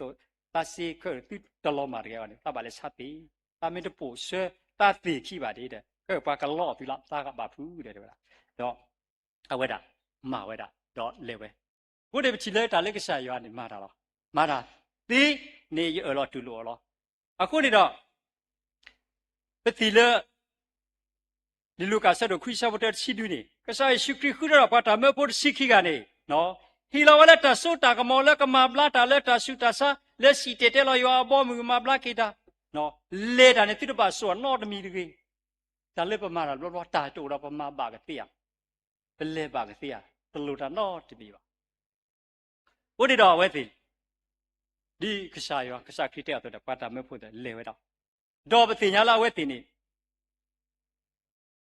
သးစ့ခဲအံၤသုတလီၤမၢ်တဂ့ၤန့ၣ် သးဘၣ်လဲၤဆါသ့ၣ်, သးမ့ၢ်တပိာ်ဆှၢသးသ့ၣ်ခံဘၣ်ဒ်ဒီး ခဲအံၤပှၤကလီအီၣ်သုလီၤ သးကဘၣ်ဖုးဒီးတဲဝဲဒၣ်, ဒီး အဝဲဒၣ် မၤဝဲဒၣ် ဒီးလဲၤဝဲ, အဃိန့ၣ်ပထံၣ်လၢတၢ်လၢကစၢ်ယွၤန့ၣ် မၤတၢ်လီၤ, မၤတၢ်သ့န့ၣ် ယအၢၣ်လီၤတူၢ်လိာ်အီၤလီၤ. အဃိန့ၣ်ဒီး ပထံၣ်လၢ လံာ်လူၤကၣ်အဆၢဒိၣ်ခွံဆၢဖိတၢတဆံနွံန့ၣ် ကစၢ်ယ့ၣ်ၡူးခရံာ်ဃုထၢထီၣ်ပှၤတၢ်မၢဖိတဆံခံဂၤန့ၣ် ဟ့ၣ်လီၤဝဲလၢတၢ်စိတၢ်ကမီၤလၢကမၤဘျါတၢ်လၢတၢ်ဆူးတၢ်ဆါ လၢစံၣ်တဲၤတဲလီၤယွၤအဘီအမုၢ် မၤဘျါက့ၤတၢ်, လဲၤတၢ်န့ၣ် သုတဘၣ်စိာ်အီၤနီတမံၤတဂ့ၤ. တၢ်လၢပမၤတၢ်တဘျီဘျီ တၢ်တအိၣ်ဒီးပမၤဘၣ်ကသ့ဧါ, ပလဲၤဘၣ်ကသ့ဧါ, တလိၣ်တၢ်နီတမံၤဘၣ်. အဃိန့ၣ်ဒီးအဝဲသ့ၣ် ဒ်ကစၢ်ယွၤ ကစၢ်ခရံာ်တဲအသိးဒီး ပှၤတၢ်မၢဖိသ့ၣ်လဲၤဝဲဒၣ်, ဒီးပသ့ၣ်ညါလၢအဝဲသ့ၣ်န့ၣ်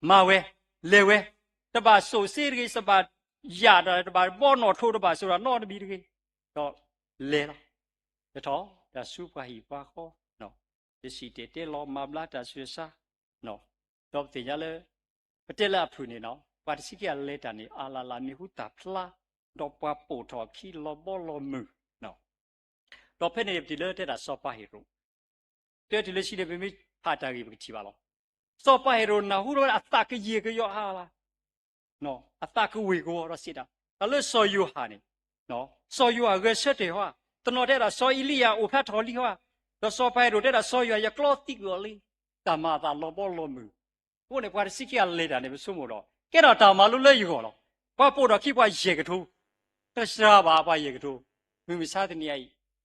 မၤဝဲ, လဲၤဝဲ, တဘၣ်စိာ်စ့တဂ့ၤ, တဘၣ်ယာ်တၢ်, တဘၣ်ဘီနီၣ်ထိ, တဘၣ်စိာ်တၢ်နီတမံၤတဂ့ၤ, ဒီးလဲၤလီၤ, လဲၤထီၣ်, တၢ်ဆူပှၤဟံၣ်ပှၤဃီ, ယစံၣ်တဲၤတဲလီၤမၤဘျါတၢ်ဆူးတၢ်ဆါ, ဒီးပသ့ၣ်ညါလၢ ပတဲလၢအဖုၣ်န့ၣ်နီၤ, ပှၤတဆံခံဂၤလဲၤတၢ်န့ၣ် အလၢ်လၢ်မံၤဟူသၣ်ဖျါ, ဒီးပှၤပိာ်ထီၣ်အခံလီၤဘီလီၤမုၢ်, နီၤ, ဒီးဖဲန့ၣ်ပထံၣ်လၢတဲဒၣ်စီၤပၤဟ့ရိၣ်, တဲတုၤလၢခံန့ၣ် ပမ့ၢ်ဖးတၢ်ဂ့ၢ်ပကထံၣ်ဘၣ်လီၤ. စီၤပၤဟ့ရိၣ်နၢ်ဟူဒီးဝဲဒၣ်အသးကယဲၢ်ကယီအါလီၤ, အသးကဝ့ၤကဝီၤဒီးစံးဒၣ်, တၢ်လၢစီၤယိၤဟၣ်န့ၣ်, စီၤယိၤဟၣ်ဂဲၤဆၢထၢၣ်ဟီဧါ, တနီၤတဲဒၣ်စီၤအ့လံယၤအိၣ်ဖျါထီၣ်လံဟီဧါ, ဒီးစီၤပၤဟ့ရိၣ်တဲဒၣ်စီၤယိၤဟၣ် ယကျီသံကွံာ်အီၤလံ, တၢ်မၤအသးလီၤဘီလီၤမုၢ်. အဃိန့ၣ် ပှၤတဆံခံဂၤလဲၤတၢ်န့ၣ် ပဆိကမိၣ်ဒီး ကဲထီၣ်တၢ်မၤလိလၢယဂီၢ်လီၤ. ပှၤပိာ်ထီၣ်ခံပှၤယဲၢ်ကထိ, တစှၤဘၣ်ပှၤယဲၢ်ကထိ, မုၢ်မဆါတနံၤအံၤ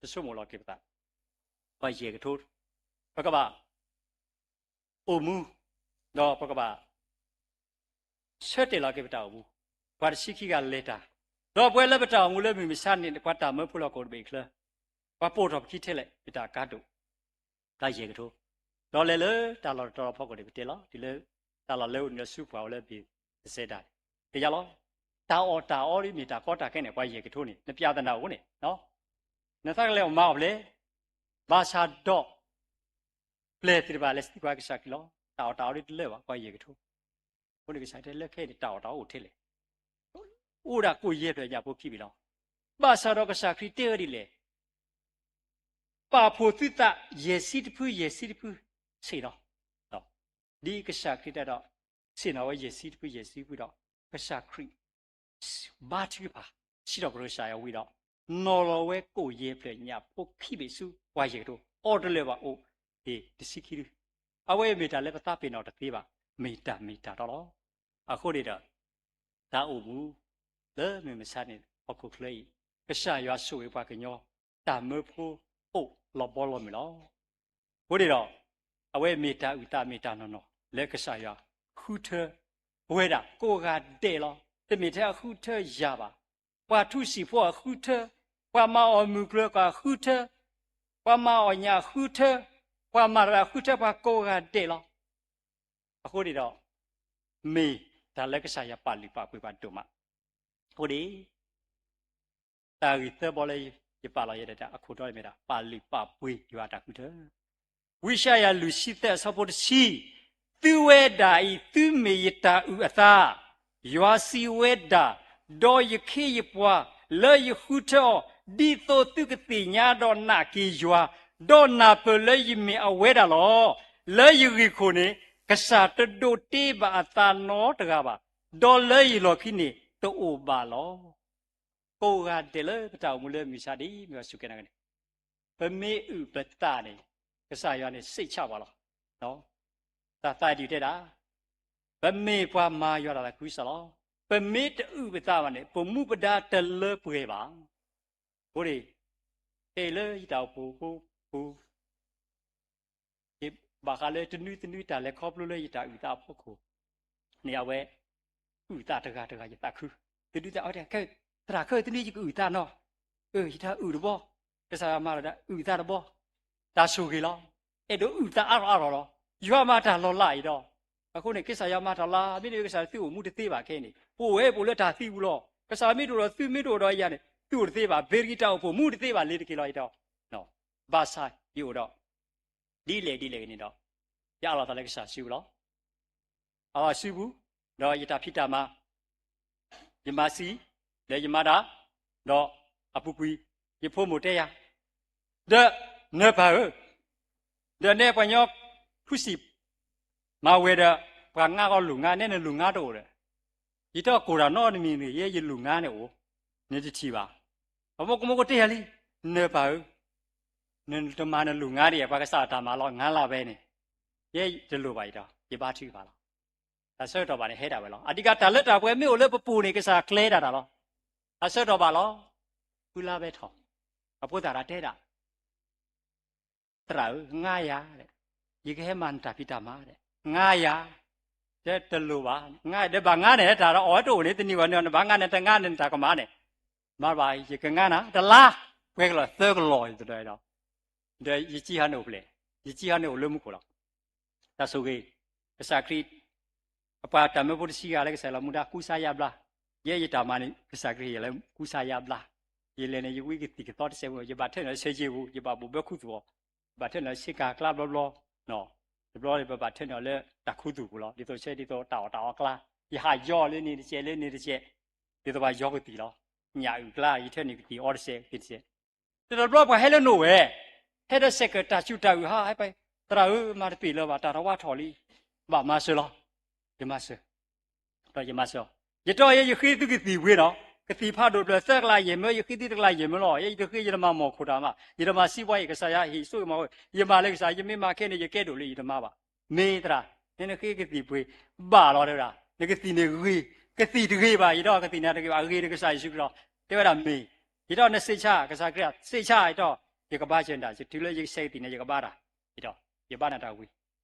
ပဆိကမိၣ်လီၤက့ၤပသး, ပှၤယဲၢ်ကထိ, ပကဘၣ်အိၣ်မူ, ဒီးပကဘၣ် ဆၢတဲာ်လီၤက့ၤပတၢ်အိၣ်မူ, ပှၤတဆံခံဂၤလဲၤတၢ်, ဒီးပဝဲလၢပတၢ်အိၣ်မူလၢမုၢ်မဆါန့ၣ် ပှၤတၢ်မၢဖိလီၢ်ကအိၣ်တဘ့ၣ်ချၢ, ပှၤပိာ်ထီၣ်ပခံထဲလဲၣ် ပတၢ်ကါဒိၣ်, ပှၤယဲၢ်ကထိ, ဒီးလဲၤလၢတၢ်လီၢ်တတီၤလီၤဖီခိၣ်န့ၣ် ပတဲလီၤ တုၤလၢတၢ်လီၢ်လၢအိၣ်န့ၣ်ဒီးဆူပှၤအိၣ်လၢဘ့ၣ်သစဲဒၤန့ၣ်, ကယၤလီၤ. တၢ်အီၣ်တၢ်အီဒ်မ့ၢ်တၢ်ကီတၢ်ခဲန့ၣ် ပှၤယဲၢ်ကထိန့ၣ် နပျၢ်သနာ်အိၣ်န့ၣ်, နသးကလဲၤအီၣ်မၤအီၣ်ဖျဲၣ်, ဘၣ်ဆၣ်ဒီး ပျဲၢ်သ့ၣ်တဖၣ်လဲၤသံကွၢ်ကစၢ်ခရံာ်လီၤ. တၢ်အီၣ်တၢ်အီဒ်တလၢာ်ဘၣ် ပှၤယဲၢ်ကထိ, အဃိန့ၣ်ကစၢ်တဲလၢခဲအံၤန့ၣ် တၢ်အီၣ်တၢ်အီအိၣ်ထဲလဲၣ်, အိၣ်ဒၣ်ကိၣ်ယဲၢ်ဖျၢၣ်ညၣ်ဖိခံဘ့ၣ်လီၤ. ဘၣ်ဆၣ်ဒီးကစၢ်ခရံာ်တဲဝဲဒ်လဲၣ်, ပာ်ဖှိၣ်သုသးယဲၢ်ဆံတဖုယဲၢ်ဆံတဖုဆ့ၣ်လီၤ. ဒ်ကစၢ်ခရံာ်တဲဒီး ဆ့ၣ်နီၤဝဲယဲၢ်ဆံတဖုယဲၢ်ဆံတဖုဒီး ကစၢ်ခရံာ် ဘါထုကဖၣ် စံးထီၣ်ပတြၢၤကစၢ်ယွၤဝံၤဒီး နီၤလီၤဝဲကိၣ်ယဲၢ်ဖျၢၣ်ညၣ်ဖိခံဘ့ၣ်ဆူပှၤယဲၢ်ကထိ အီၤတလၢာ်ဘၣ်အိၣ်က့ၤတဆံခံဒု. အဝဲအံၤမ့ၢ်တၢ်လၢပသးပ့ၤနီၣ်တသ့ဘၣ်, မ့ၢ်တၢ်မ့ၢ်တၢ်တီလီၤ. အဃိန့ၣ်ဒီး တၢ်အိၣ်မူ လၢမုၢ်မဆါန့ၣ် ဟီၣ်ခိၣ်ချၢအံၤ ကစၢ်ယွၤဆိၣ်ဂ့ၤပှၤကညီ တၢ်မၢဖိအိၣ်လီၤဘီလီၤမုၢ်လီၤ. အဃိန့ၣ်ဒီး အဝဲမ့ၢ်တၢ်အုၣ်သးမ့ၢ်တၢ်နီၢ်နီၢ် လၢကစၢ်ယွၤဃုထၢ ပဝဲဒၣ်ကိးဂၤဒဲးလီၤ. တမ့ၢ်ထဲအဃုထၢယၤဘၣ်, ပှၤထူစံာ်ဖိအဃုထၢ, ပှၤမၤအီၣ်မုၢ်ကျၢၤကဃုထၢ, ပှၤမၤအီၣ်ညၣ်အဃုထၢ, ပှၤမၤတၢ်အဃုထၢ ပှၤကိးဂၤဒဲးလီၤ. အဃိန့ၣ်ဒီး မ့ၢ်တၢ်လၢကစၢ်ယွၤပာ်လုၢ်ပာ်ပှ့ၤပှၤဒိၣ်မး. အဃိန့ၣ် တၢ်ဂ့ၢ်သၢဘီလၢယပာ်လီၤယဲဒၣ်အခိၣ်တီန့ၣ်မ့ၢ်ဒၣ် ပာ်လုၢ်ပာ်ပှ့ၤယွၤအတၢ်ဃုထၢ. ဝံယၡါယၤလွံၢ်ဆံသၢအဆၢဖိတဆံ, သုဝဲဒၣ်အံၤ သုမ့ၢ်ယတၢ်အုၣ်အသး, ယွၤစံးဝဲဒၣ်, ဒီးယခ့ယပှၤလၢယဃုထၢအီၤ, ဒ်သိးသုကသ့ၣ်ညါဒီးနာ်က့ၤယွၤ, ဒီးနၢ်ပၢၢ်လၢယမ့ၢ်အဝဲဒၣ်လီၤ. လၢယဂ့ၢ်ခိၣ်န့ၣ် ကစၢ်တဒိးတ့ဘၣ်အသးနီတဂၤဘၣ်, ဒီးလၢယလီၢ်ခံန့ၣ်တအိၣ်ဘၣ်လီၤ. ကိးဂၤဒဲးလၢပတၢ်အိၣ်မူလၢမုၢ်မဆါဒ်မ့ၢ်အီၤစူၢ်က့ၤနာ်က့ၤန့ၣ်, ပမ့ၢ်အုၣ်ပသးန့ၣ် ကစၢ်ယွၤန့ၣ် စိတ်ချပါလီၤ. တၢ်သးဒ်တဲဒၣ်, ပမ့ၢ်ပှၤမၤယွၤတၢ်သးခုကစီၣ်လီၤ. ပမ့ၢ်တအုၣ်ပသးဘၣ်န့ၣ် ပမူပဒါတလၢပှဲၤဘၣ်. အဃိန့ၣ် ခဲအံၤလၢယတၢ်အိၣ်ဖှိၣ်ဖိပူၤ ယဘၣ်ဃးလၢတနွံတနွံတၢ်လဲၤခီဖျိလၢယတၢ်အုၣ်သးအဖီခိၣ်န့ၣ် အဝဲ အုၣ်သးတဂၤတဂၤ ယသးခု, တဒုသးအီတဲ ခဲ သရၣ်ခဲအံၤတနွံယကအုၣ်သးနီၤ, အၢ ယတၢ်အုၣ်တဘီ, ကစၢ်ယွၤမၤလီၤဒၣ်အုၣ်သးတဘီ, တၢ်ဆိၣ်ဂ့ၤလီၤ. အဲၣ်ဒိးအုၣ်သးအါထီၣ်အါထီၣ်လီၤ. ယွၤမၤတၢ်လီၤလးအံၤဒီး, အဃိန့ၣ် ကစၢ်ယွၤမၤတၢ်လီၤလး မ့တမ့ၢ်ကစၢ်သုအိၣ်မူတသ့ဘၣ်ခဲအံၤန့ၣ် ပအိၣ်ဝဲပအိၣ်လၢတၢ်သံပူၤလီၤ. ကစၢ်မ့ၢ်တအိၣ်ဒီးသုမ့ၢ်တအိၣ်ဒီးယၤန့ၣ် သုအိၣ်တသ့ဘၣ်, ဘဲတဂ့ၤ တၢ်အိၣ်ဖှိၣ်မူတသ့ဘၣ်လ့ၤတက့ၢ်လီၤ ယတဲအီၤ. ဘၣ်ဆၣ်ယအိၣ်ဒီး ဒ်လဲၣ်ဒ်လဲၣ်ဂ့ၤန့ၣ်ဒီး ယအးလီၤသးလၢကစၢ်စုပူၤလီၤ. အလီၤစုပူၤ, ဒီးယတၢ်ဖံးတၢ်မၤ, ယမၤစံၣ်, ဒီးယမၤတၢ်, ဒီးအပူၤကွံာ် ယဖိမုၣ်တဲယၤ, ဒီးနၢၤပၢ်ဧၢ, ဒီးနဲပှၤကညီဖုစံၣ်မၤဝဲၤဒီး ပှၤငါဂီၢ်လူၤငါ နဲနလူၤငါတအိၣ်ဒီး, ယတဲအီၤ ကိၢ်တၢ်နီတမံၤန့ၣ် ယဲယလူၤငါန့ၣ်အိၣ်, နတထံၣ်ဘၣ်. အမိၢ်ကမိၢ်ကတဲယၤလံ, နၢၤပၢ်ဧၢ, နတမၤနလူၤငါဒ်အံၤ ပှၤကစၢ်အတၢ်မၤလီၤ ငါလၢ်ဝဲန့ၣ်, ယဲတလိၣ်ဘၣ်အံၤဒီး ယဘါထုကဖၣ်လီၤ. တၢ်ဆၢကတီၢ်ဘၣ်န့ၣ် ဟဲဒၣ်ဝဲလီၤ. အဓိက တၢ်လၢတၢ်ပှဲၤမ့ၢ်အိၣ်လၢပပူၤန့ၣ် ကစၢ်ကျဲဒၣ်တၢ်လီၤ. တၢ်ဆၢကတီၢ်ဘၣ်လီၤ. ဖုလါဘဲထီၣ် အဖိသၣ်တၢ်တဲဒၣ် သရၣ်ဧၢ, ငါယၤ, ယကဟဲမၤနတၢ်ဖံးတၢ်မၤဒီး ငါယၤ, တဲတလိၣ်ဘၣ်, ငါဒီးဘၣ်ငါန့ၣ် တၢ်အီၣ်ဝဲတအိၣ်န့ၣ် တနံၤဝဲန့ၣ် နဘၣ်ငါန့ၣ် တငါန့ၣ် နတၢ်ကမၣ်န့ၣ်, မၤဘၣ် ယကငါနၤ တလါ, ပှဲၤကလီၤသၢကလီၤဒီး, ဒီးယကံဟီန့ၣ်အိၣ်ဖျဲၣ်, ယကံဟီန့ၣ်အိၣ်လၢမူခိၣ်လီၤ. တၢ်ဆိၣ်ဂ့ၤ, ကစၢ်ခရံာ် အပှၤတၢ်မၢဖိတဆံဂၤလၢကစၢ်လီၤမူဒါ ကူစါယါဘျါ, ယဲယတၢ်မၤန့ၣ် ကစၢ်ခရံာ်ဟ့ၣ်လၢကူစါယါဘျါ, ယလဲၤန့ၣ် ယဝံကသံၣ်ကသီတစဲးဖိ ယဘၣ်ထၢနုာ်လၢဆၢက့ၤပူၤ ယဘၣ်ဘိၣ်ဘၢခူသူၣ်အီၤ, ဘၣ်ထၢနုာ်လၢဆ့ကၤကျါဘျီဘျီ, တဘျီန့ၣ် ပဘၣ်ထၢနုာ်လၢတၢ်ခူသူၣ်ပူၤလီၤ. ဒ်သိးဆဲဒ်သိးတၢ်အီၣ်တၢ်အီကျါ, ယဟးယီလၢန့ၣ်တစဲးလၢန့ၣ်တစဲး, ဒ်သိးပှၤယီကသံၣ်လီၤ. ညၣ်အုၣ်ကျါ ယထၢနုာ်ကသံၣ်အီတစဲးကသံၣ်တစဲး တဘျီပှၤဟဲလၢနအိၣ်ဝဲ, ဟဲဒီးစဲးကၢးတၢ်စူၢ်တၢ်အုၣ်ဟါ, သရၣ်ဧၢ, မၤတပ့ၤလၢၤဘၣ်, တၢ်တဝါထီၣ်လံ, ဘၣ်မၤစၢၤလီၤ, ယမၤစၢၤ, ဒီးယမၤစၢၤ, ယတီယဲယဃ့သုကသံၣ်ပှ့ၤနီၤ, ကသံၣ်ဖးဒိၣ်ဖျၢၣ်သၢကလးယဲၢ်မၢ, ယဃ့သုတကလးယဲၢ်မၢလီၤ, ယတဃ့ယတမၤမီၢ်ခိၣ်တၢ်မး, ယတမၤစံးဘှါအံၤ ကစၢ်ယွၤဟ့ၣ်စိမၤ, ယမၤလၢကစၢ်, ယမ့ၢ်မၤခဲန့ၣ် ယကဲဒိၣ်လၢယတမၤဘၣ်, မ့ၢ်သရၣ်, နနဃ့ကသံၣ်ပှ့ၤ, ဘၣ်လီၤတဲဝဲဒၣ်, နကသံၣ်န့ၣ်ဂ့ၤ, ကသံၣ်တဂ့ၤဘၣ်, ယတီကသံၣ်န့ၣ်တဂ့ၤဘၣ်, အဂ့ၤဒီးကစၢ်ယ့ၣ်ၡူးခရံာ်လီၤ, တဲဝဲဒၣ်မ့ၢ်, ယတီနစ့းဆါ, ကစၢ်ခရံာ်စ့းဆါ, ယတီ, ယကဘါစၢၤနတၢ်, တုၤလၢယကဆဲးကသံၣ်န့ၣ် ယကဘါတၢ်, ယတီ, ယဘါနၤတၢ်ဝံၤ,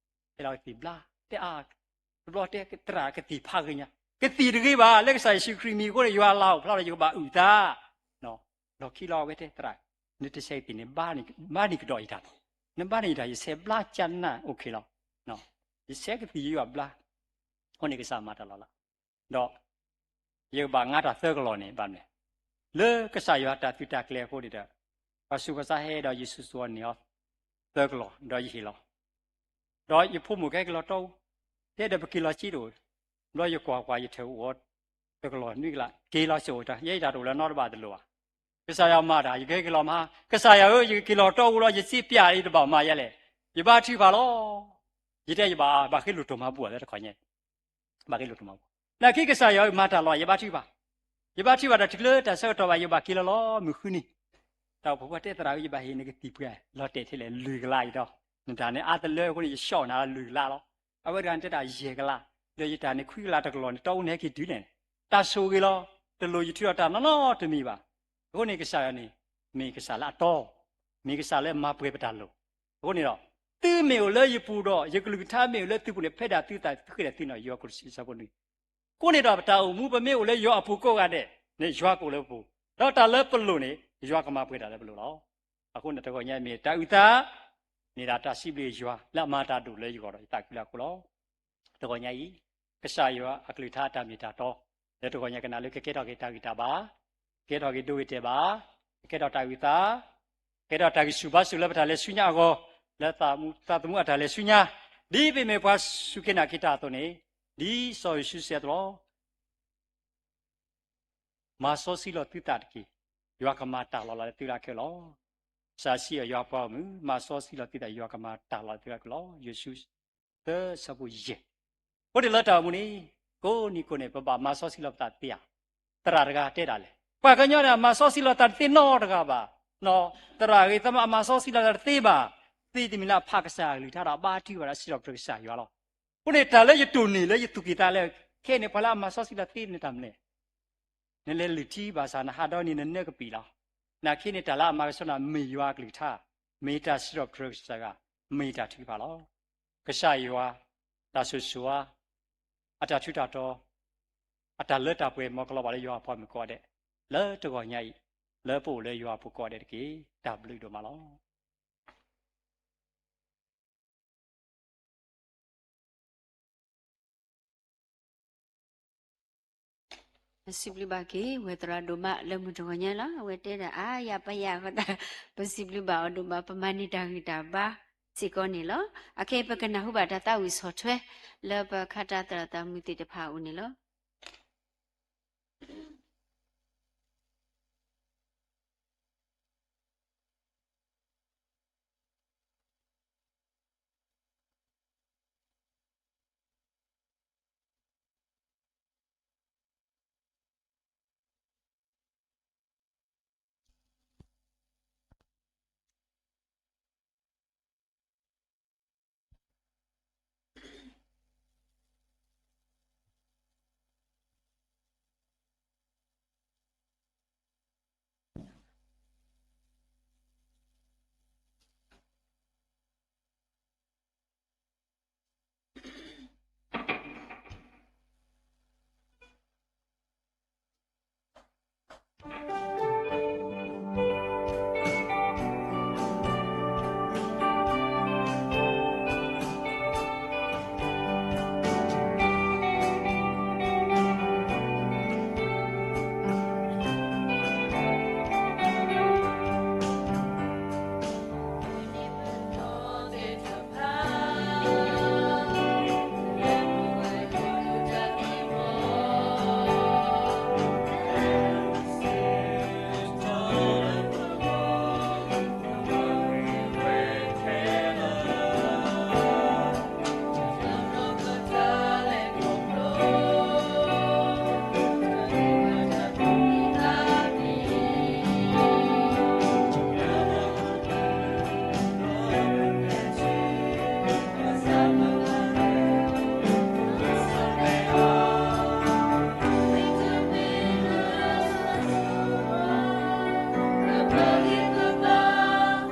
ဟဲလီၤကသံၣ်ဘျါ, တဲအါ, တဘျီတဲသရၣ်ကသံၣ်ဖးဂ့ၤညါ, ကသံၣ်တဂ့ၤဘၣ်, လၢကစၢ်ယ့ၣ်ၡူးခရံာ်မံၤအဃိန့ၣ် ယွၤလၤအိၣ်ဖျါလီၤ ယကဘၣ်အုၣ်သး, လီၢ်ခံလီၤအဝဲတဲသရၣ်, နတဆဲးကသံၣ်န့ၣ် ဘါန့ၢ်ကဒီးယတၢ်လီၤ, နဘါန့ၢ်ယတၢ် ယဆဲးဘျါကနၣ် okay လီၤ, ယဆဲးကသံၣ်ယွၤဘျါ, အဃိန့ၣ်ကစၢ်မၤတၢ်လီၤလး, ဒီး ယကဘၣ်ငါတၢ်သၢကလီၢ်န့ၣ် ဘၣ်မနုၤလဲၣ်, လၢကစၢ်ယွၤတၢ်သုးတၢ်ကျဲၤအဃိန့ၣ်ဒီး, ပှၤဆူးပှၤဆါဟဲဒီးယဆူးဆူးအီၤန့ၢ်အီၤ သၢကလီၢ် ဒီးယဟ့ၣ်လီၤ, ဒီးယဖိမုၣ်ကဟဲက့ၤလီၤတီအူ, တဲဒီးပက့ၤလီၤစ့တအိၣ်, ဘျီယကွၢ်ကွၢ်ယထၢၣ်အိၣ်အီၤ တကလီၢ်နွံကလး က့ၤလီၤစ့အိၣ်တၢ် ယဲယတၢ်တအိၣ်လၢနီတဘၣ်တလိၤဘၣ်, ကစၢ်ယွၤမၤတၢ် ယကဟဲက့ၤလီၤမဟါ, ကစၢ်ယွၤဧၢ ယကက့ၤလီၤတီအူလီၤ ယစ့ပျဲယတဘၣ်မၤယဲလဲၣ်, ယဘါထုကဖၣ်လီၤ, ယတဲယဘၣ်ဘၣ်ဃ့လိၣ်တိၢ်မၤဘူၣ်အီၤလၢတခီညါ ဘၣ်က့ၤလိာ်တမၤပူၤ, နာ်က့ကစၢ်ယွၤမၤတၢ်လီၤ ယဘါထုကဖၣ်, ယဘါထုကဖၣ်ဒီးတုၤလၢတၢ်ဆၢကတီၢ်ဘၣ် ယဘၣ်က့ၤလီၤလီၤ မုၢ်ဃုနံၤ, တၢ်အိၣ်ဖှိၣ်ဖိတဲသရၣ်ဧၢ ယဘၣ်ဟ့ၣ်နကသံၣ်ပှ့ၤ လီၤတဲာ်ထဲလဲၣ် လွံၢ်ကလးယဒီး, နတၢ်န့ၣ်အါတလၢအဃိန့ၣ် ယဆှီၣ်နၤလီၤလွံၢ်ကလးလီၤ, အဝဲတဂၤန့ၣ်တဲတၢ်ယဲၢ်ကလး, ဒီးယတၢ်န့ၣ်ခွံကလးတကလီၢ်န့ၣ် တီအူန့ၣ်ဟဲက့ၤတုၤန့ၣ်, တၢ်ဆိၣ်ဂ့ၤလီၤ, တလိၣ်ယထုးထီၣ်တၢ်နီတမံၤဘၣ်, အဃိန့ၣ်ကစၢ်ယွၤန့ၣ်, မ့ၢ်ကစၢ်လၢအတီ, မ့ၢ်ကစၢ်လၢမၤပှဲၤပတၢ်လိၣ်, အဃိန့ၣ်ဒီး, သုမ့ၢ်အိၣ်လၢယပူၤဒီး ယကလုၢ်ကထါမ့ၢ်အိၣ်လၢသုပူၤန့ၣ် ဖဲဒၣ်သုသးသုဃ့ဒီးသုနီၢ် ယိၤဟၣ်ခိၣ်တဆံဆၢဖိနွံ, အဃိန့ၣ်ဒီးပတၢ်အိၣ်မူပမ့ၢ်အိၣ်လၢယွၤအပူၤကိးဂၤဒဲးန့ၣ် ယွၤကအိၣ်လၢပပူၤ, ဒီးတၢ်လၢပလိၣ်န့ၣ် ယွၤကမၤပှဲၤတၢ်လၢပလိၣ်လီၤ. အဃိန့ၣ်တဂီၤညါအံၤမ့ၢ်တၢ်အုၣ်သး, မ့ၢ်ဒၣ်တၢ်စံးဘျုးယွၤလၢအမၤတၢ်ဒိၣ်လၢယဂီၢ်ဒီးယသးခုလၢအဃိလီၤ. တဂီၤညါအံၤ, ကစၢ်ယွၤအကလုၢ်ကထါအတၢ်မ့ၢ်တၢ်တီ, လၢတဂီၤညါကနၣ်လၢကကဲထီၣ်က့ၤတၢ်ဂံၢ်တၢ်ဘါ, ကကဲထီၣ်က့ၤဒိဂ့ၤတဲာ်ဘၣ်, ကကဲထီၣ်တၢ်အုၣ်သး, ကကဲထီၣ်တၢ်ဂံၢ်ဆူၣ်ဘါဆူၣ်လၢပတၢ်လဲၤဆူညါအဂီၢ်, လၢသးသမူအတၢ်လဲၤဆူညါ, ဒ်ပမ့ၢ်ပှၤစူၢ်က့ၤနာ်က့ၤတၢ်အသိးန့ၣ်, ဒ်စီၤယိၤၡူစံးအသိးလီၤ. မၤစီဆှံလီၤသုသးတက့ၢ်. ယွၤကမၤတၢ်လီၤလးလၢသုလၢခဲလီၤ. ကစၢ်စံးအီၤ ယွၤပှၤဂီၢ်မုၢ်, မၤစီဆှံလီၤသုသး, ယွၤကမၤတၢ်လီၤလးလၢသုလၢခဲလီၤ. ယိၤၡူ သၢဆၢဖိယဲၢ်. အဃိန့ၣ်လၢတၢ်အိၣ်မူန့ၣ်, ကိးနံၤကိးနံၤ ပဘၣ်မၤစီဆှံလီၤပသးသ့ဧါ. သရၣ်တဂၤတဲဒၣ်လဲာ်, ပှၤကညီန့ၣ် အမၤစီဆှံလီၤသးတသ့နီတဂၤဘၣ်. သရၣ်ဂ့ၤ သးမၤစီဆှံလီၤသးတသ့ဘၣ်. သ့တမံၤလၢအဖးကစၢ်အကလုၢ်ကထါဒီး အဘါထုကဖၣ်ဒီးစံးထီၣ်ပတြၢၤကစၢ်ယွၤလီၤ. အဃိန့ၣ် တၢ်လၢယတိၢ်န့ၢ်လၢယသူၣ်ကံၢ်သးလဲ, ခဲအံၤန့ၣ် ပှၤလၢအမၤစီဆှံလီၤသ့န့ၣ်တၢ်မနုၤလဲၣ်. နလဲၤလုၢ်ထံဘၣ်ဆၣ် နဟးဒီနံၤနနၢကပံာ်လီၤ. နာ်က့န့ၣ် တၢ်လၢအမၤကဆှီနၤ မ့ၢ်ယွၤအကလုၢ်ကထါ, မ့ၢ်တၢ်စံးထီၣ်ပတြၢၤကစၢ်ယွၤ, မ့ၢ်တၢ်ထုကဖၣ်လီၤ. ကစၢ်ယွၤ, တၢ်ဆိၣ်ဂ့ၤဆိၣ်ဝါ, အတၢ်ထူးတၢ်တီၤ, အတၢ်လၢတၢ်ပှဲၤ မ်ကလီၤဘၣ်လၢယွၤအပှၤမုၣ်ကိးဂၤဒဲး, လၢတဂီၤညါအံၤ, လၢပအိၣ်လၢယွၤအပူၤကိးဂၤဒဲးတက့ၢ်. တၢ်ဘျုးဒိၣ်မးလီၤ. စံးဘျုးဘၣ်က့ၤ ဝဲသရၣ်ဒိၣ်မးလၢမုၢ်တဂီၤညါလီၤ. အဝဲတဲဒၣ် အါယၤပယၤအဃိသတး ပစံးဘျုးဘၣ်အီၤဒိၣ်မး, ပမၤန့ၢ်တၢ်ဂံၢ်တၢ်ဘါစ့ၢ်ကီးန့ၣ်လီၤ. အခဲအံၤ ပကနၢ်ဟူဘၣ်တၢ်သးဝံၣ်ဆီၣ်ထွဲ လၢပခါတၢ်သရၣ်သးမုၢ်သ့ၣ်တဖၣ်အအိၣ်န့ၣ်လီၤ.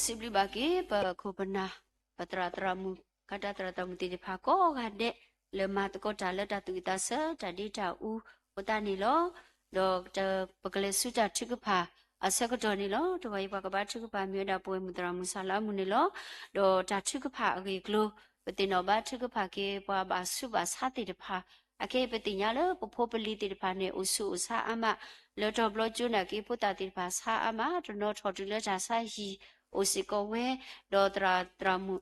စံးဘျုးဘၣ်က့ၤ ပခိၣ်ပနၢ် ပသရၣ်သရၣ်မုၣ် ကတၢ်သရၣ်သရၣ်မုၣ်သ့ၣ်တဖၣ်ကိးဂၤဒဲး လၢမၤသကိးတၢ်လၢတၢ်သူၣ်ဝံၣ်သးဆၢ တၢ်ဒ့တၢ်အူအဃိသတးန့ၣ်လီၤ. ဒီးပကလဲၤဆူတၢ်ထုကဖၣ်အဆၢကတီၢ်န့ၣ်လီၤ. တဂီၤအံၤပှၤကဘါထုကဖၣ်မ့ၢ်ဝဲဒၣ် ပဝဲၢ်မုၣ်သရၣ်မုၣ်စၢ်လါမုၣ်န့ၣ်လီၤ. ဒီးတၢ်ထုကဖၣ်အဂ့ၢ်အကျိၤ ပသ့ၣ်နီၣ်ဘါထုကဖၣ်က့ၤ ပှၤဘၣ်ဆူးဘၣ်ဆါသ့ၣ်တဖၣ် အခဲအံၤပသ့ၣ်ညါလၢပဖိပလံၤသ့ၣ်တဖၣ်န့ၣ် အိၣ်ဆူးအိၣ်ဆါအါမး, လၢတီၤဘျီကၠိနာ်က့ ဖိသၣ်သ့ၣ်တဖၣ်ဆါအါမး, တနီၤထီၣ်တုၤလၢတၢ်ဆါဟံၣ် အိၣ်စ့ၢ်ကီးဝဲ, ဒီးသရၣ်သရၣ်မုၣ်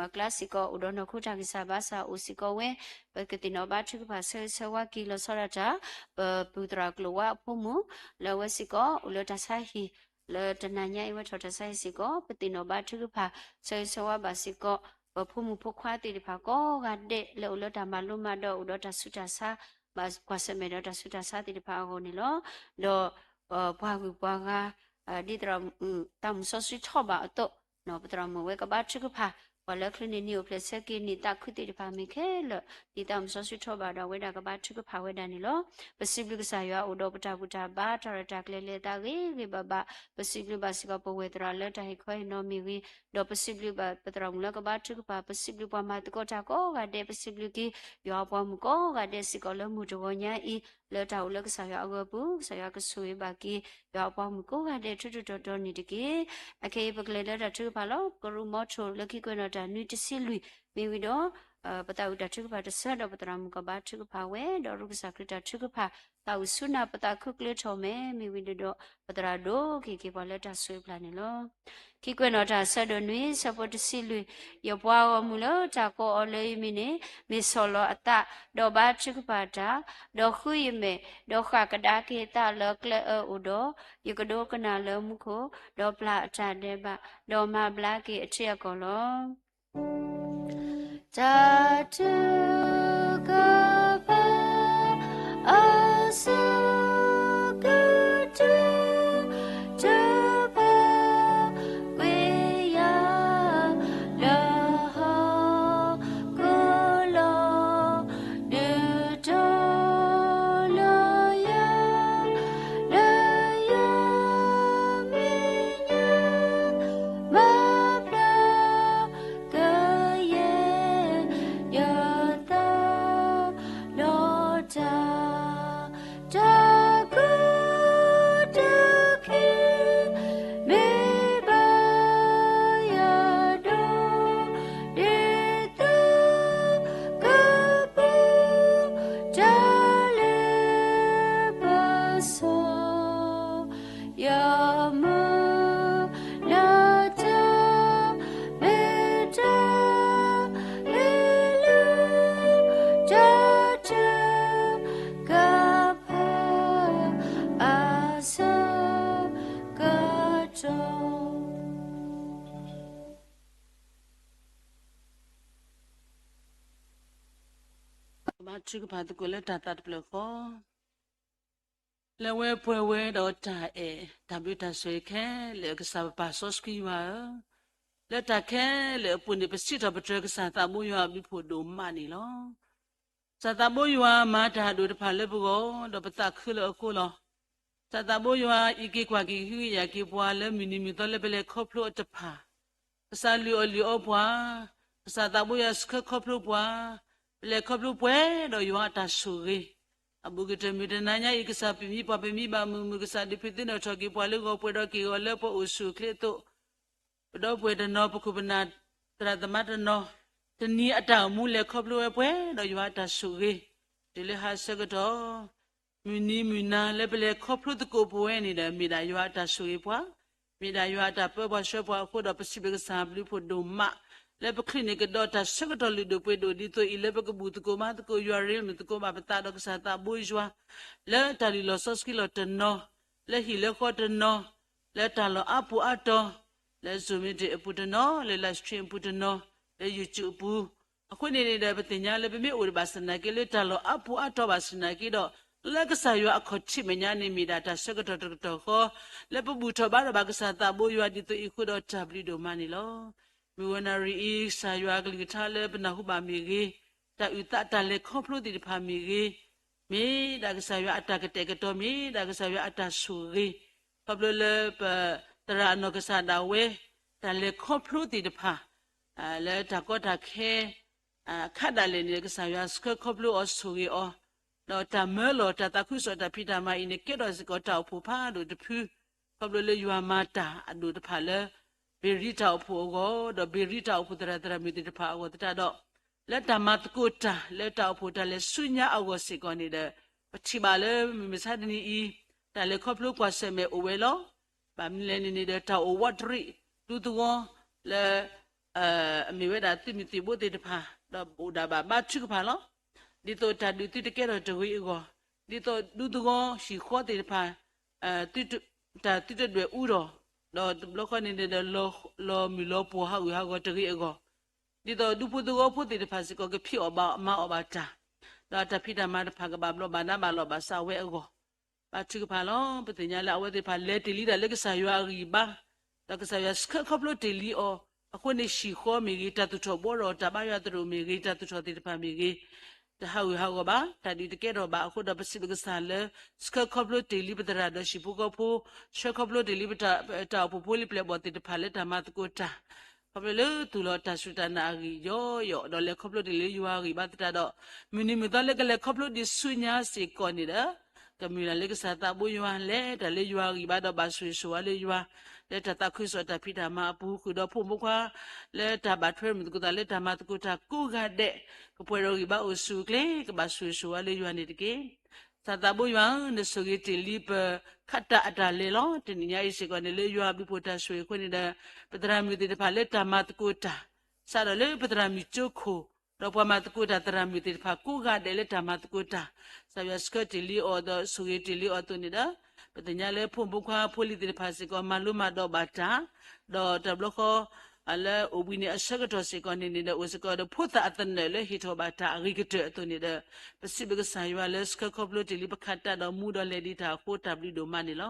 အကျါစ့ၢ်ကီး အိၣ်ဒီးနီၢ်ခိတၢ်ဂံၢ်စၢ်ဘါစၢ်အိၣ်စ့ၢ်ကီးဝဲ, ပကသ့ၣ်နီၣ်ဘါထုကဖၣ်ဆၢဂ့ၤဆၢဝါက့ၤလီၤဆီဒၣ်တၢ် ပပုၢ်သရၣ်ကျိၤဝါအဖိမုၣ် လၢအဝဲစ့ၢ်ကီး အိၣ်လၢတၢ်ဆါဟံၣ် လၢတနၤညါအံၤဝဲထီၣ်တၢ်ဆါဟံၣ်စ့ၢ်ကီး ပသ့ၣ်နီၣ်ဘါထုကဖၣ် ဆၢဂ့ၤဆၢဝါဘၣ်စ့ၢ်ကီး ပဖိမုၣ်ဖိခွါသ့ၣ်တဖၣ်ကိးဂၤဒဲး လၢအိၣ်လၢတၢ်မၤလိမၤဒိး အိၣ်ဒီးတၢ်ဆူးတၢ်ဆါ ကွၢ်ဆၢၣ်မဲာ်ဒီးတၢ်ဆူးတၢ်ဆါသ့ၣ်တဖၣ်အဂီၢ်န့ၣ်လီၤ. ဒီးပှၤဂုၤပှၤဂၤ ဒ်သရၣ်မုၣ် သးမုၣ်စီဆှံထီၣ်ဘၣ်အသိး ပသရၣ်မုၣ်ဝဲကဘါထုကဖၣ် ပှၤလၢချုးန့ၢ်နံၤအိၣ်ဖျဲၣ်ဆၢက့ၤနံၣ်သးခုသ့ၣ်တဖၣ်မ့ၢ်ခဲလၢာ် ဒ်သးမုၣ်စီဆှံထီၣ်ဘၣ်ဒီးအဝဲဒၣ်ကဘါထုကဖၣ်ဝဲဒၣ်န့ၣ်လီၤ. ပစံးဘျုးကစၢ်ယွၤအိၣ်ဒီးပတၢ်ဘူၣ်တၢ်ဘါ တၢ်ရဲၣ်တၢ်ကျဲၤလဲၤအသးဂ့ၤဂ့ၤဘၣ်ဘၣ်, ပစံးဘျုးဘၣ်စ့ၢ်ကီးပဝဲၢ်သရၣ်လၢတၢ်ဟ့ၣ်ခီဟ့ၣ်နီၤမ့ၢ်ဂ့ၤ, ဒီးပစံးဘျုးဘၣ်ပသရၣ်မုၣ်လၢကဘါထုကဖၣ်, ပစံးဘျုးပှၤမၤသကိးတၢ်ကိးဂၤဒဲး, ပစံးဘျုးက့ၤ ယွၤအပှၤမုၣ်ကိးဂၤဒဲးစ့ၢ်ကီးလၢမုၢ်တဂီၤညါအံၤ လၢတၢ်အိၣ်လၢကစၢ်ယွၤအဂီၢ်အပူၤ, ကစၢ်ယွၤကဆိၣ်ဂ့ၤဘၣ်က့ၤ ယွၤအပှၤမုၣ်ကိးဂၤဒဲးထူထူတီတီန့ၣ်တက့ၢ်. အခဲအံၤပကလဲၤလၢတၢ်ထုကဖၣ်လီၤ. ကရူၢ်မီထိၣ်လၢခံကွဲးနီၣ်တၢ်နွံတဆံလွံၢ် မ့ၢ်ဝံၤဒီး ပသးဝံၣ်တၢ်ထုကဖၣ်တဆၢဒီးပသရၣ်မုၣ်ကဘါထုကဖၣ်ဝဲ ဒီးရူၢ်ကစၢ်ခရံာ်တၢ်ထုကဖၣ် သးအိၣ်ဆူနၢ်ပသးခုကျၢၤထီၣ်မဲာ် မ့ၢ်ဝံၤဒီး ပသရၣ်ဒိၣ်က့ၤက့ၤပှၤလၢတၢ်ဆိၣ်ဂ့ၤပျၢ်န့ၣ်လီၤ. ခံကွဲးနီၣ်တၢ်ဆၢဒိၣ်နွံ ဆၢဖိတဆံလွံၢ်, ယပှၤဂီၢ်မုၢ်လၢတၢ်ကိးအီၤလၢယမံၤန့ၣ် မ့ၢ်ဆီၣ်လီၤအသး, ဒီးဘါထုကဖၣ်တၢ်, ဒီးဃုယမဲာ်, ဒီးဃၣ်ကဒါက့ၤအသးလၢကျဲအၢအိၣ်ဒီး, ယကဒိကနၣ်လၢမူခိၣ်, ဒီးပျၢ်အတၢ်ဒဲးဘး, ဒီးမၤဘျါက့ၤအထံအကီၢ်လီၤ. တၢ်ထုကဖၣ် အဆၢကတီၢ် တဖၣ်ကွံာ်ယၤ လၢဟီၣ်ခိၣ်လီၤ ဒုးတီလၢယၤ လၢယမဲာ်ညါ မၤဘျါ ကယဲၢ်ယသး ဒီးတၢ် တၢ်ကူၣ်တၢ်ခံ မ့ၢ်ဘၣ်ယၤဒီး ဒ်သိးကပူၤ တၢ်လၢပစီ ယမုၢ်လၢ်တၢ် မ့ၢ်တၢ်လၢ တၢ်ထုကဖၣ် အဆၢကတီၢ် ကဘါထုကဖၣ်သကိးလၢတၢ်သးတဖျၢၣ်ဃီ လၢဝဲပှဲၤဝဲဒီးတၢ်အဲၣ် တၢ်ဘျုးတၢ်ဆိၣ်ဂ့ၤခဲလၢာ် ကစၢ်ပပၢ်စီဆှံယွၤဧၢ, လၢတၢ်ခဲလၢာ်အပူၤန့ၣ် ပစံးထီၣ်ပတြၢၤကစၢ်သးဘိယွၤအဘျုးဖှိၣ်ဒိၣ်မးန့ၣ်လီၤ. ကစၢ်သးဘိယွၤမၤတၢ်ဒိၣ်တဖၣ်လၢပဂီၢ် ဒီးပသးခုလၢအဃိလီၤ. ကစၢ်သးဘိယွၤအံးက့ၤကွၢ်က့ၤ ဟ့ၣ်ဂံၢ်ဟ့ၣ်ဘါက့ၤပှၤလၢမုၢ်နံၤမုၢ်သီလၢပလဲၤခီဖျိအီၤတဖၣ်, ကစၢ်လုၢ်အီၣ်လုၢ်အီပှၤ, ကစၢ်သးဘိယွၤဆှၢခီဖျိပှၤ, ပလဲၤခီဖျိပှဲၤဒီးယွၤအတၢ်ဆိၣ်ဂ့ၤ, အဘူးကတၢၢ်မုၢ်တနၤညါအံၤ ကစၢ်ပမံပှၤပမံဘၣ်မုာ်မုာ် ကစၢ်ဒုးဖုးသ့ၣ်နီၣ်ထီၣ်က့ၤပှၤလၢဂီၤပှဲၤဒီးက့ၢ်ဂီၤလၢပှၤအိၣ်ဆူၣ်အိၣ်ချ့အသိး ပဒီပုၢ်ဝဲၢ်တနီၤ ပခိၣ်ပနၢ်သရၣ်သမါတနီၤ တနံၤအတၢ်အိၣ်မူလဲၤခီဖျိဝဲပှဲၤဒီးယွၤအတၢ်ဆိၣ်ဂ့ၤ, တုၤလၢဟါဆၢကတီၢ် မုၢ်နံၤမုၢ်နၤလၢပလဲၤခီဖျိသကိးပဝဲန့ၣ်ဒီး မ့ၢ်ဒၣ်ယွၤအတၢ်ဆိၣ်ဂ့ၤပှၤ, မ့ၢ်ဒၣ်ယွၤအတၢ်ပၢပှၤဆှၢပှၤအဃိဒီး ပစံးဘျုးကစၢ်ဘျုးဖှိၣ်ဒိၣ်မး လၢပချုးန့ၢ်ကဒီးတၢ်ဆၢကတီၢ်လုၢ်ဒိၣ်ပှ့ၤဒိၣ်ဒ်သိးအံၤ လၢပကဘူၣ်သကိးဘါသကိးယွၤ ရ့မုာ်သကိးဘၣ်ပသးဒီးကစၢ်သးဘိယွၤ လၢတၢ်လုၢ်လီၢ်စီဆှံလီၤတနီၤ လၢဟံၣ်လၢဃီတနီၤ လၢတၢ်လီၢ်အါပူၤအါတီၤ လၢ Zoom meeting အပူၤတနီၤ လၢ live stream အပူၤတနီၤ လၢ YouTube အပူၤ, အဃိန့ၣ်န့ၣ်ဒီး ပသ့ၣ်ညါလၢပမ့ၢ်အိၣ်ဒံးဘၣ်ဆၣ်သနာ်က့ လၢတၢ်လီၢ်အါပူၤအါတီၤဘၣ်ဆၣ်သနာ်က့ဒီး လၢကစၢ်ယွၤအခီၣ်ထံးမဲာ်ညါန့ၣ် မ့ၢ်ဒၣ်တၢ်ဆၢကတီၢ်တကတီၢ်ဃီ လၢပဘူၣ်ထီၣ်ဘါထီၣ်ဘၣ်ကစၢ်သးဘိယွၤဒ်သိးအံၤအဃိဒီး တၢ်ဘျုးဒိၣ်မးန့ၣ်လီၤ. မုၢ်ဝဲနၣ်ရံၣ်အံၤ ကစၢ်ယွၤအကလုၢ်ကထါလၢပနၢ်ဟူဘၣ်မ့ၢ်ဂ့ၤ, တၢ်အုၣ်သးတၢ်လဲၤခီဖျိသ့ၣ်တဖၣ်မ့ၢ်ဂ့ၤ, မ့ၢ်ဒၣ်ကစၢ်ယွၤအတၢ်ကတဲာ်ကတီၤ မ့ၢ်ဒၣ်ကစၢ်ယွၤအတၢ်ဆိၣ်ဂ့ၤ, ခီဖျိလၢပသရၣ်အနီၢ်ကစၢ်ဒၣ်ဝဲ တၢ်လဲၤခီဖျိသ့ၣ်တဖၣ် လၢတၢ်ကီတၢ်ခဲ အခါဒၣ်လဲာ်န့ၣ် ကစၢ်ယွၤဆှၢခီဖျိအီၤဆိၣ်ဂ့ၤအီၤ, ဒီးတၢ်မၢလီၤတၢ်သးခုကစီၣ်တၢ်ဖံးတၢ်မၤအံၤန့ၣ် ကဲထီၣ်စ့ၢ်ကီးတၢ်အိၣ်ဖှိၣ်ဖးဒိၣ်တဖု ခီဖျိလၢယွၤမၤတၢ်အဒိၣ်တဖၣ်လၢ ဘ့ၣ်ရံတၢ်အိၣ်ဖှိၣ်အဂီၢ် ဒီးဘ့ၣ်ရံတၢ်အိၣ်ဖှိၣ်သရၣ်သရၣ်မုၣ်သ့ၣ်တဖၣ်အဂီၢ်သတးဒီး လၢတၢ်မၤသကိးတၢ် လၢတၢ်အိၣ်ဖှိၣ်တၢ်လဲၤဆူညါအဂီၢ်စ့ၢ်ကီးန့ၣ်ဒီး ပထံၣ်ဘၣ်လၢမုၢ်မဆါတနံၤအံၤ တၢ်လဲၤခီဖျိကွၢ်ဆၢၣ်မဲာ်အိၣ်ဝဲလီၤ. ဘၣ်မနုၤလဲၣ်န့ၣ်န့ၣ်ဒီး တၢ်အိၣ်ဝးတရံး ဒူသဝီ လၢ အမ့ၢ်ဝဲဒၣ်သုးမုၢ်သံၣ်ဘိသ့ၣ်တဖၣ် ဒီးအိၣ်ဒၣ်ဘၣ်ဘါထုကဖၣ်လီၤ. ဒ်သိးတၢ်ဒုးသုတကဲထီၣ်တဂ့ၤအဂီၢ်, ဒ်သိးဒူသဝီဟံၣ်ဃီသ့ၣ်တဖၣ် တၢ်သုတဒွဲၣ်အူထီၣ်, ဒီးတဘျီဃီန့ၣ်န့ၣ်ဒီး လီၤမုၢ်လီၤပှီၢ်ဟးဂူာ်ဟးဂီၤတဂ့ၤအဂီၢ်, ဒ်သိးဒူဖိသဝီဖိသ့ၣ်တဖၣ်စ့ၢ်ကီး ကဖံးအီၣ်ဘၣ်မၤအီၣ်ဘၣ်တၢ်, ဒီးတၢ်ဖံးတၢ်မၤတဖၣ်ကဘၣ်ဘျီးဘၣ်ဒါဘၣ်လီၢ်ဘၣ်စးဝဲအဂီၢ် ဘါထုကဖၣ်လီၤ. ပသ့ၣ်ညါလၢအဝဲသ့ၣ်တဖၣ်လဲၤတ့ၢ်လံဒၣ်လၢကစၢ်ယွၤအဂံၢ်အဘါ, ဒီးကစၢ်ယွၤဆှၢခီဖျိတ့ၢ်လံအီၤ, အဃိန့ၣ်ဟံၣ်ဃီမ့ၢ်ဂ့ၤ, တၢ်သူၣ်ထီၣ်ဘှီထီၣ်, တၢ်ဘါယွၤသရိာ်မ့ၢ်ဂ့ၤ, တၢ်သူၣ်ထီၣ်သ့ၣ်တဖၣ်မ့ၢ်ဂ့ၤ, တဟးဂူာ်ဟးဂီၤဘၣ်, တၢ်ဒုးတကဲထီၣ်ဘၣ်အဃိဒီး ပစံးဘျုးကစၢ်လၢ ဆှၢခီဖျိတ့ၢ်လံပသရၣ်ဒီးဟံၣ်ဖိဃီဖိ, ဆှၢခီဖျိတ့ၢ်လံပတၢ်အိၣ်ဖှိၣ်ဖိလံၤပျဲၢ်ဘီၣ်သ့ၣ်တဖၣ်လၢတၢ်မၤသကိးတၢ် ခီဖျိလၢသူၣ်လီၤတၢ်စူၢ်တၢ်နာ်အဂံၢ်ယီယီၣ်, ဒီးလဲၤခီဖျိတ့ၢ်လၢယွၤအဂံၢ်ဘါသတးဒီး, မုၢ်နံၤမုၢ်သီလၢကလဲၤခီဖျိဒံးဆူညါစ့ၢ်ကီးန့ၣ်ဒီး, ကမုၢ်လၢ်လၢကစၢ်သးဘိယွၤလဲၤတၢ်လၢယွၤအဂံၢ်ဘါဒီးဘၣ်ဆိၣ်ဂ့ၤဆိၣ်ဝါလၢယွၤ, လၢတၢ်သးခုကစီၣ်တၢ်ဖံးတၢ်မၤအပူၤဃုာ်ဒီးဖိမုၣ်ဖိခွါ လၢတၢ်ဘၣ်ထွဲမုာ်သကိးသးလၢတၢ်မၤသကိးတၢ်ကိးဂၤဒဲး, ကပှဲၤဒီးဂံၢ်ဘါအိၣ်ဆူၣ်အိၣ်ချ့ ကဘၣ်ဆိၣ်ဂ့ၤဆိၣ်ဝါလၢယွၤန့ၣ်တက့ၢ်. ကစၢ်သးဘိယွၤဧၢ, နဆိၣ်ဂ့ၤတ့ၢ်လံပခးတၢ်အတၢ်လဲၤလီၤ. တနံၤညါအံၤစ့ၢ်ကီးန့ၣ် လၢယွၤအဘျုးဖှိၣ်တၢ်ဆိၣ်ဂ့ၤအဃိန့ၣ်ဒီး, ပသရၣ်မုၣ်သ့ၣ်တဖၣ်လၢတၢ်မၤသကိးတၢ်, စးထီၣ်လၢပသရၣ်မုၣ်ကၠိခိၣ်, ဒီးပှၤမၤသကိးတၢ်သရၣ်မုၣ်သ့ၣ်တဖၣ်ကိးဂၤဒဲးလၢတၢ်မၤသကိးတၢ်, ကစၢ်ယွၤဆှၢတ့ၢ်လံအီၤဒီးဆိၣ်ဂ့ၤတ့ၢ်လံအီၤအသိးန့ၣ်ဒီး, ပသ့ၣ်ညါလၢဖိမုၣ်ဖိခွါဖိလံၤသ့ၣ်တဖၣ်စ့ၢ်ကီး မၤလိမၤဒိးဘၣ်တၢ်, ဒီးတဘျီဃီ လၢအိၣ်ဘှံးနံၤအဆၢကတီၢ်စ့ၢ်ကီးန့ၣ်န့ၣ်ဒီး အိၣ်စ့ၢ်ကီးဒီးဖိသၣ်အသနၢၣ်လၢဟ့ၣ်ထီၣ်ဘၣ်တၢ်အဂ့ၤကတၢၢ်အသိးန့ၣ်ဒီး, ပစံးဘျုးကစၢ်ယွၤလၢဆှၢခီဖျိတ့ၢ်လံပခးတၢ်ဒီးမူဒီးလဲၤဒံးတၢ်အဃိ တၢ်ဘျုးဒိၣ်မးန့ၣ်လီၤ.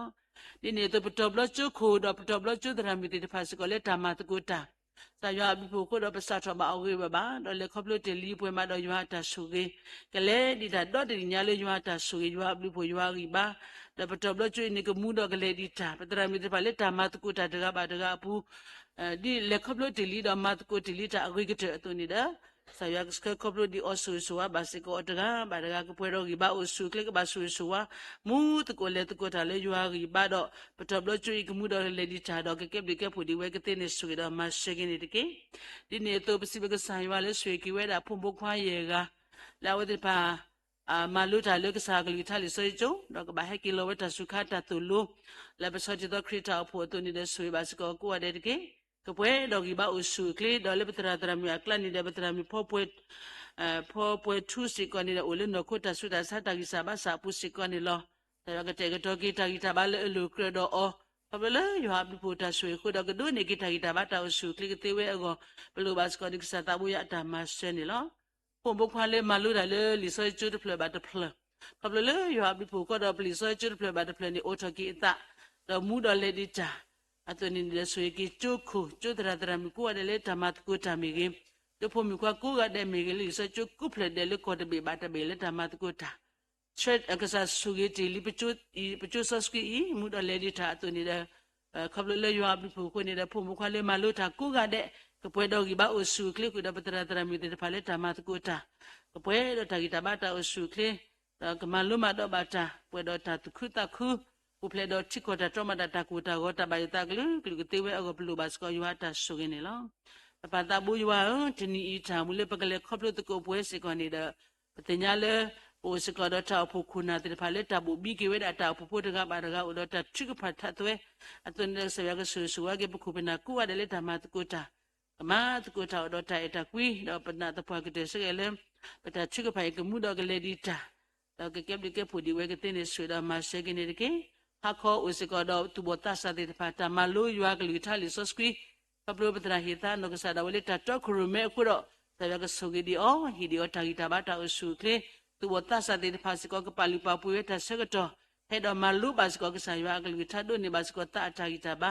ဒ်န့ၣ်အသိးပတီၢ်ဘျီကၠိခိၣ်ဒီးပတီၢ်ဘျီကၠိသရၣ်မုၣ်သ့ၣ်တဖၣ်စ့ၢ်ကီးလၢတၢ်မၤသကိးတၢ်, ကစၢ်ယွၤအဘျုးဖှိၣ်အဃိဒီးပစးထီၣ်ဘၣ်အီၤဂ့ၤဝဲဘၣ်, ဒီးလဲၤခီဖျိတ့ၢ်လံပှဲၤမးဒီးယွၤအတၢ်ဆိၣ်ဂ့ၤ, ကလဲၤဒံးတၢ်ဒီတနံၤညါလၢယွၤအတၢ်ဆိၣ်ဂ့ၤ ယွၤအဘျုးဖှိၣ်ယွၤအဂံၢ်ဘါ, ဒီးပတီၢ်ဘျီကၠိအံၤန့ၣ်ကမူဒီးကလဲၤဒံးတၢ်, ပသရၣ်မုၣ်သ့ၣ်တဖၣ်လၢတၢ်မၤသကိးတၢ်တဂၤဘၣ်တဂၤအပူၤ ဒ်လဲၤခီဖျိတ့ၢ်လံဒီးမၤသကိးတ့ၢ်လံတၢ်အဂ့ၤကတၢၢ်အသိးန့ၣ်ဒီး, ကစၢ်ယွၤကဆှၢခီဖျိဒံးအီၤဆိၣ်ဂ့ၤဆိၣ်ဝါဘၣ်စ့ၢ်ကီးအီၤတဂၤဘၣ်တဂၤ ကပှဲၤဒီးဂံၢ်ဘါအိၣ်ဆူၣ်အိၣ်ချ့ ကဘၣ်ဆိၣ်ဂ့ၤဆိၣ်ဝါ မူသကိးလဲၤသကိးတၢ်လၢယွၤအဂံၢ်ဘါဒီး ပတီၢ်ဘျီကၠိအံၤကမူဒီးကလဲၤဒံးတၢ်ဒီး ကကဲဘျုးကဲဖှိၣ်ဒံးဝဲကသ့န့ၣ် ဆိၣ်ဂ့ၤဒီးမၤစၢၤက့ၤန့ၣ်တက့ၢ်. ဒ်န့ၣ်အသိး ပစံးဘျုးကစၢ်ယွၤလၢဆိၣ်ဂ့ၤက့ၤဝဲဒၣ်ဖိမုၣ်ဖိခွါယဲၢ်ဂၤ လၢအဝဲသ့ၣ်တဖၣ် မၤလိတၢ်လၢကစၢ်အကလုၢ်ကထါလံာ်စီဆှံကၠိ ဒီးကဘၣ်ဟဲက့ၤလီၤဝဲတၢ်စူၤခါတၢ်သိၣ်လိ လၢပဆီတံၢ်သီခရံာ်တၢ်အိၣ်ဖှိၣ်အသိးန့ၣ်ဒီး ဆိၣ်ဂ့ၤဘၣ်စ့ၢ်ကီးကိးဂၤဒဲးတက့ၢ်. ကပှဲၤဒီးဂံၢ်ဘါအိၣ်ဆူၣ်အိၣ်ချ့ ဒီးလၢပသရၣ်သရၣ်မုၣ်အကျါန့ၣ်ဒီး ပသရၣ်မုၣ်ဖီ ဖီပှဲၤထူစ့ၢ်ကီးန့ၣ်ဒီး အိၣ်လၢနီၢ်ခိတၢ်ဆူးတၢ်ဆါတၢ်ဂံၢ်စၢ်ဘါစၢ်အပူၤစ့ၢ်ကီးန့ၣ်လီၤ. ကစၢ်ယွၤကတဲာ်ကတီၤက့ၤတၢ်ဂံၢ်တၢ်ဘါလၢအလိၤကြၢးဒီးအီၤ ခီဖျိလၢယွၤအဘျုးဖှိၣ်တၢ်ဆိၣ်ဂ့ၤအဃိဒီး ကဒိးန့ၢ်က့ၤတၢ်ဂံၢ်တၢ်ဘါတၢ်အိၣ်ဆူၣ်အိၣ်ချ့ကသ့ဝဲအဂီၢ် ပလိၣ်ဘၣ်စ့ၢ်ကီးဒံးကစၢ်သးဘိယွၤအတၢ်မၤစၢၤန့ၣ်လီၤ. ဖိမုၣ်ဖိခွါလၢမၤလိတၢ်လၢလံာ်စီဆှံကၠိတဖျၢၣ်ဘၣ်တဖျၢၣ်, ခီဖျိလၢယွၤအဘျုးဖှိၣ်အဃိဒီး ပလံာ်စီဆှံကၠိတဖျၢၣ်ဘၣ်တဖျၢၣ်န့ၣ် အိးထီၣ်က့ၤအသး ဒီးမူဒီးလဲၤဒံးတၢ် အသိးန့ၣ်ဒီး ဆိၣ်ဂ့ၤက့ၤကၠိခိၣ် ကၠိသရၣ်သရၣ်မုၣ်ကိးဂၤဒဲးလၢတၢ်မၤသကိးတၢ်မ့ၢ်ဂ့ၤ, ကၠိဖိမုၣ်ခွါကိးဂၤဒဲးမ့ၢ်ဂ့ၤ လၢလံာ်စီဆှံကၠိကိးဖျၢၣ်ဒဲးလၢကီၢ်တဘ့ၣ်ဘၣ်တဘ့ၣ်လၢတၢ်မၤသကိးတၢ် ဆှၢကစၢ်ဆိၣ်ဂ့ၤတ့ၢ်လံ ပကၠိစီဆှံအံၤ မူဒီးလဲၤဒံးတၢ်အသိးန့ၣ်ဒီး ခီဖျိလၢယွၤအဘျုးဖှိၣ်အဃိန့ၣ်ဒီး ဖိမုၣ်ဖိခွါလၢမၤလိတၢ်ကိးဂၤဒဲး ကပှဲၤဒီးဂံၢ်ဘါအိၣ်ဆူၣ်အိၣ်ချ့ဃုာ်ဒီး ပသရၣ်သရၣ်မုၣ်သ့ၣ်တဖၣ်လၢတၢ်မၤသကိးတၢ် ကပှဲၤဒီးတၢ်ဂံၢ်တၢ်ဘါတၢ်အိၣ်ဆူၣ်အိၣ်ချ့ ဒီးကမၤလိမၤဒိးဘၣ်တၢ် ပှဲၤဒီးတၢ်သူၣ်ခုသးခု ပူၤဖျဲးဒီးထံကီၢ်တၢ်တြီမၤတၢ် တၢ်ကိၢ်တၢ်ဂီၤ တၢ်ဘၣ်ယိၣ်သးကလုာ်ကလုာ်ကသ့ဝဲအဂီၢ် ပလိၣ်ဘၣ်စ့ၢ်ကီးယွၤအတၢ်ဆိၣ်ဂ့ၤန့ၣ်လီၤ. ပပၢ်သးဘိယွၤဧၢ, တနံၤအံၤတၢ်မူလၢပကလဲၤခီဖျိသကိးပှဲၤစ့ၢ်ကီးန့ၣ်ဒီး ပသ့ၣ်ညါလၢ ပအိၣ်စ့ၢ်ကီးဒီးတၢ်အိၣ်ဖှိၣ်ခိၣ်နၢ်သ့ၣ်တဖၣ်လၢတၢ်ဘိၣ်ဘံက့ၤဝဲဒၣ် တၢ်အိၣ်ဖှိၣ်ဖိတဂၤဘၣ်တဂၤအိၣ်ဒီးတၢ်ထုကဖၣ်ထးသွဲ အသိးန့ၣ်ဒီး ကစၢ်ယွၤကဆိၣ်ဂ့ၤဆိၣ်ဝါက့ၤ ပခိၣ်ပနၢ်ကိးဂၤဒဲးလၢတၢ်မၤသကိးတၢ် ကမၤသကိးတၢ်အိၣ်ဒီးတၢ်အဲၣ်တၢ်ကွံ ဒီးပနၢ်သပှၢ်ကတၢၢ်ဆၢက့ၤလၢ ပတၢ်ထုကဖၣ်အံၤကမူဒီးကလဲၤဒံးတၢ် ဒီးကကဲဘျုးကဲဖှိၣ်ဒံးဝဲကသ့န့ၣ် ဆိၣ်ဂ့ၤဒီးမၤစၢၤက့ၤန့ၣ်တက့ၢ်. ဟါခီအိၣ်စ့ၢ်ကီးဒီးသူၣ်ဘီၣ်သးစၢ်သ့ၣ်တဖၣ် တၢ်မၤလိယွၤကလုၢ်ကထါလံာ်စီဆှံ ခီဖျိပသရၣ်ဟ့ၣ်သါနီၢ်ကစၢ်ဒၣ်ဝဲလၢတၢ်တီခိၣ်ရိၣ်မဲအဃိဒီး ကစၢ်ယွၤကဆိၣ်ဂ့ၤဒံးအီၤ ဟ့ၣ်ဒံးအီၤတၢ်ဂံၢ်တၢ်ဘါတၢ်အိၣ်ဆူၣ်အိၣ်ချ့ သူၣ်ဘီၣ်သးစၢ်သ့ၣ်တဖၣ်စ့ၢ်ကီး ကပာ်လုၢ်ပာ်ပှ့ၤဝဲတၢ်ဆၢကတီၢ် ဟဲဒီးမၤလိဘၣ်စ့ၢ်ကီးကစၢ်ယွၤအကလုၢ်ကထါ ဒိးန့ၢ်ဘၣ်စ့ၢ်ကီးသးအတၢ်ဂံၢ်တၢ်ဘါ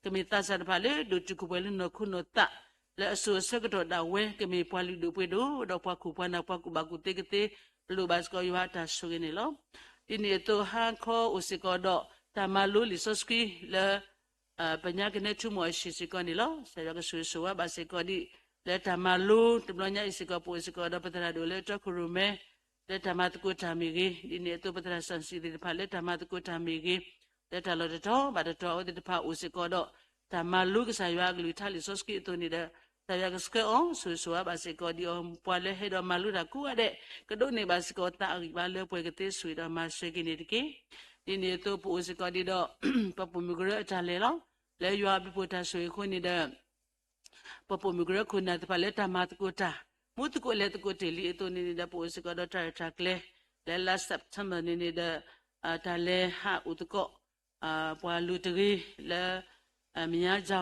ကမ့ၢ်သးစၢ်တဖၣ်လၢဒိၣ်တုာ်ခိၣ်ပှဲၤလၢနီၢ်ခိနီၢ်သး လၢအစိၤအဆၢကတီၢ်ဒၣ်ဝဲ ကမ့ၢ်ပှၤလုၢ်ဒိၣ်ပှ့ၤဒိၣ် ဒီးပှၤခိၣ်ပှၤနၢ်ပှၤကူၣ်ဘၣ်ကူၣ်သ့ကသ့ ပလိၣ်ဘၣ်စ့ၢ်ကီးယွၤအတၢ်ဆိၣ်ဂ့ၤန့ၣ်လီၤ. ဒ်န့ၣ်အသိးဟါခီအိၣ်စ့ၢ်ကီးဒီး တၢ်မၤလိလံာ်စီဆှံလၢ ပညါကနဲထူမီၢ်အဆံးစ့ၢ်ကီးန့ၣ်လီၤ. ကစၢ်ယွၤကဆိၣ်ဂ့ၤဆိၣ်ဝါဘၣ်စ့ၢ်ကီးဒံး လၢတၢ်မၤလိတဘျီညါအံၤစ့ၢ်ကီး ပအိၣ်စ့ၢ်ကီးဒီးပသရၣ်ဒိၣ်လၢတီခိၣ်ရိၣ်မဲ လၢတၢ်မၤသကိးတၢ်မ့ၢ်ဂ့ၤ, ဒ်န့ၣ်အသိးပသရၣ်စီဆှံသ့ၣ်တဖၣ်လၢတၢ်မၤသကိးတၢ်မ့ၢ်ဂ့ၤ, လၢတၢ်လီၢ်တတီၤဘၣ်တတီၤအဝဲသ့ၣ်တဖၣ်အိၣ်စ့ၢ်ကီးဒီး တၢ်မၤလိကစၢ်ယွၤအကလုၢ်ကထါလံာ်စီဆှံအသိးန့ၣ်ဒီး ကစၢ်ယွၤကဆှၢအီၤဆိၣ်ဂ့ၤဆိၣ်ဝါဘၣ်စ့ၢ်ကီးဒံးအီၤ ပှၤလၢဟဲဒီးမၤလိတၢ်ကိးဂၤဒဲး ကဒိးန့ၢ်ဘၣ်စ့ၢ်ကီးသးအဂံၢ်ဘါလၢပှဲၤကသ့ဆိၣ်ဂ့ၤဒီးမၤစၢၤက့ၤန့ၣ်တက့ၢ်. ဒ်န့ၣ်အသိးပအိၣ်စ့ၢ်ကီးဒံးဒီး ပပိာ်မုၣ်ကရၢအတၢ်လဲၤလီၤ. လၢယွၤအဘျုးဖှိၣ်တၢ်ဆိၣ်ဂ့ၤအဃိန့ၣ်ဒီး ပပိာ်မုၣ်ကရၢခိၣ်နၢ်သ့ၣ်တဖၣ်လၢတၢ်မၤသကိးတၢ် မူသကိးလဲၤသကိးတ့ၢ်လံအသိးန့ၣ်ဒီး ပအိၣ်စ့ၢ်ကီးဒီးတၢ်ရဲၣ်တၢ်ကျဲၤ လၢလါ September န့ၣ်န့ၣ်ဒီး တၢ်လဲၤဟးအိၣ်သကိး ပှၤလုၢ်တဂ့ၤလၢ မၠါကၠီၤ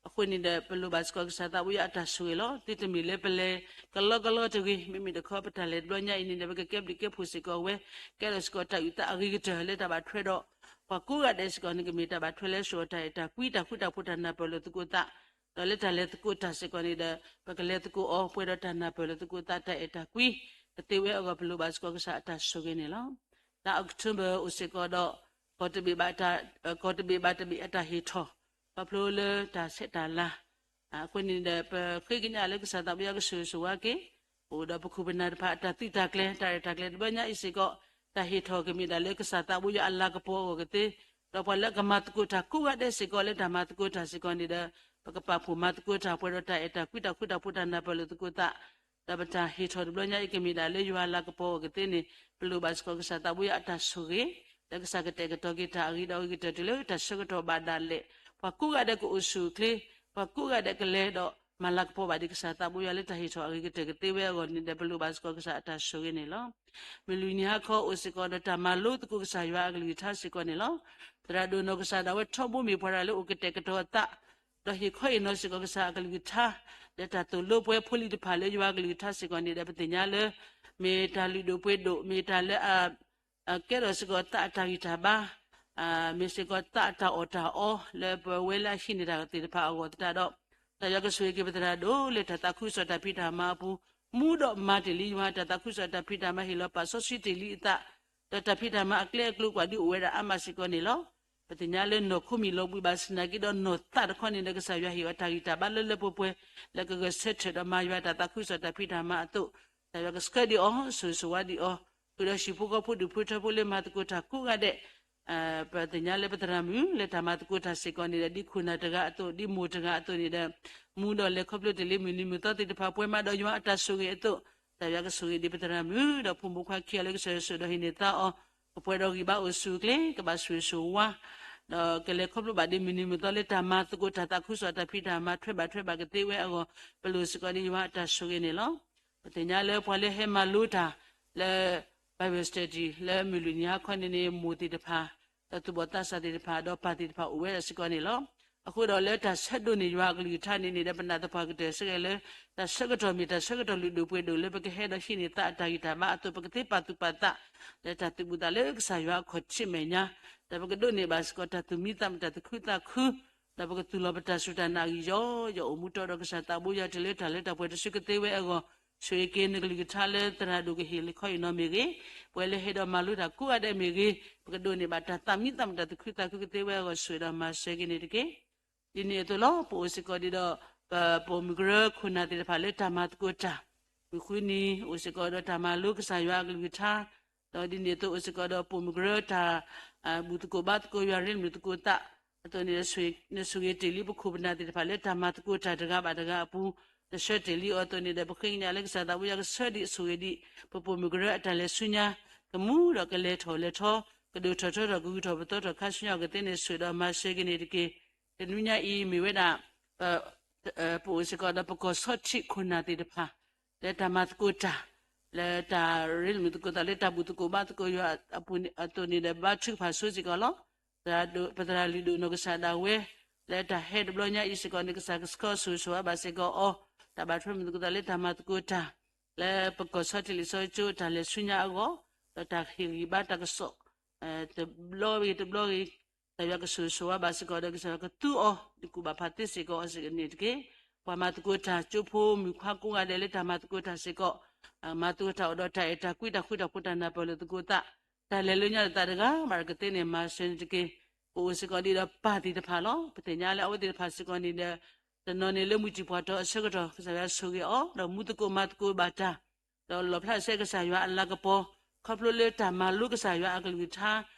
အဃိန့ၣ်ဒီး ပလိၣ်ဘၣ်စ့ၢ်ကီးကစၢ်သးဘိယွၤအတၢ်ဆိၣ်ဂ့ၤလီၤ. သုတမ့ၢ်လၢပလဲၤကလီကလီတဂ့ၤ, မ့မ့ၢ်တခီပတၢ်လဲၤတဘျီညါအံၤန့ၣ်ဒီး ပကကဲဘျုးကဲဖှိၣ်စ့ၢ်ကီးဝဲ ကဲထီၣ်စ့ၢ်ကီးတၢ်အုၣ်သးအဂ့ၤကတၢၢ်လၢတၢ်ဘၣ်ထွဲဒီး ပှၤကိးဂၤဒဲးစ့ၢ်ကီးန့ၣ် ကမ့ၢ်တၢ်ဘၣ်ထွဲလၢဆိၣ်အတၢ်အဲၣ်တၢ်ကွံ တၢ်ဃူတၢ်ဖိး တၢ်နၢ်ပၢၢ်လိာ်သကိးသး ဒီးလၢတၢ်လဲၤသကိးတၢ်စ့ၢ်ကီးန့ၣ်ဒီး ပကလဲၤသကိးအီၤ ပှဲၤဒီးတၢ်နၢ်ပၢၢ်လိာ်သကိးသး တၢ်အဲၣ်တၢ်ကွံ ကသ့ဝဲအဂီၢ် ပလိၣ်ဘၣ်စ့ၢ်ကီးကစၢ်အတၢ်ဆိၣ်ဂ့ၤန့ၣ်လီၤ. လါ October အိၣ်စ့ၢ်ကီးဒီး ကီၢ်တဘ့ၣ်ဘၣ်တဘ့ၣ်အတၢ်ဟ့ၣ်ထီၣ် ခီဖျိလၢတၢ်ဆဲးတၢ်လၤ အဃိန့ၣ်ဒီး ပဃ့ကညးလၢကစၢ်သးဘိယွၤကဆိၣ်ဂ့ၤဆိၣ်ဝါက့ၤ အိၣ်ဒီးပခိၣ်ပနၢ်တဖၣ်အတၢ်သုးတၢ်ကျဲၤ တၢ်ရဲၣ်တၢ်ကျဲၤတဘျီညါအံၤစ့ၢ်ကီး တၢ်ဟ့ၣ်ထီၣ်ကမ့ၢ်ဒၣ်လၢကစၢ်သးဘိယွၤအလၤကပီၤအဂီၢ်ကသ့ ဒီးပှၤလၢအကမၤသကိးတၢ်ကိးဂၤဒဲးစ့ၢ်ကီးလၢတၢ်မၤသကိးတၢ်စ့ၢ်ကီးန့ၣ်ဒီး ပကပာ်ဖှိၣ်မၤသကိးတၢ်ပှဲၤဒီးတၢ်အဲၣ်တၢ်ကွံ တၢ်ဃူတၢ်ဖိး တၢ်နၢ်ပၢၢ်လိာ်သကိးသး ဒီးပတၢ်ဟ့ၣ်ထီၣ်တဘျီညါအံၤကမ့ၢ်ဒၣ်လၢယွၤအလၤကပီၤအဂီၢ်ကသ့န့ၣ် ပလိၣ်ဘၣ်စ့ၢ်ကီးကစၢ်သးဘိယွၤအတၢ်ဆိၣ်ဂ့ၤ လၢကစၢ်ကတဲာ်ကတီၤက့ၤတၢ်အဂ့ၤဒီးအဂ့ၤကတၢၢ်တုၤလၢတၢ်ဆၢကတီၢ်ဘၣ်ဒၣ်လဲာ် ပှၤကိးဂၤဒဲးကအိၣ်ဆူၣ်အိၣ်ချ့ ပှၤကိးဂၤဒဲးကလဲၤဒီးမၤလၤကပီၤဘၣ်ဒံးကစၢ်သးဘိယွၤလၢတၢ်ဟ့ၣ်ထီၣ်အဂ့ၤကတၢၢ်ကသ့ဝဲအဂီၢ်န့ၣ်ဒီး ပလိၣ်ဘၣ်စ့ၢ်ကီးကစၢ်အတၢ်ဆိၣ်ဂ့ၤန့ၣ်လီၤ. မုၢ်လွံၢ်နံၤဟါခီအိၣ်စ့ၢ်ကီးဒီးတၢ်မၤလိသကိးကစၢ်ယွၤအကလုၢ်ကထါစ့ၢ်ကီးန့ၣ်လီၤ. သရၣ်ဒိၣ်နီၢ်ကစၢ်ဒၣ်ဝဲထီဘိမ့ၢ်ပှၤတဂၤလၢအိၣ်ကတဲာ်ကတီၤအသး ဒီးဟ့ၣ်ခီဟ့ၣ်နီၤစ့ၢ်ကီးကစၢ်အကလုၢ်ကထါ လၢတၢ်သိၣ်လိပှၤဖိလံၤတဖၣ်လၢယွၤအကလုၢ်ကထါစ့ၢ်ကီးန့ၣ်ဒီး ပသ့ၣ်ညါလၢ မ့ၢ်တၢ်လုၢ်ဒိၣ်ပှ့ၤဒိၣ် မ့ၢ်တၢ်လၢအ ကဲထီၣ်စ့ၢ်ကီးသးအတၢ်ဂံၢ်တၢ်ဘါ မ့ၢ်စ့ၢ်ကီးသးအတၢ်အီၣ်တၢ်အီ လၢပဝဲလၢအဟံးန့ၢ်တၢ်သ့ၣ်တဖၣ်အဂီၢ်သတးဒီး တၢ်ယွၤကဆိၣ်ဂ့ၤက့ၤပသရၣ်ဒိၣ်လၢတၢ်သးခုကစီၣ်တၢ်ဖံးတၢ်မၤအပူၤ မူဒီးမၤတ့ၢ်လံယွၤတၢ်သးခုကစီၣ်တၢ်ဖံးတၢ်မၤ ဟ့ၣ်လီၤပာ်စီဆှံတ့ၢ်လံအသး ဒီးတၢ်ဖံးတၢ်မၤအကျဲအကျိၤကွၢ်ဒုးအိၣ်ဝဲဒၣ်အါမးစ့ၢ်ကီးန့ၣ်လီၤ. ပသ့ၣ်ညါလၢနီၢ်ခိမ့ၢ်လီၤဘှံးဘၣ်ဆၣ်သနာ်က့ဒီး နီၢ်သးတခီန့ၣ်ဒီး ကစၢ်ယွၤဟ့ၣ်အီၤတၢ်ဂံၢ်တၢ်ဘါလၢလၢပှဲၤပှဲၤ လၢကဂဲၤဆၢထၢၣ်ဒီးမၤယွၤတၢ်သးခုကစီၣ်တၢ်ဖံးတၢ်မၤအသိး တၢ်ယွၤကဆှၢဒံးအီၤ ဆိၣ်ဂ့ၤဆိၣ်ဝါဒံးအီၤ ဃုာ်ဒီးဟံၣ်ဖိဃီဖိဒူၣ်ဖိထၢဖိလၢမၤသကိးတၢ်ကိးဂၤဒဲး ပသ့ၣ်ညါလၢပသရၣ်မုၣ်လၢတၢ်မၤသကိးတၢ်စ့ၢ်ကီးန့ၣ်ဒီး ဒ်ခိၣ်နၢ်တဂၤအသိး ဒ်မိၢ်တဂၤအသိးန့ၣ်ဒီး မူဒီးလဲၤခီဖျိတ့ၢ်လံမုၢ်နံၤမုၢ်သီသ့ၣ်တဖၣ် ပှဲၤမးဒီးယွၤအတၢ်ဆိၣ်ဂ့ၤအသိး တၢ်ယွၤကဆိၣ်ဂ့ၤဒံးပသရၣ်မုၣ် ဒီးဖိမုၣ်ဖိခွါခံဂၤလၢကစၢ်ယွၤဆိၣ်ဒီးဟံးန့ၢ်သါအီၤ ကပှဲၤဒီးဂံၢ်ဘါအိၣ်ဆူၣ်အိၣ်ချ့ ကဘၣ်ဆိၣ်ဂ့ၤဆိၣ်ဝါ ဒီးကလဲၤခီဖျိဘၣ်ဒ်မုၢ်နံၤမုၢ်သီလၢတၢ်မၤသကိးတၢ်သးခုကစီၣ်တၢ်ဖံးတၢ်မၤထွဲဘၣ်ထွဲဘၣ်ကသ့ဝဲအဂီၢ် ပလိၣ်စ့ၢ်ကီးဒ်ယွၤအတၢ်ဆိၣ်ဂ့ၤန့ၣ်လီၤ. ပသ့ၣ်ညါလၢပှၤလၢဟဲမၤလိတၢ်လၢ Bible study လၢမုၢ်လွံၢ်နံၤဟါခီန့ၣ်န့ၣ် မိၢ်သ့ၣ်တဖၣ် ဒီးသူၣ်ဘီၣ်သးစၢ်သ့ၣ်တဖၣ် ဒီးပၢ်သ့ၣ်တဖၣ်အိၣ်ဝဲဒၣ်စ့ၢ်ကီးန့ၣ်လီၤ. အဃိဒီးလၢတၢ်ဆၢဒိးန့ၢ်ယွၤအကလုၢ်ကထါန့ၣ်န့ၣ်ဒီး ပနာ်သပှၢ်ကတၢၢ်စ့ၢ်ကီးလၢ တၢ်ဆၢကတီၢ်မ့ၢ်တၢ်ဆၢကတီၢ်လုၢ်ဒိၣ်ပှ့ၤဒိၣ်လၢပကဟဲဒီးဟံးန့ၢ်သးအတၢ်ဂံၢ်တၢ်ဘါအသိး ပကသ့ပာ်သူၣ်ပာ်သး လၢတၢ်သူၣ်ဘူၣ်သးလၢကစၢ်ယွၤအခီၣ်ထံးမဲာ်ညါ ဒီးပကဒိးန့ၢ်ဘၣ်စ့ၢ်ကီးတၢ်သူၣ်မံသးမုာ်တၢ်သူၣ်ခုသးခု ဒီးပကသူၣ်လီၤပတၢ်စူၢ်တၢ်နာ်အဂံၢ်ယီယီ အိၣ်မူတီဒီးကစၢ်သးဘိယွၤတုၤလၢတၢ်လၢတၢ်ပှဲၤတစုကသ့ဝဲအဂီၢ် ဆိၣ်ဂ့ၤက့ၤနကလုၢ်ကထါလၢသရၣ်ဒိၣ်ကဟ့ၣ်လီၤခီအံၤနီတမံၤဂ့ၤ, ပှၤလၢဟဲဒီးမၤလိတၢ်ကိးဂၤဒဲးမ့ၢ်ဂ့ၤ, ပကဒိးန့ၢ်ဘၣ်တၢ်သူၣ်မံသးမုာ်တၢ်သူၣ်ခုသးခုကသ့ဝဲအဂီၢ် ဆိၣ်ဂ့ၤဒီးမၤစၢၤက့ၤန့ၣ်တက့ၢ်. ဒ်န့ၣ်အသိးလီၤ. ပအိၣ်စ့ၢ်ကီးဒံးဒီး ပပိာ်မုၣ်ကရၢခိၣ်နၢ်သ့ၣ်တဖၣ်လၢတၢ်မၤသကိးတၢ်, မုၢ်ဃုနံၤ အိၣ်စ့ၢ်ကီးဒီးတၢ်မၤလိကစၢ်ယွၤအကလုၢ်ကထါ, ဒီးဒ်န့ၣ်အသိးအိၣ်စ့ၢ်ကီးဒီးပိာ်မုၣ်ကရၢတၢ် ဘူၣ်သကိးဘါသကိးယွၤရ့မုၢ်သကိးသး, အသိးန့ၣ် နဆိၣ်ဂ့ၤတ့ၢ်လံပခိၣ်ပနၢ်သ့ၣ်တဖၣ်လၢတၢ်မၤသကိးတၢ်တဂၤဘၣ်တဂၤအပူၤ, နဆှၢတ့ၢ်လံအီၤအသိးန့ၣ်ဒီး ပဃ့ကညးလၢကစၢ်သးဘိယွၤကဆှၢဒံးဆိၣ်ဂ့ၤဒံး ပပိာ်မုၣ်ကရၢအတၢ်လဲၤဆူညါ ကမူဒီးကလဲၤထီၣ်လဲၤထီ, ကဒိၣ်ထီၣ်ထီထီၣ် ကဂုာ်ထီၣ်ပသီထီၣ်ခါဆူညါအဂီၢ်ကသ့န့ၣ် ဆိၣ်ဒီးမၤစၢၤက့ၤန့ၣ်တက့ၢ်. တနွံညါအံၤမ့ၢ်ဝဲဒၣ် ပအိၣ်စ့ၢ်ကီးဒီးပကီၢ်ဆီထံးခိၣ်နၢ်သ့ၣ်တဖၣ် လၢတၢ်မၤသကိးတၢ် လၢတၢ်ရ့မုၢ်သကိးသး လၢတၢ်ဘူၣ်သကိးဘါသကိးယွၤအသိးန့ၣ်ဒီး ဘါထုကဖၣ်ဆိစ့ၢ်ကီးလီၤ. ပသရၣ်လုၢ်ဒိၣ်နီၢ်ကစၢ်ဒၣ်ဝဲ လၢတၢ်ဟဲတဘျီညါအံၤစ့ၢ်ကီးန့ၣ် ကစၢ်ကဆှၢဆိၣ်ဂ့ၤဆိၣ်ဝါဘၣ်စ့ၢ်ကီးအီၤ, တၢ်ဘၣ်ထွဲမုၢ်သကိးသးလၢတၢ်မၤသကိးတၢ် လၢပကီၢ်ဆီထံးလံာ်စီဆှံကၠိတၢ်လဲၤဆူညါအဂီၢ်, ဒီးတၢ်ဟ့ၣ်ဂံၢ်ဘါတၢ်ကစီၣ် တဘျီဂ့ၤတဘျီဂ့ၤ, တၢ်ယွၤကဆိၣ်ဂ့ၤဆိၣ်ဝါဘၣ်စ့ၢ်ကီးဒီး ကစၢ်ယွၤကသူအီၤ ဒုးကူၣ်ဘၣ်ဖးသ့စ့ၢ်ကီးအီၤစ့ၢ်ကီးန့ၣ်တက့ၢ်. ပှၤမၤသကိးတၢ်ကၠိဖိမုၣ်ခွါကိးဂၤဒဲးလၢတၢ်မၤသကိးတၢ်စ့ၢ်ကီး, မၤသကိးတၢ်အိၣ်ဒီးတၢ်အဲၣ်တၢ်ကွံ တၢ်ဃူတၢ်ဖိး တၢ်နၢ်ပၢၢ်လိာ်သကိးသး, တၢ်လဲၤလၢညါလိာ်သးတဂၤဘၣ်တဂၤကသ့န့ၣ် မၤစၢၤန့ၣ်တက့ၢ်. ပအိၣ်စ့ၢ်ကီးဒ်ဒီးပၢ်သ့ၣ်တဖၣ်လီၤ. ပသ့ၣ်ညါလၢအဝဲသ့ၣ်တဖၣ်စ့ၢ်ကီးန့ၣ်ဒီး တနီၤန့ၣ်လၢမုၢ်တံၢ်ပှၢ်တီၤအဆၢကတီၢ် ကစၢ်ယွၤဆိၣ်ဂ့ၤအီၤ ဒီးမူသကိးမၤသကိးဘၣ်တၢ် ဒီးလီၣ်ဖျါစဲကစၢ်ယွၤအလၤကပီၤ, ခီဖျိလၢတၢ်မၤလိကစၢ်ယွၤအကလုၢ်ကထါ,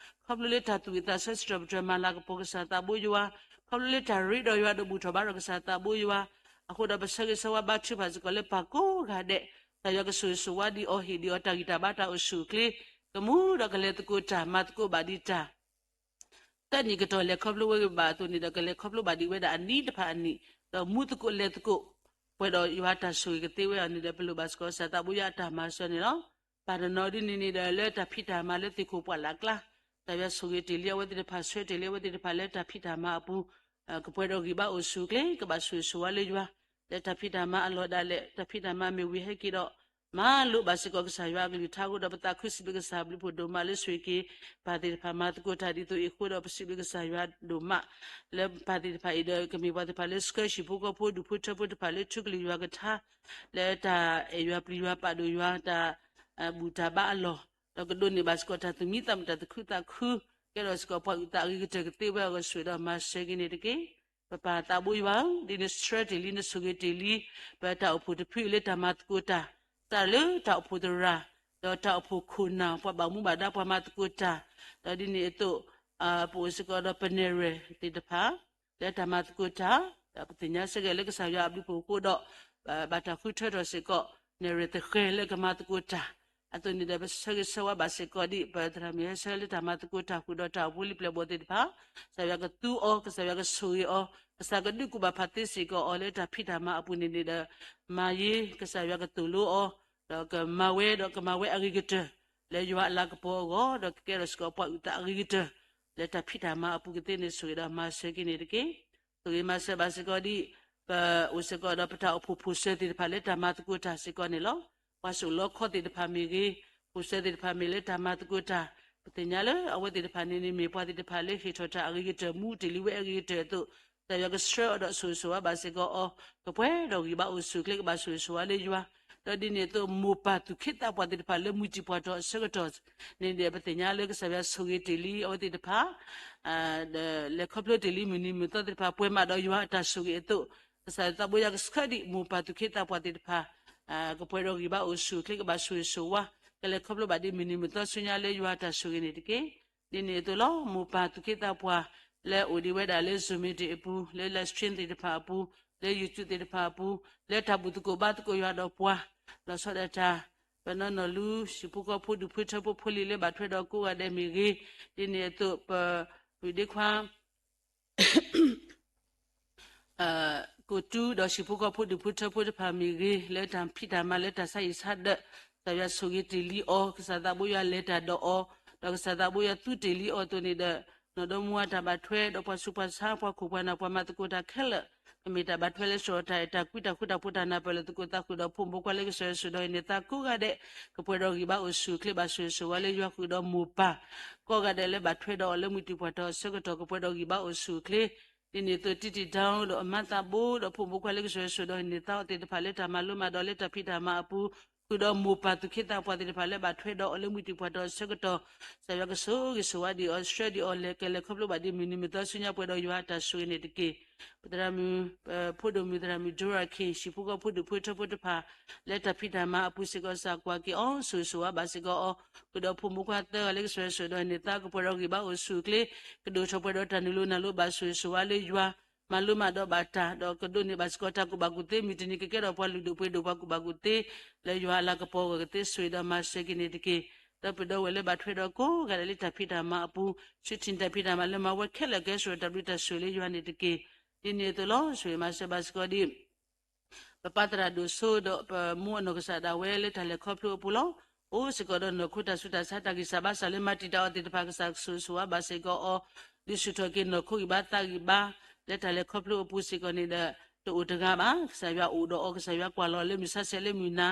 ခီဖျိလၢတၢ်သူၣ်ဝံၣ်သးဆၢစံးထီၣ်ပတြၢၤမၤလၤကပီၤကစၢ်သးဘိယွၤ, ခီဖျိလၢတၢ်ရ့ဒီးယွၤဒီးဘူၣ်ထီၣ်ဘါထီၣ်ကစၢ်သးဘိယွၤ, အဃိဒီးပဆၢဂ့ၤဆၢဝါဘါထုကဖၣ်စ့ၢ်ကီးလၢပၢ်ကိးဂၤဒဲး, ကစၢ်ယွၤကဆိၣ်ဂ့ၤဆိၣ်ဝါဒံးအီၤ ဟ့ၣ်ဒံးအီၤတၢ်ဂံၢ်တၢ်ဘါတၢ်အိၣ်ဆူၣ်အိၣ်ချ့, ကမူဒီးကလဲၤသကိးတၢ်မၤသကိးဘၣ်ဒံးတၢ် တနံၣ်ကတီၢ်လဲၤခီဖျိဝဲဂ့ၤဘၣ်အသိးန့ၣ်ဒီး ကလဲၤခီဖျိဘၣ်ဒံးဝဲဒၣ်အနံၣ်တဖၣ်အနံၣ်, ဒီးမူသကိးလဲၤသကိး, ပှဲၤဒီးယွၤတၢ်ဆိၣ်ဂ့ၤကသ့ဝဲအီၤန့ၣ်ဒီး ပလိၣ်ဘၣ်စ့ၢ်ကီးကစၢ်သးဘိယွၤအတၢ်မၤစၢၤန့ၣ်လီၤ. ပၢ်တနီၤဒ်န့ၣ်န့ၣ်ဒီး လၢတၢ်ဖံးတၢ်မၤလၢသ့ၣ်ခိၣ်ပှၢ်လၢ်ကျါ, ကစၢ်ယွၤဆိၣ်ဂ့ၤတ့ၢ်လံအဝဲသ့ၣ်တဖၣ် ဆှၢတ့ၢ်လံအဝဲသ့ၣ်တဖၣ်လၢတၢ်ဖံးတၢ်မၤအပူၤ, ကပှဲၤဒီးဂံၢ်ဘါအိၣ်ဆူၣ်အိၣ်ချ့ ကဘၣ်ဆိၣ်ဂ့ၤဆိၣ်ဝါလၢယွၤ, လၢတၢ်ဖံးတၢ်မၤအလီၢ်ဒၣ်လဲာ် တၢ်ဖံးတၢ်မၤမ့ၢ်ဝံၤဟဲက့ၤဒီး မၤလိဘၣ်စ့ၢ်ကီးကစၢ်ယွၤအကလုၢ်ကထါအဃိဒီး ပသးခုစံးဘျုးကစၢ်ဘျုးဖှိၣ်ဒိၣ်မးလၢဆိၣ်ဂ့ၤက့ၤ ပၢ်သ့ၣ်တဖၣ်မၤသကိးတၢ်ဒ်သိးအံၤအဃိဒီး ပစံးဘျုးကစၢ်ယွၤဒိၣ်မး လၢပၢ်သ့ၣ်တဖၣ်အံၤဒီး ကမ့ၢ်ပှၤသ့ၣ်တဖၣ်လၢဆှၢဟံၣ်ဖိဃီဖိဒူၣ်ဖိထၢဖိတဖၣ်လၢထူကလုၢ်ယွၤကထါ လၢတၢ်အဲၣ်ယွၤပျံၤယွၤပာ်ဒိၣ်ယွၤ တၢ်ဘူၣ်တၢ်ဘါအလီၢ်, ဒီးကဒိးန့ၢ်ဘၣ်စ့ၢ်ကီးတၢ်သူၣ်မံသးမုာ်တၢ်သူၣ်ခုသးခု, ကဲထီၣ်စ့ၢ်ကီးပှၤအုၣ်သးအဂ့ၤကတၢၢ်ကသ့ဝဲအဂီၢ် ဆိၣ်ဂ့ၤဒီးမၤစၢၤက့ၤန့ၣ်တက့ၢ်. ပပၢ်သးဘိယွၤဧၢ, ဒ်နဆှၢတ့ၢ်လံနဆိၣ်ဂ့ၤတ့ၢ်လံ ပတၢ်အိၣ်ဖှိၣ်တဖုအံၤလၢတၢ်မၤသကိးတၢ်, စးလၢတၢ်အိၣ်ဖှိၣ်သရၣ်, ဒီးတၢ်အိၣ်ဖှိၣ်ခိၣ်နၢ် ပှၤဘၣ်မူဘၣ်ဒါပှၤမၤသကိးတၢ်, ဒီးဒ်န့ၣ်အသိး ပအိၣ်စ့ၢ်ကီးဒီးပနဲၣ်ရွဲၣ်သ့ၣ်တဖၣ် လၢတၢ်မၤသကိးတၢ်, ဒီးပသ့ၣ်ညါစ့ၢ်ကီးလၢကစၢ်ယွၤအဘျုးဖှိၣ်အဃိဒီး ဘၣ်တၢ်ဃုထၢထီၣ်စ့ၢ်ကီး နဲၣ်ရွဲၣ်သဃဲၤလၢကမၤသကိးတၢ်, အသိးန့ၣ်ဒီး ပဆၢဂ့ၤဆၢဝါဘၣ်စ့ၢ်ကီးဒ် ပသရၣ်မုၣ်ဟဲဆၢလၢတၢ်မၤသကိးတၢ်ဃုာ်ဒီးတၢ်အိၣ်ဖှိၣ်လံၤပျဲၢ်ဘီၣ်သ့ၣ်တဖၣ်, ကစၢ်ယွၤကသူအီၤ, ကစၢ်ယွၤကဆိၣ်ဂ့ၤအီၤ, ကစၢ်ကဒုးကူၣ်ဘၣ်ဖးသ့စ့ၢ်ကီးအီၤလၢတၢ်ဖံးတၢ်မၤအပူၤန့ၣ်န့ၣ်ဒီး မၤယ့ၤ ကစၢ်ယွၤကသိၣ်လိအီၤ, ဒီးကမၤဝဲဒီးကမၤဝဲအဂ့ၤကတၢၢ် လၢယွၤအလၤကပီၤအဂီၢ်, ဒီးကကဲထီၣ်စ့ၢ်ကီးပှၤအုၣ်သးအဂ့ၤကတၢၢ် လၢတၢ်ဖံးတၢ်မၤအပူၤကသ့န့ၣ် ဆိၣ်ဂ့ၤဒီးမၤစၢၤက့ၤန့ၣ်တက့ၢ်. ဆိၣ်ဂ့ၤမၤစၢၤဘၣ်စ့ၢ်ကီးဒ် ပအိၣ်စ့ၢ်ကီးဒီးပတၢ်အိၣ်ဖှိၣ်ဖိၣ်စၢၤသ့ၣ်တဖၣ်လၢတၢ်မၤသကိးတၢ်စ့ၢ်ကီးန့ၣ်လီၤ. ပှၤစိာ်လီခီသ့ၣ်တဖၣ်မ့ၢ်ဂ့ၤ, ဖိၣ်စၢၤသ့ၣ်တဖၣ်မ့ၢ်လၢတၢ်မၤသကိးတၢ်, ပသ့ၣ်ညါလၢအဝဲသ့ၣ်တဖၣ်န့ၣ်န့ၣ် မ့ၢ်ပှၤသ့ၣ်တဖၣ်လၢဟ့ၣ်ထီၣ်တၢ်အဂ့ၤကတၢၢ် မူတ့ၢ်လံဝဲအဂ့ၤကတၢၢ်အသိး, ကစၢ်ယွၤကဆှၢအီၤဒီးဆိၣ်ဂ့ၤဆိၣ်ဝါဘၣ်စ့ၢ်ကီးအီၤ, ကပှဲၤဒီးဂံၢ်ဘါအိၣ်ဆူၣ်အိၣ်ချ့ ကဘၣ်ဆိၣ်ဂ့ၤဆိၣ်ဝါလၢယွၤ, ဒီးဒ်န့ၣ်အသိး မိၢ်ပၢ်သူၣ်က့သးပှၢ်သ့ၣ်တဖၣ်လၢမုၢ်တံၢ်ပှၢ်တီၤအဆၢကတီၢ်န့ၣ်ဒီး ပသ့ၣ်ညါလၢကစၢ်ယွၤဆိၣ်ဂ့ၤတ့ၢ်လံအဝဲသ့ၣ်တဖၣ် ဒီးလဲၤခီဖျိတ့ၢ်လံမုၢ်နံၤမုၢ်သီသ့ၣ်တဖၣ် ပှဲၤမးဒီးယွၤအတၢ်ဆိၣ်ဂ့ၤအသိး, ကစၢ်ယွၤသးဘိယွၤကဆှၢဒံးမိၢ်ပၢ်သူၣ်က့သးပှၢ်သ့ၣ်တဖၣ် ကပှဲၤဒီးဂံၢ်ဘါအိၣ်ဆူၣ်အိၣ်ချ့ ကဘၣ်ဆိၣ်ဂ့ၤဆိၣ်ဝါ, ကလဲၤခီဖျိဘၣ်ဒံးမုၢ်နံၤမုၢ်သီဆူညါလၢယွၤအတၢ်ဆိၣ်ဂ့ၤန့ၣ်တက့ၢ်. ဒ်န့ၣ်အသိးလီၤ. မိၢ်ပၢ်သူၣ်က့သးပှၢ် လၢအိၣ်ဒံးဝဲဒၣ်လၢ Zoom meeting အပူၤ, လၢ live stream သ့ၣ်တဖၣ်အပူၤ, လၢ YouTube သ့ၣ်တဖၣ်အပူၤ, လၢတၢ်ဘူၣ်သကိးဘါသကိးယွၤဒီးပှၤ, လီၤဆီဒၣ်တၢ် ပနီၢ်နီၢ်လူ ဟံၣ်ဖိဃီဖိဒူၣ်ဖိထၢဖိဖိလံၤလၢဘၣ်ထွဲဒီးကိးဂၤဒဲးမ့ၢ်ဂ့ၤ, ဒ်န့ၣ်အသိး ပ ပုၢ်ဒ့ခွါ ကိၣ်တူဒီးဟံၣ်ဖိဃီဖိဒူၣ်ဖိထၢဖိတဖၣ်မ့ၢ်ဂ့ၤ, လၢတၢ်ဖံးတၢ်မၤလၢတၢ်ဆါဟံၣ်ဆါဒၢး, ကစၢ်ယွၤဆိၣ်ဂ့ၤတ့ၢ်လံအီၤ, ကစၢ်သးဘိယွၤလဲၤတၢ်ဒီးအီၤ, ဒီးကစၢ်သးဘိယွၤသူတ့ၢ်လံအီၤအသိးန့ၣ်ဒီး, နီၢ်ဒီမါဝၤတၢ်ဘၣ်ထွဲ ဒီးပှၤဆူးပှၤဆါ ပှၤခိၣ်ပှၤနၢ်ပှၤမၤသကိးတၢ်ခဲလၢာ်, ကမ့ၢ်တၢ်ဘၣ်ထွဲလၢစှီၤတၢ်အဲၣ်တၢ်ကွံတၢ်ဃူတၢ်ဖိးတၢ်နၢ်ပၢၢ်လၢသကိးသးဃုာ်ဒီးဖိမုၣ်ဖိခွါလၢကစၢ်ယွၤဆိၣ်ဒီးဟ့ၣ်န့ၢ်သါကိးဂၤဒဲး, ကပှဲၤဒီးဂံၢ်ဘါအိၣ်ဆူၣ်အိၣ်ချ့ ဘၣ်ဆိၣ်ဂ့ၤဆိၣ်ဝါလၢယွၤဃုာ်ဒီးမိၢ်ပၢ် ကိးဂၤဒဲးလၢဘၣ်ထွဲဒီးအီၤလၢမုၢ်တံၢ်ပှၢ်တီၤအဆၢကတီၢ် ကပှဲၤဒီးဂံၢ်ဘါအိၣ်ဆူၣ်အိၣ်ချ့, ဒ်န့ၣ်အသိး တံတံၢ်တၢ်ဒီးအမါသးဘိဒီးဖိမုၣ်ဖိခွါလၢကစၢ်ယွၤဆိၣ်ဒီးဟ့ၣ်န့ၢ်သါအီၤသ့ၣ်တဖၣ်လၢတၢ်မၤလိမၤဒိးလၢတၢ်ဖံးတၢ်မၤအပူၤ, ဃုာ်ဒီးမိၢ်ပၢ်သူၣ်က့သးပှၢ်သ့ၣ်တဖၣ်လၢဘၣ်ထွဲဒီးအီၤလၢမုၢ်တံၢ်ပှၢ်တီၤအဆၢကတီၢ်, ကစၢ်ယွၤကဆိၣ်ဂ့ၤဆိၣ်ဝါဒံးအီၤ ဆှၢဒံးအီၤလဲၤကလဲၤခီဖျိဘၣ်ဒံးမုၢ်နံၤမုၢ်သီဆူညါပှဲၤဒီးယွၤအတၢ်ဆိၣ်ဂ့ၤန့ၣ်တက့ၢ်. ပသရၣ်မုၣ် ဖိဒိၣ်မုၣ်သရၣ်မုၣ် Dora King ဟံၣ်ဖိဃီဖိဒူၣ်ဖိထၢဖိတဖၣ် လၢတၢ်ဖံးတၢ်မၤအပူၤစ့ၢ်ကီး ကစၢ်ကွၢ်က့ၤအီၤ ဆိၣ်ဂ့ၤဆိၣ်ဝါဘၣ်စ့ၢ်ကီးအီၤ, ဃုာ်ဒီးဖိမုၣ်ဖိခွါသၢဂၤလၢကစၢ်ယွၤဆိၣ်ဒီးဟ့ၣ်န့ၢ်သါ ကပှဲၤဒီးဂံၢ်ဘါအိၣ်ဆူၣ်အိၣ်ချ့, ကဒိၣ်ထီၣ်ပှဲၤဒီးတၢ်နုာ်လီၤနုာ်လီၤဘၣ်ဆိၣ်ဂ့ၤဆိၣ်ဝါလၢယွၤ, မၤလိမၤဒိးဘၣ်တၢ် ဒီးကဒိးန့ၢ်ဘၣ်စ့ၢ်ကီးတၢ်ကူၣ်ဘၣ်ကူၣ်သ့ မုၢ်တနံၤကကဲထီၣ်ပှၤလုၢ်ဒိၣ်ပှ့ၤဒိၣ်ပှၤကူၣ်ဘၣ်ကူၣ်သ့ လၢယွၤအလၤကပီၤအဂီၢ် ကသ့ဆိၣ်ဂ့ၤဒီးမၤစၢၤက့ၤန့ၣ်တက့ၢ်. ဒီးပဒီပုၢ်ဝဲၢ်လၢဘၣ်ထွဲဒီးကိးဂၤဒဲးလၢတၢ်ဖံးတၢ်မၤအပူၤ, ဆူထံၣ်တၢ်ဖံးတၢ်မၤလၢမၤဝဲခဲလၢာ် ကဟဲစိာ်တၢ်ဘျုးတၢ်ဆိၣ်ဂ့ၤလၢယွၤန့ၣ်တက့ၢ်. ဒ်န့ၣ်အသိးလီၤ. ဆိၣ်ဂ့ၤမၤစၢၤဘၣ်စ့ၢ်ကီးဒ် ပပၢ်သရၣ်ဒိၣ်စိဒီးပမိၢ်အနီၢ်ကစၢ်ဒၣ်ဝဲလၢတၢ်လဲၤခီဖျိအပူၤလီၤ. အိၣ်စ့ၢ်ကီးဒီးနီၢ်ခိတၢ်ဆူးတၢ်ဆါ တၢ်ဂံၢ်စၢ်ဘါစၢ်လၢမၤတံာ်တာ်အီၤသ့ၣ်တဖၣ် ကစၢ်ဆိၣ်ဂ့ၤဆိၣ်ဝါဘၣ်စ့ၢ်ကီးအီၤ, ဒုးဆူၣ်ထီၣ်က့ၤနီၢ်ခိဂံၢ်ဘါသးဂံၢ်ဘါ လၢတၢ်လဲၤခီဖျိအပူၤစ့ၢ်ကီးန့ၣ်ဒီး တအိၣ်တဂၤဘၣ်. ကစၢ်ယွၤအိၣ်ဒီးအီၤ, ကစၢ်ယွၤကွၢ်လီၤလၢမုၢ်ဆါဆဲးလၢမုၢ်နၤ,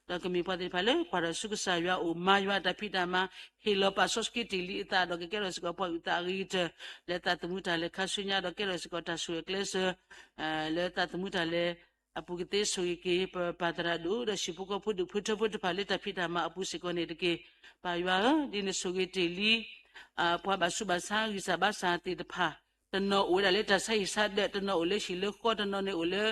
ဒီးကမ့ၢ်ပှၤသ့ၣ်တဖၣ်လၢကွၢ်ထီၣ်ဆူကစၢ်ယွၤအအိၣ်, မၤယွၤအတၢ်ဖံးတၢ်မၤ, ဟ့ၣ်လီၤပာ်စီဆှံတ့ၢ်လံအသးဒီး ကကဲထီၣ်စ့ၢ်ကီးပှၤအုၣ်သးအဂ့ၤကတၢၢ် လၢသးသမူတၢ်လဲၤခါဆူညါဒီး ကဲထီၣ်စ့ၢ်ကီးတၢ်ဆိၣ်ဂ့ၤကျဲးစၢး လၢသးသမူတၢ်လဲၤအပူၤကသ့ဆိၣ်ဂ့ၤက့ၤ ပပၢ်သရၣ်ဒိၣ်ဒီးဟံၣ်ဖိဃီဖိဒူၣ်ဖိထၢဖိတဖၣ်လၢတၢ်ဖံးတၢ်မၤအပူၤစ့ၢ်ကီးန့ၣ်တက့ၢ်. ပၢ်ယွၤဧၢ, ဒ်နဆိၣ်ဂ့ၤတ့ၢ်လံ ပှၤဘၣ်ဆူးဘၣ်ဆါဂံၢ်စၢ်ဘါစၢ်သ့ၣ်တဖၣ်, တနီၤအိၣ်ဝဲဒၣ်လၢတၢ်ဆါဟံၣ်ဆါဒၢး, တနီၤအိၣ်လၢဟံၣ်လၢဃီ, တနီၤန့ၣ်အိၣ်လၢ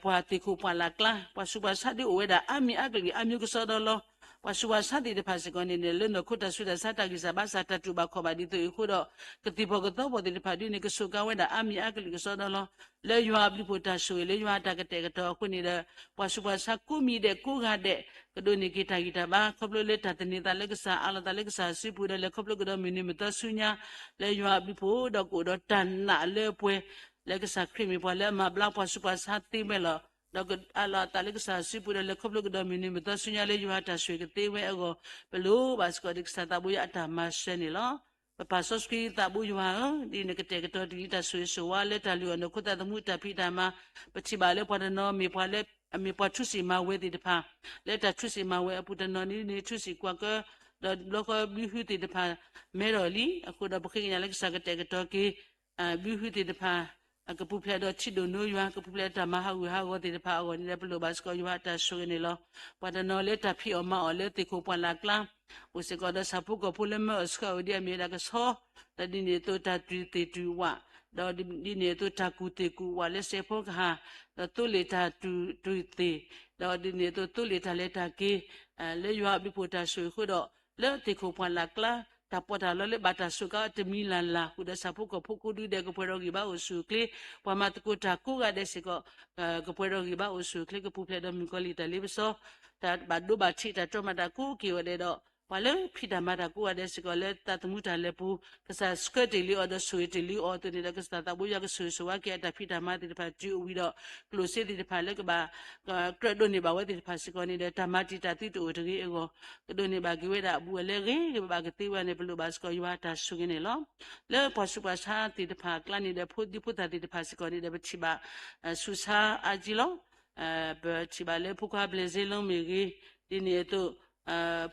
ပှၤသ့ၣ်ခိၣ်ပှၢ်လၢ်ကျါ, ပှၤဆူးပှၤဆါဒုးအိၣ်ဝဲဒၣ်အါမံၤအါကလုာ်အါမံၤကစီဒီလီၤ. ပှၤဆူးပှၤဆါသ့ၣ်တဖၣ်စ့ၢ်ကီးန့ၣ် လၢနီၢ်ခိတၢ်ဆူးတၢ်ဆါတၢ်ဂံၢ်စၢ်ဘါစၢ်တၢ်တူၢ်ဘၣ်ခီၣ်ဘၣ်ဒ်သိးအံၤအဃိဒီး ကသံၣ်ဖီၣ်ကသီဖီၣ်သ့ၣ်တဖၣ်ဒ်န့ၣ် ကဆိးကါဝဲဒၣ်အါမံၤအါကလုာ်ကစီဒီလီၤ. လၢယွၤအဘျုးဖှိၣ်တၢ်ဆိၣ်ဂ့ၤ လၢယွၤအတၢ်ကတဲာ်ကတီၤအဃိန့ၣ်ဒီး ပှၤဆူးပှၤဆါကိးမံၤဒဲးကိးဂၤဒဲး ကဒိးန့ၢ်က့ၤတၢ်ဂံၢ်တၢ်ဘါ ခီဖျိလၢတၢ်သန့ၤသးလၢကစၢ် အးလီၤသးလၢကစၢ်စုပူၤ ဒီးလဲၤခီဖျိကဒီးမုၢ်နံၤမုၢ်သီဆူညါ လၢယွၤအဘျုးဖှိၣ်ဒီးကအိၣ်ဒီးတၢ်နာ်လၢပှဲၤ လၢကစၢ်ခရံာ်မ့ၢ်ပှၤလၢအမၤဘျါပှၤဆူးပှၤဆါသ့ဝဲလီၤ. ဒီးအးလီၤသးလၢကစၢ်စုပူၤ ဒီးလဲၤခီဖျိကဒီးမုၢ်နံၤမုၢ်သီဆူညါလၢယွၤအတၢ်ဆိၣ်ဂ့ၤကသ့ဝဲအဂီၢ် ပလိၣ်ဘၣ်စ့ၢ်ကီးဒီးကစၢ်သးဘိယွၤအတၢ်မၤစၢၤန့ၣ်လီၤ. ပပၢ်စီဆှံသးဘိယွၤဧၢ, ဒ်နကတဲာ်ကတီၤတ့ၢ်လံတၢ်ဆိၣ်ဂ့ၤဆိၣ်ဝါ လၢတၢ်လုၢ်အီၣ်နီၢ်ခိသးသမူတၢ်ဖံးတၢ်မၤ, ပထံၣ်ဘၣ်လၢပှၤတနီၤမ့ၢ်ပှၤလၢ မ့ၢ်ပှၤထူစံၣ်မၤဝဲသ့ၣ်တဖၣ်, လၢတၢ်ထူစံၣ်မၤဝဲအပူၤ တနီၤန့ၣ်န့ၣ် ထူစံၣ်ကွၢ်ကၢ ဒီးဘျီဃီဘုဟုသ့ၣ်တဖၣ် မဲထီၣ်လံ. အဃိဒီးပဃ့ကညးလၢကစၢ်ကတဲာ်ကတီၤက့ၤ ဘုဟုသ့ၣ်တဖၣ် ကပူၤဖျဲးဒီးထံဒိၣ်နိယွၤ ကပူၤဖျဲးတၢ်မၤဟးဂူာ်ဟးဂီၤသ့ၣ်တဖၣ်အဂီၢ်န့ၣ်ဒီး ပလိၣ်ဘၣ်စ့ၢ်ကီးယွၤအတၢ်ဆိၣ်ဂ့ၤန့ၣ်လီၤ. ပှၤတနီၤလၢတၢ်ဖံးအီၣ်မၤအီၣ်လၢသ့ၣ်ခိၣ်ပှၢ်လၢ်ကျါ အိၣ်စ့ၢ်ကီးဒီးဆၣ်ဖိကီၢ်ဖိလၢမၢအီၣ်ဆှၢအီၣ်ဝဲဒ်အမ့ၢ်ဝဲဒၣ်ကဆီ, ဒီးဒ်န့ၣ်အသိးတၢ်တူၢ်သ့ၣ်တူၢ်ဝၣ်, ဒီးဒ်န့ၣ်အသိးတၢ်ကူၣ်သ့ၣ်ကူၣ်ဝၣ်လၢစဲးဖီကဟၣ်, ဒီးသိလ့ၣ်တၢ်တူၢ်သ့ၣ်, ဒီးဒ်န့ၣ်အသိးသိလ့ၣ်တၢ်လဲၤတၢ်က့ၤ လၢယွၤအဘျုးဖှိၣ်တၢ်ဆိၣ်ဂ့ၤအဃိဒီး လၢသ့ၣ်ခိၣ်ပှၢ်လၢ်ကျါ တၢ်ပီးတၢ်လီလၢဘၣ်တၢ်စူးကါအီၤတမံၤလၢ်လၢ် ဃုာ်ဒီးဆၣ်ဖိကီၢ်ဖိကိးဒူဒဲး ကပှဲၤဒီးဂံၢ်ဘါအိၣ်ဆူၣ်အိၣ်ချ့, ပှၤမၤသကိးတၢ်ကိးဂၤဒဲးစ့ၢ်ကီး ကပှဲၤဒီးဂံၢ်ဘါအိၣ်ဆူၣ်အိၣ်ချ့ ကပူၤဖျဲးဒီးမုၣ်ကီၤလံၢ်တၢ်လ့ပစီ, တၢ်ဘၣ်ဒိဘၣ်ထံးတၢ်တြီမၤတၢ်ကိးက့ၤဂီၤဒဲးဒီး ပှၤလၢဖံးတၢ်မၤတၢ်ကိးဂၤဒဲးစ့ၢ်ကီးလၢသးသမူတၢ်လဲၤပူၤ ကစၢ်ဆှၢတ့ၢ်လံအီၤဒီးဆိၣ်ဂ့ၤတ့ၢ်လံအီၤအသိးန့ၣ်ဒီး ကစၢ်သးဘိယွၤကဆိၣ်ဂ့ၤဆိၣ်ဝါက့ၤအတၢ်ဖံးတၢ်မၤသ့ၣ်တဖၣ်တုၤအဝံၤဒီး ကျိၣ်စ့သ့ၣ်တဖၣ်လၢကဘၣ် ကြၢးဒိးန့ၢ်ဘၣ်ဝဲသ့ၣ်တဖၣ်စ့ၢ်ကီးန့ၣ်ဒီး တၢ်မၤတံာ်တာ်သုတအိၣ်တဂ့ၤအဂီၢ် ကဒိးန့ၢ်ဘၣ်က့ၤဝဲဒၣ်အဘူးအလဲဂ့ၤဂ့ၤဘၣ်ဘၣ်ကသ့ဝဲန့ၣ် ပလိၣ်ဘၣ်စ့ၢ်ကီးယွၤအတၢ်ဆိၣ်ဂ့ၤန့ၣ်လီၤ. လၢပှၤဆူးပှၤဆါသ့ၣ်တဖၣ်အကျါန့ၣ်ဒီး ဖိဒံဖိသၣ်သ့ၣ်တဖၣ်စ့ၢ်ကီးန့ၣ်ဒီး ပထံၣ်ဘၣ်ဆူးဆါအါကံလီၤ. ပထံၣ်ဘၣ်လၢဖိခွါဘျဲၣ်စ့လီမ့ၢ်ဂ့ၤ, ဒ်န့ၣ်အသိး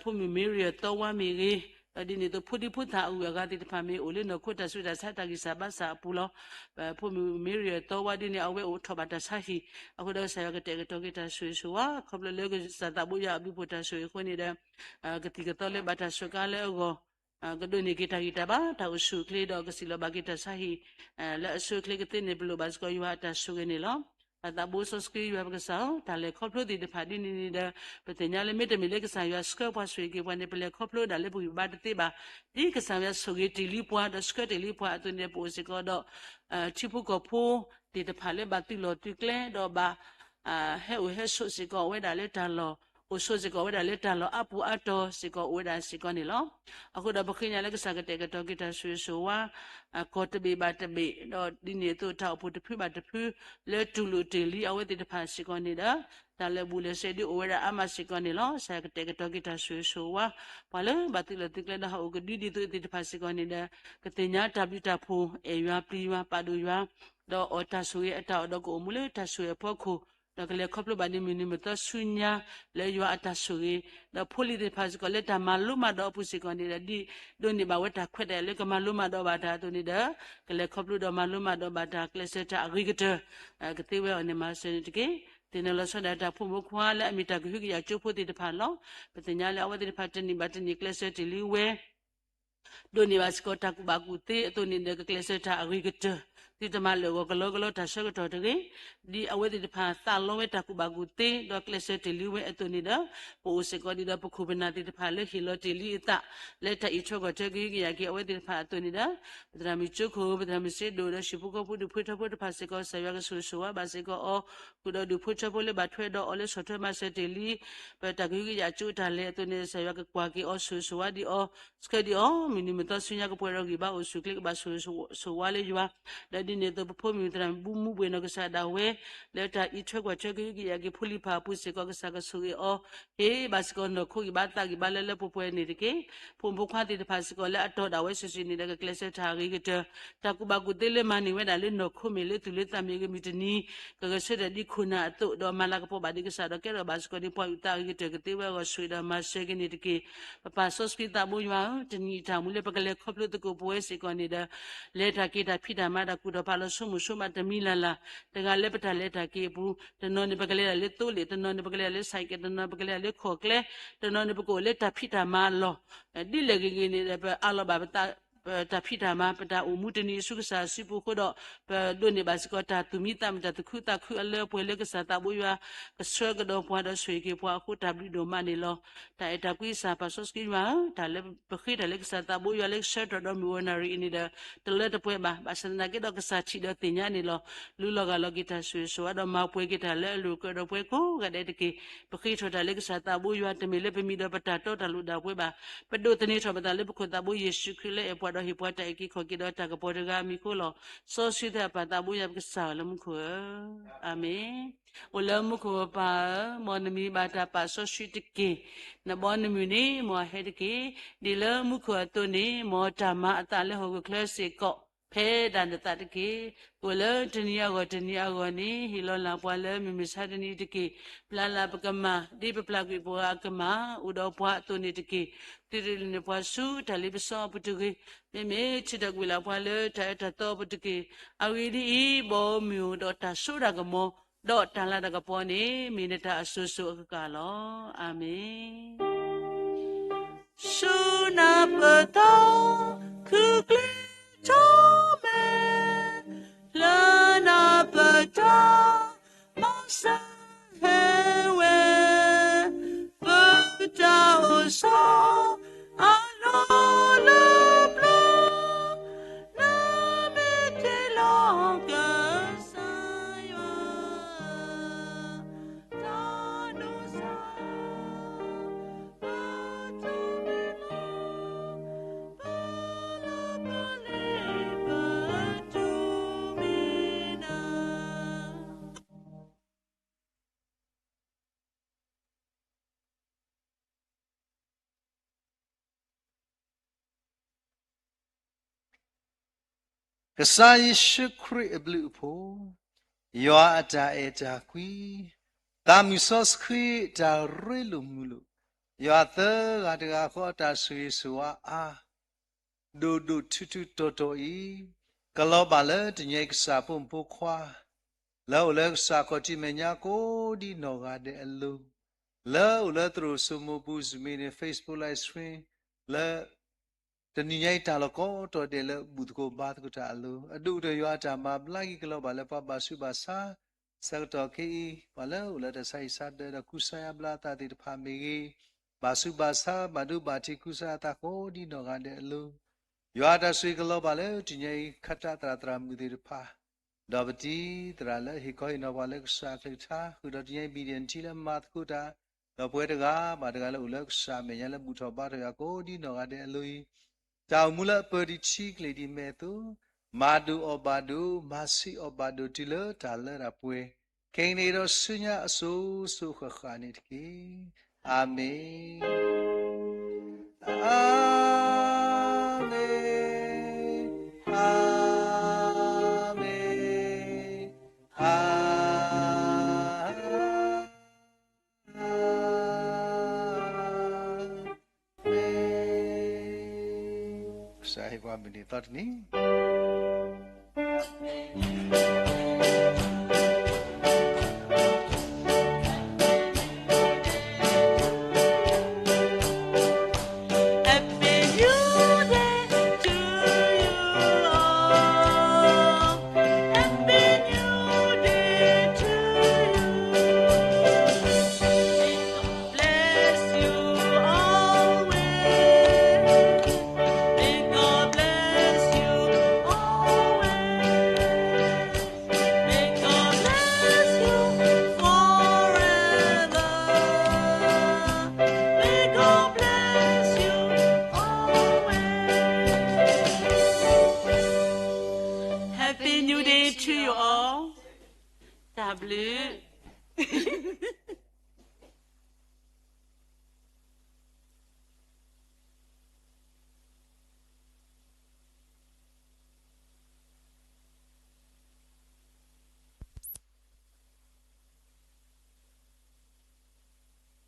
ဖိမုၣ်မ့ၢ်ရံၣ်အသီဝါမ့ၢ်ဂ့ၤ, ဒီးဒ်န့ၣ်အသိးဖိဒံဖိသၣ်အဂုၤအဂၤသ့ၣ်တဖၣ်မ့ၢ်အိၣ်လၢနီၢ်ခိတၢ်ဆူးတၢ်ဆါတၢ်ဂံၢ်စၢ်ဘါစၢ်အပူၤလီၤ. ဖိမုၣ်မ့ၢ်ရံၣ်အသီဝါဒ်န့ၣ် အဝဲအိၣ်ထီၣ်ဘၣ်တၢ်ဆါဟံၣ်, အဃိဒီးကစၢ်ယွၤကတဲာ်ကတီၤက့ၤတၢ်ဆိၣ်ဂ့ၤဆိၣ်ဝါ ခီဖျိလၢကစၢ်သးဘိယွၤအဘျုးဖှိၣ်တၢ်ဆိၣ်ဂ့ၤအဃိန့ၣ်ဒီး ကသံၣ်ကသီလၢဘၣ်တၢ်စူးကါလၢအဂီၢ် ကဒိးန့ၢ်က့ၤတၢ်ဂံၢ်တၢ်ဘါ တၢ်အိၣ်ဆူၣ်အိၣ်ချ့ဒီးကစံၣ်လီၤဘၣ်က့ၤတၢ်ဆါဟံၣ် လၢအဆိအချ့ကသ့န့ၣ် ပလိၣ်ဘၣ်စ့ၢ်ကီးယွၤအတၢ်ဆိၣ်ဂ့ၤန့ၣ်လီၤ. ပသးဘိစီဆှံယွၤပကစၢ်ဧၢ, တၢ်လဲၤခီဖျိသ့ၣ်တဖၣ်ဒ်န့ၣ်န့ၣ်ဒီး ပသ့ၣ်ညါလၢမ့တမ့ၢ်လၢကစၢ်ယွၤဆှၢပှၤဆိၣ်ဂ့ၤက့ၤပှၤန့ၣ် ပလဲၤခီဖျိဒၣ်လၢပဂံၢ်ပဘါတသ့ဘၣ်. ဒ်ကစၢ်ယွၤဆိၣ်ဂ့ၤတ့ၢ်လံပှၤ ဒီးဆှၢတ့ၢ်လံပှၤအသိးန့ၣ်ဒီး ပအိၣ်စ့ၢ်ကီးဒီး ထံဖိကီၢ်ဖိသ့ၣ်တဖၣ်လၢဘၣ်သုးလီၢ်သုးကျဲ ဒီးဘၣ် ဟဲအိၣ်ဟဲဆိးစ့ၢ်ကီးဝဲဒၣ်လၢတၢ်လီၢ်, အိၣ်ဆိးစ့ၢ်ကီးဝဲဒၣ်လၢတၢ်လီၢ်အါပူၤအါတီၤစ့ၢ်ကီးအိၣ်ဝဲဒၣ်စ့ၢ်ကီးန့ၣ်လီၤ. အဃိဒီးပဃ့ကညးလၢကစၢ်ကတဲာ်ကတီၤက့ၤတၢ်ဆိၣ်ဂ့ၤဆိၣ်ဝါ ကီၢ်တဘ့ၣ်ဘၣ်တဘ့ၣ်, ဒီးဒ်န့ၣ်အသိးတၢ်အိၣ်ဖှိၣ်တဖုဘၣ်တဖု လၢတူၢ်လိာ်တ့ၢ်လံအဝဲသ့ၣ်တဖၣ်စ့ၢ်ကီးန့ၣ်ဒီး တၢ်လၢာ်ဘူၣ်လၢာ်စဲးဒ်အိၣ်ဝဲဒၣ်အါမးစ့ၢ်ကီးန့ၣ်လီၤ. ကစၢ်ယွၤကတဲာ်ကတီၤက့ၤတၢ်ဆိၣ်ဂ့ၤဆိၣ်ဝါ ပှၤလၢဘၣ်သုးလီၢ်သုးကျဲဒီးဟးအိၣ်ကဒုဒ်သိးသ့ၣ်တဖၣ်စ့ၢ်ကီးန့ၣ်ဒီး ကသ့ၣ်ညါတၢ်ဘျုးတၢ်ဖှိၣ် အဲၣ်ယွၤပျံၤယွၤပာ်ဒိၣ်ယွၤ ဒီးအီၣ်တၢ်ဆိၣ်ဂ့ၤအတၢ်အီၣ်ဒီးကအိၣ်မူလၢတၢ်ဆိၣ်ဂ့ၤအဖီခိၣ်, ဒီးကလဲၤခီဖျိဘၣ်ဒ်မုၢ်နံၤမုၢ်သီဆူညါ လၢယွၤအတၢ်ဆိၣ်ဂ့ၤ, ဒီးဖိလံၤသ့ၣ်တဖၣ်စ့ၢ်ကီးလၢတၢ်မၤလိမၤဒိးအပူၤစ့ၢ်ကီးန့ၣ်ဒီး ဒ်ဒိးန့ၢ်ဘၣ်ဝဲတၢ်ခွဲးတၢ်ယာ်လၢကမၤလိမၤဒိးဘၣ်တၢ်အသိးန့ၣ်ဒီး ကလဲၤခီဖျိဒီးမၤလိမၤဒိးဘၣ်တၢ်ကျဲးစၢးတၢ်အဂ့ၤကတၢၢ် ကသ့ဝဲအီၤန့ၣ် မၤစၢၤန့ၣ်တက့ၢ်. သ့ၣ်နီၣ်လီၤဆီဒၣ်တၢ်ဖိမုၣ်ဖိခွါလၢအမ့ၢ်တၢ်ကဟုကယာ်ကၠိဖိသ့ၣ်တဖၣ်လီၤ. ပသ့ၣ်ညါလၢအဝဲသ့ၣ်တဖၣ်တနံၣ်ဘၣ်တနံၣ်ကျဲးစၢးတ့ၢ်လံဝဲ ဒိးန့ၢ်ဘၣ်စ့ၢ်ကီးတၢ်ကူၣ်ဘၣ်ကူၣ်သ့အသိးန့ၣ်ဒီး ကကျဲးစၢးတၢ်အဂ့ၤကတၢၢ်, သုတမၤလၢာ်ဂီၤကလီကလီတၢ်ဆၢကတီၢ်တဂ့ၤ. ဒ်အဝဲသ့ၣ်တဖၣ်သးလီဝဲတၢ်ကူၣ်ဘၣ်ကူၣ်သ့ ဒီးကျဲးစၢးတ့ၢ်လံဝဲအသိးန့ၣ်ဒီး ပအိၣ်စ့ၢ်ကီးဒ်ဒီးပခိၣ်ပနၢ်သ့ၣ်တဖၣ်လၢဟ့ၣ်လီၤတ့ၢ်လံအသး လၢတၢ်အံးထွဲကွၢ်ထွဲကဟုကယာ်က့ၤအဝဲသ့ၣ်တဖၣ်အသိးန့ၣ်ဒီး ပသရၣ်မုၣ်ကၠိခိၣ် ပသရၣ်မုၣ်စ့ဒိၣ် ဒီးဟံၣ်ဖိဃီဖိဒူၣ်ဖိထၢဖိတဖၣ်စ့ၢ်ကီး ကစၢ်ယွၤကဆိၣ်ဂ့ၤဆိၣ်ဝါဘၣ်စ့ၢ်ကီးအီၤ, ဃုာ်ဒီးဒူၣ်ဖိထၢဖိလၢဘၣ်ထွဲဒီးအီၤလၢဆီၣ်ထွဲမၤစၢၤတ့ၢ်လံ ပတၢ်ကဟုကယာ်အကၠိတၢ်လဲၤအသိးန့ၣ် ကစၢ်ယွၤကကွၢ်က့ၤအီၤဆိၣ်ဂ့ၤဆိၣ်ဝါဒံးအီၤ ဆှၢဒံးအီၤ မုၢ်နံၤမုၢ်သီဆူညါကပှဲၤဒီးဂံၢ်ဘါအိၣ်ဆူၣ်ချ့ ကဘၣ်ဆိၣ်ဂ့ၤဆိၣ်ဝါလၢယွၤ, ဒီးဒ်န့ၣ်အသိး ပဖိမုၣ်သရၣ်မုၣ်ဘူမူဘှ့ၣ်နီၢ်ကစၢ်ဒၣ်ဝဲ လၢတၢ်အံးထွဲကွၢ်ထွဲကဟုကယာ်က့ၤဖိလံၤဖးအပူၤစ့ၢ်ကီး ကစၢ်ကဆိၣ်ဂ့ၤအီၤ ဟ့ၣ်ဘၣ်စ့ၢ်ကီးနီၢ်ခိဂံၢ်ဘါသးဂံၢ်ဘါလၢလၢပှဲၤပှဲၤန့ၣ်တက့ၢ်. ဖိမုၣ်ဖိခွါသ့ၣ်တဖၣ်စ့ၢ်ကီးလၢအတီၤဒၣ်ဝဲစုာ်စုာ်န့ၣ်ဒီး ကကျဲးစၢးတၢ်အဂ့ၤကတၢၢ်, တၢ်ကူၣ်ဘၣ်ကူၣ်သ့လၢမၤန့ၢ်ဝဲဒၣ်လၢနီၢ်ခိမ့ၢ်လၢသူၣ်လၢသးမ့ၢ်ဂ့ၤ မုၢ်တနံၤ ကဂဲၤဆၢထၢၣ်ဒ်ခိၣ်နၢ်အသိး ဒီးမၤလၤကပီၤဘၣ်ဒံးကစၢ်ဒီး ကဲထီၣ်ဘၣ်စ့ၢ်ကီးဒ်ပှၤအုၣ်သးအဂ့ၤကတၢၢ်ကသ့ဝဲအဂီၢ် ဆိၣ်ဂ့ၤဒီးမၤစၢၤက့ၤန့ၣ်တက့ၢ်. ပပၢ်စီဆှံသးဘိယွၤဧၢ, တနံၤအံၤတၢ်မူလၢပကလဲၤခီဖျိသကိးပဝဲစ့ၢ်ကီးန့ၣ်ဒီး လဲၤတၢ်က့ၤတၢ်ဖံးတၢ်မၤဒီး ပကလဲၤတၢ်လၢတၢ်ကူၣ်ထီၣ်ဖးလီၤဆိကမိၣ်ဆိကမးတမံၤလၢ်လၢ်, တဂၤလၢပတၢ်လဲၤတၢ်က့ၤအပူၤ, တနီၤန့ၣ် ပကလဲၤဒၣ်လၢသိလ့ၣ်, တနီၤန့ၣ် ပကလဲၤဒၣ်လၢစဲးကဲး, တနီၤပကလဲၤဒၣ်လၢခီၣ်ကျဲ, တနီၤန့ၣ်ပကအိၣ်လၢတၢ်ဖံးတၢ်မၤအလီၢ်, ဒ်လဲၣ်ဂ့ၤဂ့ၤန့ၣ်ဒီး ပအးလီၤဘၣ်ပသး ပတၢ်ဖံးတၢ်မၤ, ပတၢ်အိၣ်မူတနံၤအံၤဆူကစၢ်စုပူၤအဃိဒီး ပဒိးန့ၢ်ဘၣ်စ့ၢ်ကီးတၢ်သူၣ်မံသးမုာ် တၢ်သူၣ်ခုသးခုအလၢအပှဲၤလၢကစၢ်သးဘိယွၤ ကဆှၢကဒီးပှၤဒီးဆိၣ်ဂ့ၤက့ၤပှၤအဃိ တၢ်ဘျုးဒိၣ်မးန့ၣ်လီၤ. တၢ်အဲၣ်တၢ်ကွံကစၢ်ပာ်စီဆှံယွၤဧၢ, တၢ်လၢပဃ့တၢ်လၢကစၢ်သးဘိယွၤလၢကဆၢကတီၢ်ဒီးမုၢ်ဧိၤနၣ်ရံၣ်အံၤန့ၣ်ဒီး တလၢတပှဲၤဘၣ်. ဘၣ်ဆၣ်သနာ်က့ဒီး ကစၢ်ထံၣ်ဒီးသ့ၣ်ညါန့ၣ်လီၤ. လူလီၤဂာ်လီၤက့ၤတၢ်ဆိၣ်ဂ့ၤဆိၣ်ဝါဒီးမၤပှဲၤက့ၤတၢ်လၢအလိၤကဒီးပှဲၤကိးဂၤဒဲးတက့ၢ်. ပဃ့ထီၣ်တၢ်လၢကစၢ်သးဘိယွၤ တမ့ၢ်လၢပမံၤဒီးပတၢ်တီတၢ်လိၤဒၣ်ပှဲၤဘၣ်. ပဒိးသန့ၤထီၣ်ပသးလၢပခိၣ်သးဘိယ့ၣ်ၡူးခရံာ်လၢအဲၣ်ပှၤဒီးဟ့ၣ်ပှၤတၢ်အုၣ်က့ၤခီၣ်က့ၤဒီးတၢ်ကပီၤတဂၤအမံၤအဃိလီၤ. စီဆှံသ့ၣ်ပၢ်သးဘိယွၤပကစၢ်ယွၤလၢမူခိၣ်ဧၢ, အၤမ့ၣ်. အိၣ်လၢမူခိၣ်ပၢ်ဧၢ, မ်နမံၤဘၣ်တၢ်ပာ်စီဆှံတက့ၢ်. နဘီနမုၢ်န့ၣ် မ်အဟဲတက့ၢ်. ဒ်လၢမူခိၣ်အသိးန့ၣ် မ်တၢ်မၤအသးလၢဟီၣ်ခိၣ်ချၢစ့ၢ်ကီး ဖဲဒၣ်နသးတက့ၢ်. အိၣ်လၢတနံၤအဂီၢ်တနံၤအဂီၢ်န့ၣ် ဟ့ၣ်လီၤလၢ်ပှၤလၢမုၢ်မဆါတနံၤတက့ၢ်. ပျၢ်လၢ်ပကမၢ် ဒ်ပပျၢ်ကွံာ်ပှၤအကမၢ် အိၣ်ဒီးပှၤအသိးန့ၣ်တက့ၢ်. သုတဒုးန့ၢ်ပှၤဆူတၢ်လ့ပစီအပူၤတဂ့ၤ. မ့မ့ၢ်ထုးထီၣ်ကွံာ်လၢ်ပှၤလၢတၢ်အၢတၢ်သီအပူၤတက့ၢ်. အဂ့ၢ်ဒ်အံၤ, ဘီမုၢ်အိၣ်ဒီးတၢ်စိတၢ်ကမီၤ ဒီးတၢ်လၤတၢ်ကပီၤန့ၣ် မ့ၢ်နတၢ်အစိၤစိၤအဃၣ်ဃၣ်လီၤ. အၤမ့ၣ်. ဆူနၢ်ပၢၢ်သီ ခုၣ်ကျ့ထီၣ်မဲ လၢနၢ်ပၢၢ်တၢ် မၤစၢၤဟဲဝဲ ပတၢ်အိၣ်ဆီ အလီၢ်လၢပျၢၤ နမ့ၢ်တ့လီၤကစၢ်ယွၤ တၢ်ဒိၣ်စၢ် ပတၢ်မ့ၢ်လီၤ ပလၢပလ့ပတူၢ်မ့ၢ်နၤ ကစၢ်ယ့ၣ်ၡူးခရံာ်အဘျုးအဖှိၣ်, ယွၤအတၢ်အဲၣ်တၢ်ကွံ, သးမုၢ်စီဆှံတၢ်ရ့လိာ်မုာ်လိာ်, ယွၤသၢဂၤတဂၤဃီအတၢ်ဆိၣ်ဂ့ၤဆိၣ်ဝါအါ ဒိၣ်ဒိၣ်ထူထူတီၤတီၤအံၤ, ကလီၤဘၣ်လၢတနံၤအံၤကစၢ်ဖိမုၣ်ဖိခွါ လၢအိၣ်လၢကစၢ်ခီၣ်ထံးမဲာ်ညါကိးဒ်နီၢ်ဂၤဒဲးအလိၤ, လၢအိၣ်လၢသရိာ်စိမိပူၤ Zoom မ့ၢ်ဂ့ၤ Facebook Live Stream လၢ တနံၤညါအံၤတၢ်လီၢ်ကိးတီၤဒဲးလၢဘူၣ်သကိးဘါသကိးတၢ်အလိၤ, အဒိၣ်ကတၢၢ်ယွၤအတၢ်မၤဘျါက့ၤကလီၤဘၣ်လၢပှၤဘၣ်ဆူးဘၣ်ဆါ ဆၢကတီၢ်ခဲအံၤ, ပှၤလၢအိၣ်လၢတၢ်ဆါဟံၣ်ဆါဒၢးဒီးကူစါယါဘျါအသးသ့ၣ်တဖၣ်မ့ၢ်ဂ့ၤ, ဘၣ်ဆူးဘၣ်ဆါဘၣ်ဒိဘၣ်ထံးကူစါအသးကိးဒ်နီၢ်ဂၤဒဲးအလိၤ, ယွၤအတၢ်ဆိၣ်ဂ့ၤကလီၤဘၣ်လၢတနံၤညါအံၤ ခါတၢ်သရၣ်သရၣ်မုၣ်သ့ၣ်တဖၣ် ဒီးပတံၤသရၣ်လၢဟ့ၣ်ခီဟ့ၣ်နီၤပှၤလၢကစၢ်အကလုၢ်ကထါ ဃုာ်ဒီးတနံၤညါအံၤ မံၤဒံၣ်နထံလၢမၤသကိးတၢ်, ဒီးပဝဲတဂၤဘၣ်တဂၤလၢအိၣ်လၢကစၢ်မဲာ်ညါလၢဘူၣ်ထီၣ်ဘါထီၣ်ယွၤကိးဒ်နီၢ်ဂၤဒဲးအလိၤအံၤ, တၢ်အိၣ်မူလၢအပၢၤဒံးထံကလ့ၢ်ဒံးမဲာ်အသိး, မၤဒိၣ်အီၣ်ဘၣ်ဒိၣ်, မၤဆံးအီၣ်ဘၣ်ဒိၣ်တုၤလၢတၢ်လၢတၢ်ပှဲၤ, ခဲကနံၣ်အံၤဒီးဆူညါအစိၤစိၤဃၣ်ဃၣ်န့ၣ်တက့ၢ်. အၤမ့ၣ်, အၤမ့ၣ်, အၤမ့ၣ်, အၤမ့ၣ်. ကစၢ်ဟ့ၣ်ပှၤမုၢ်နံၤသီတနံၤHappy New Day to you all. တၢ်ဘျုး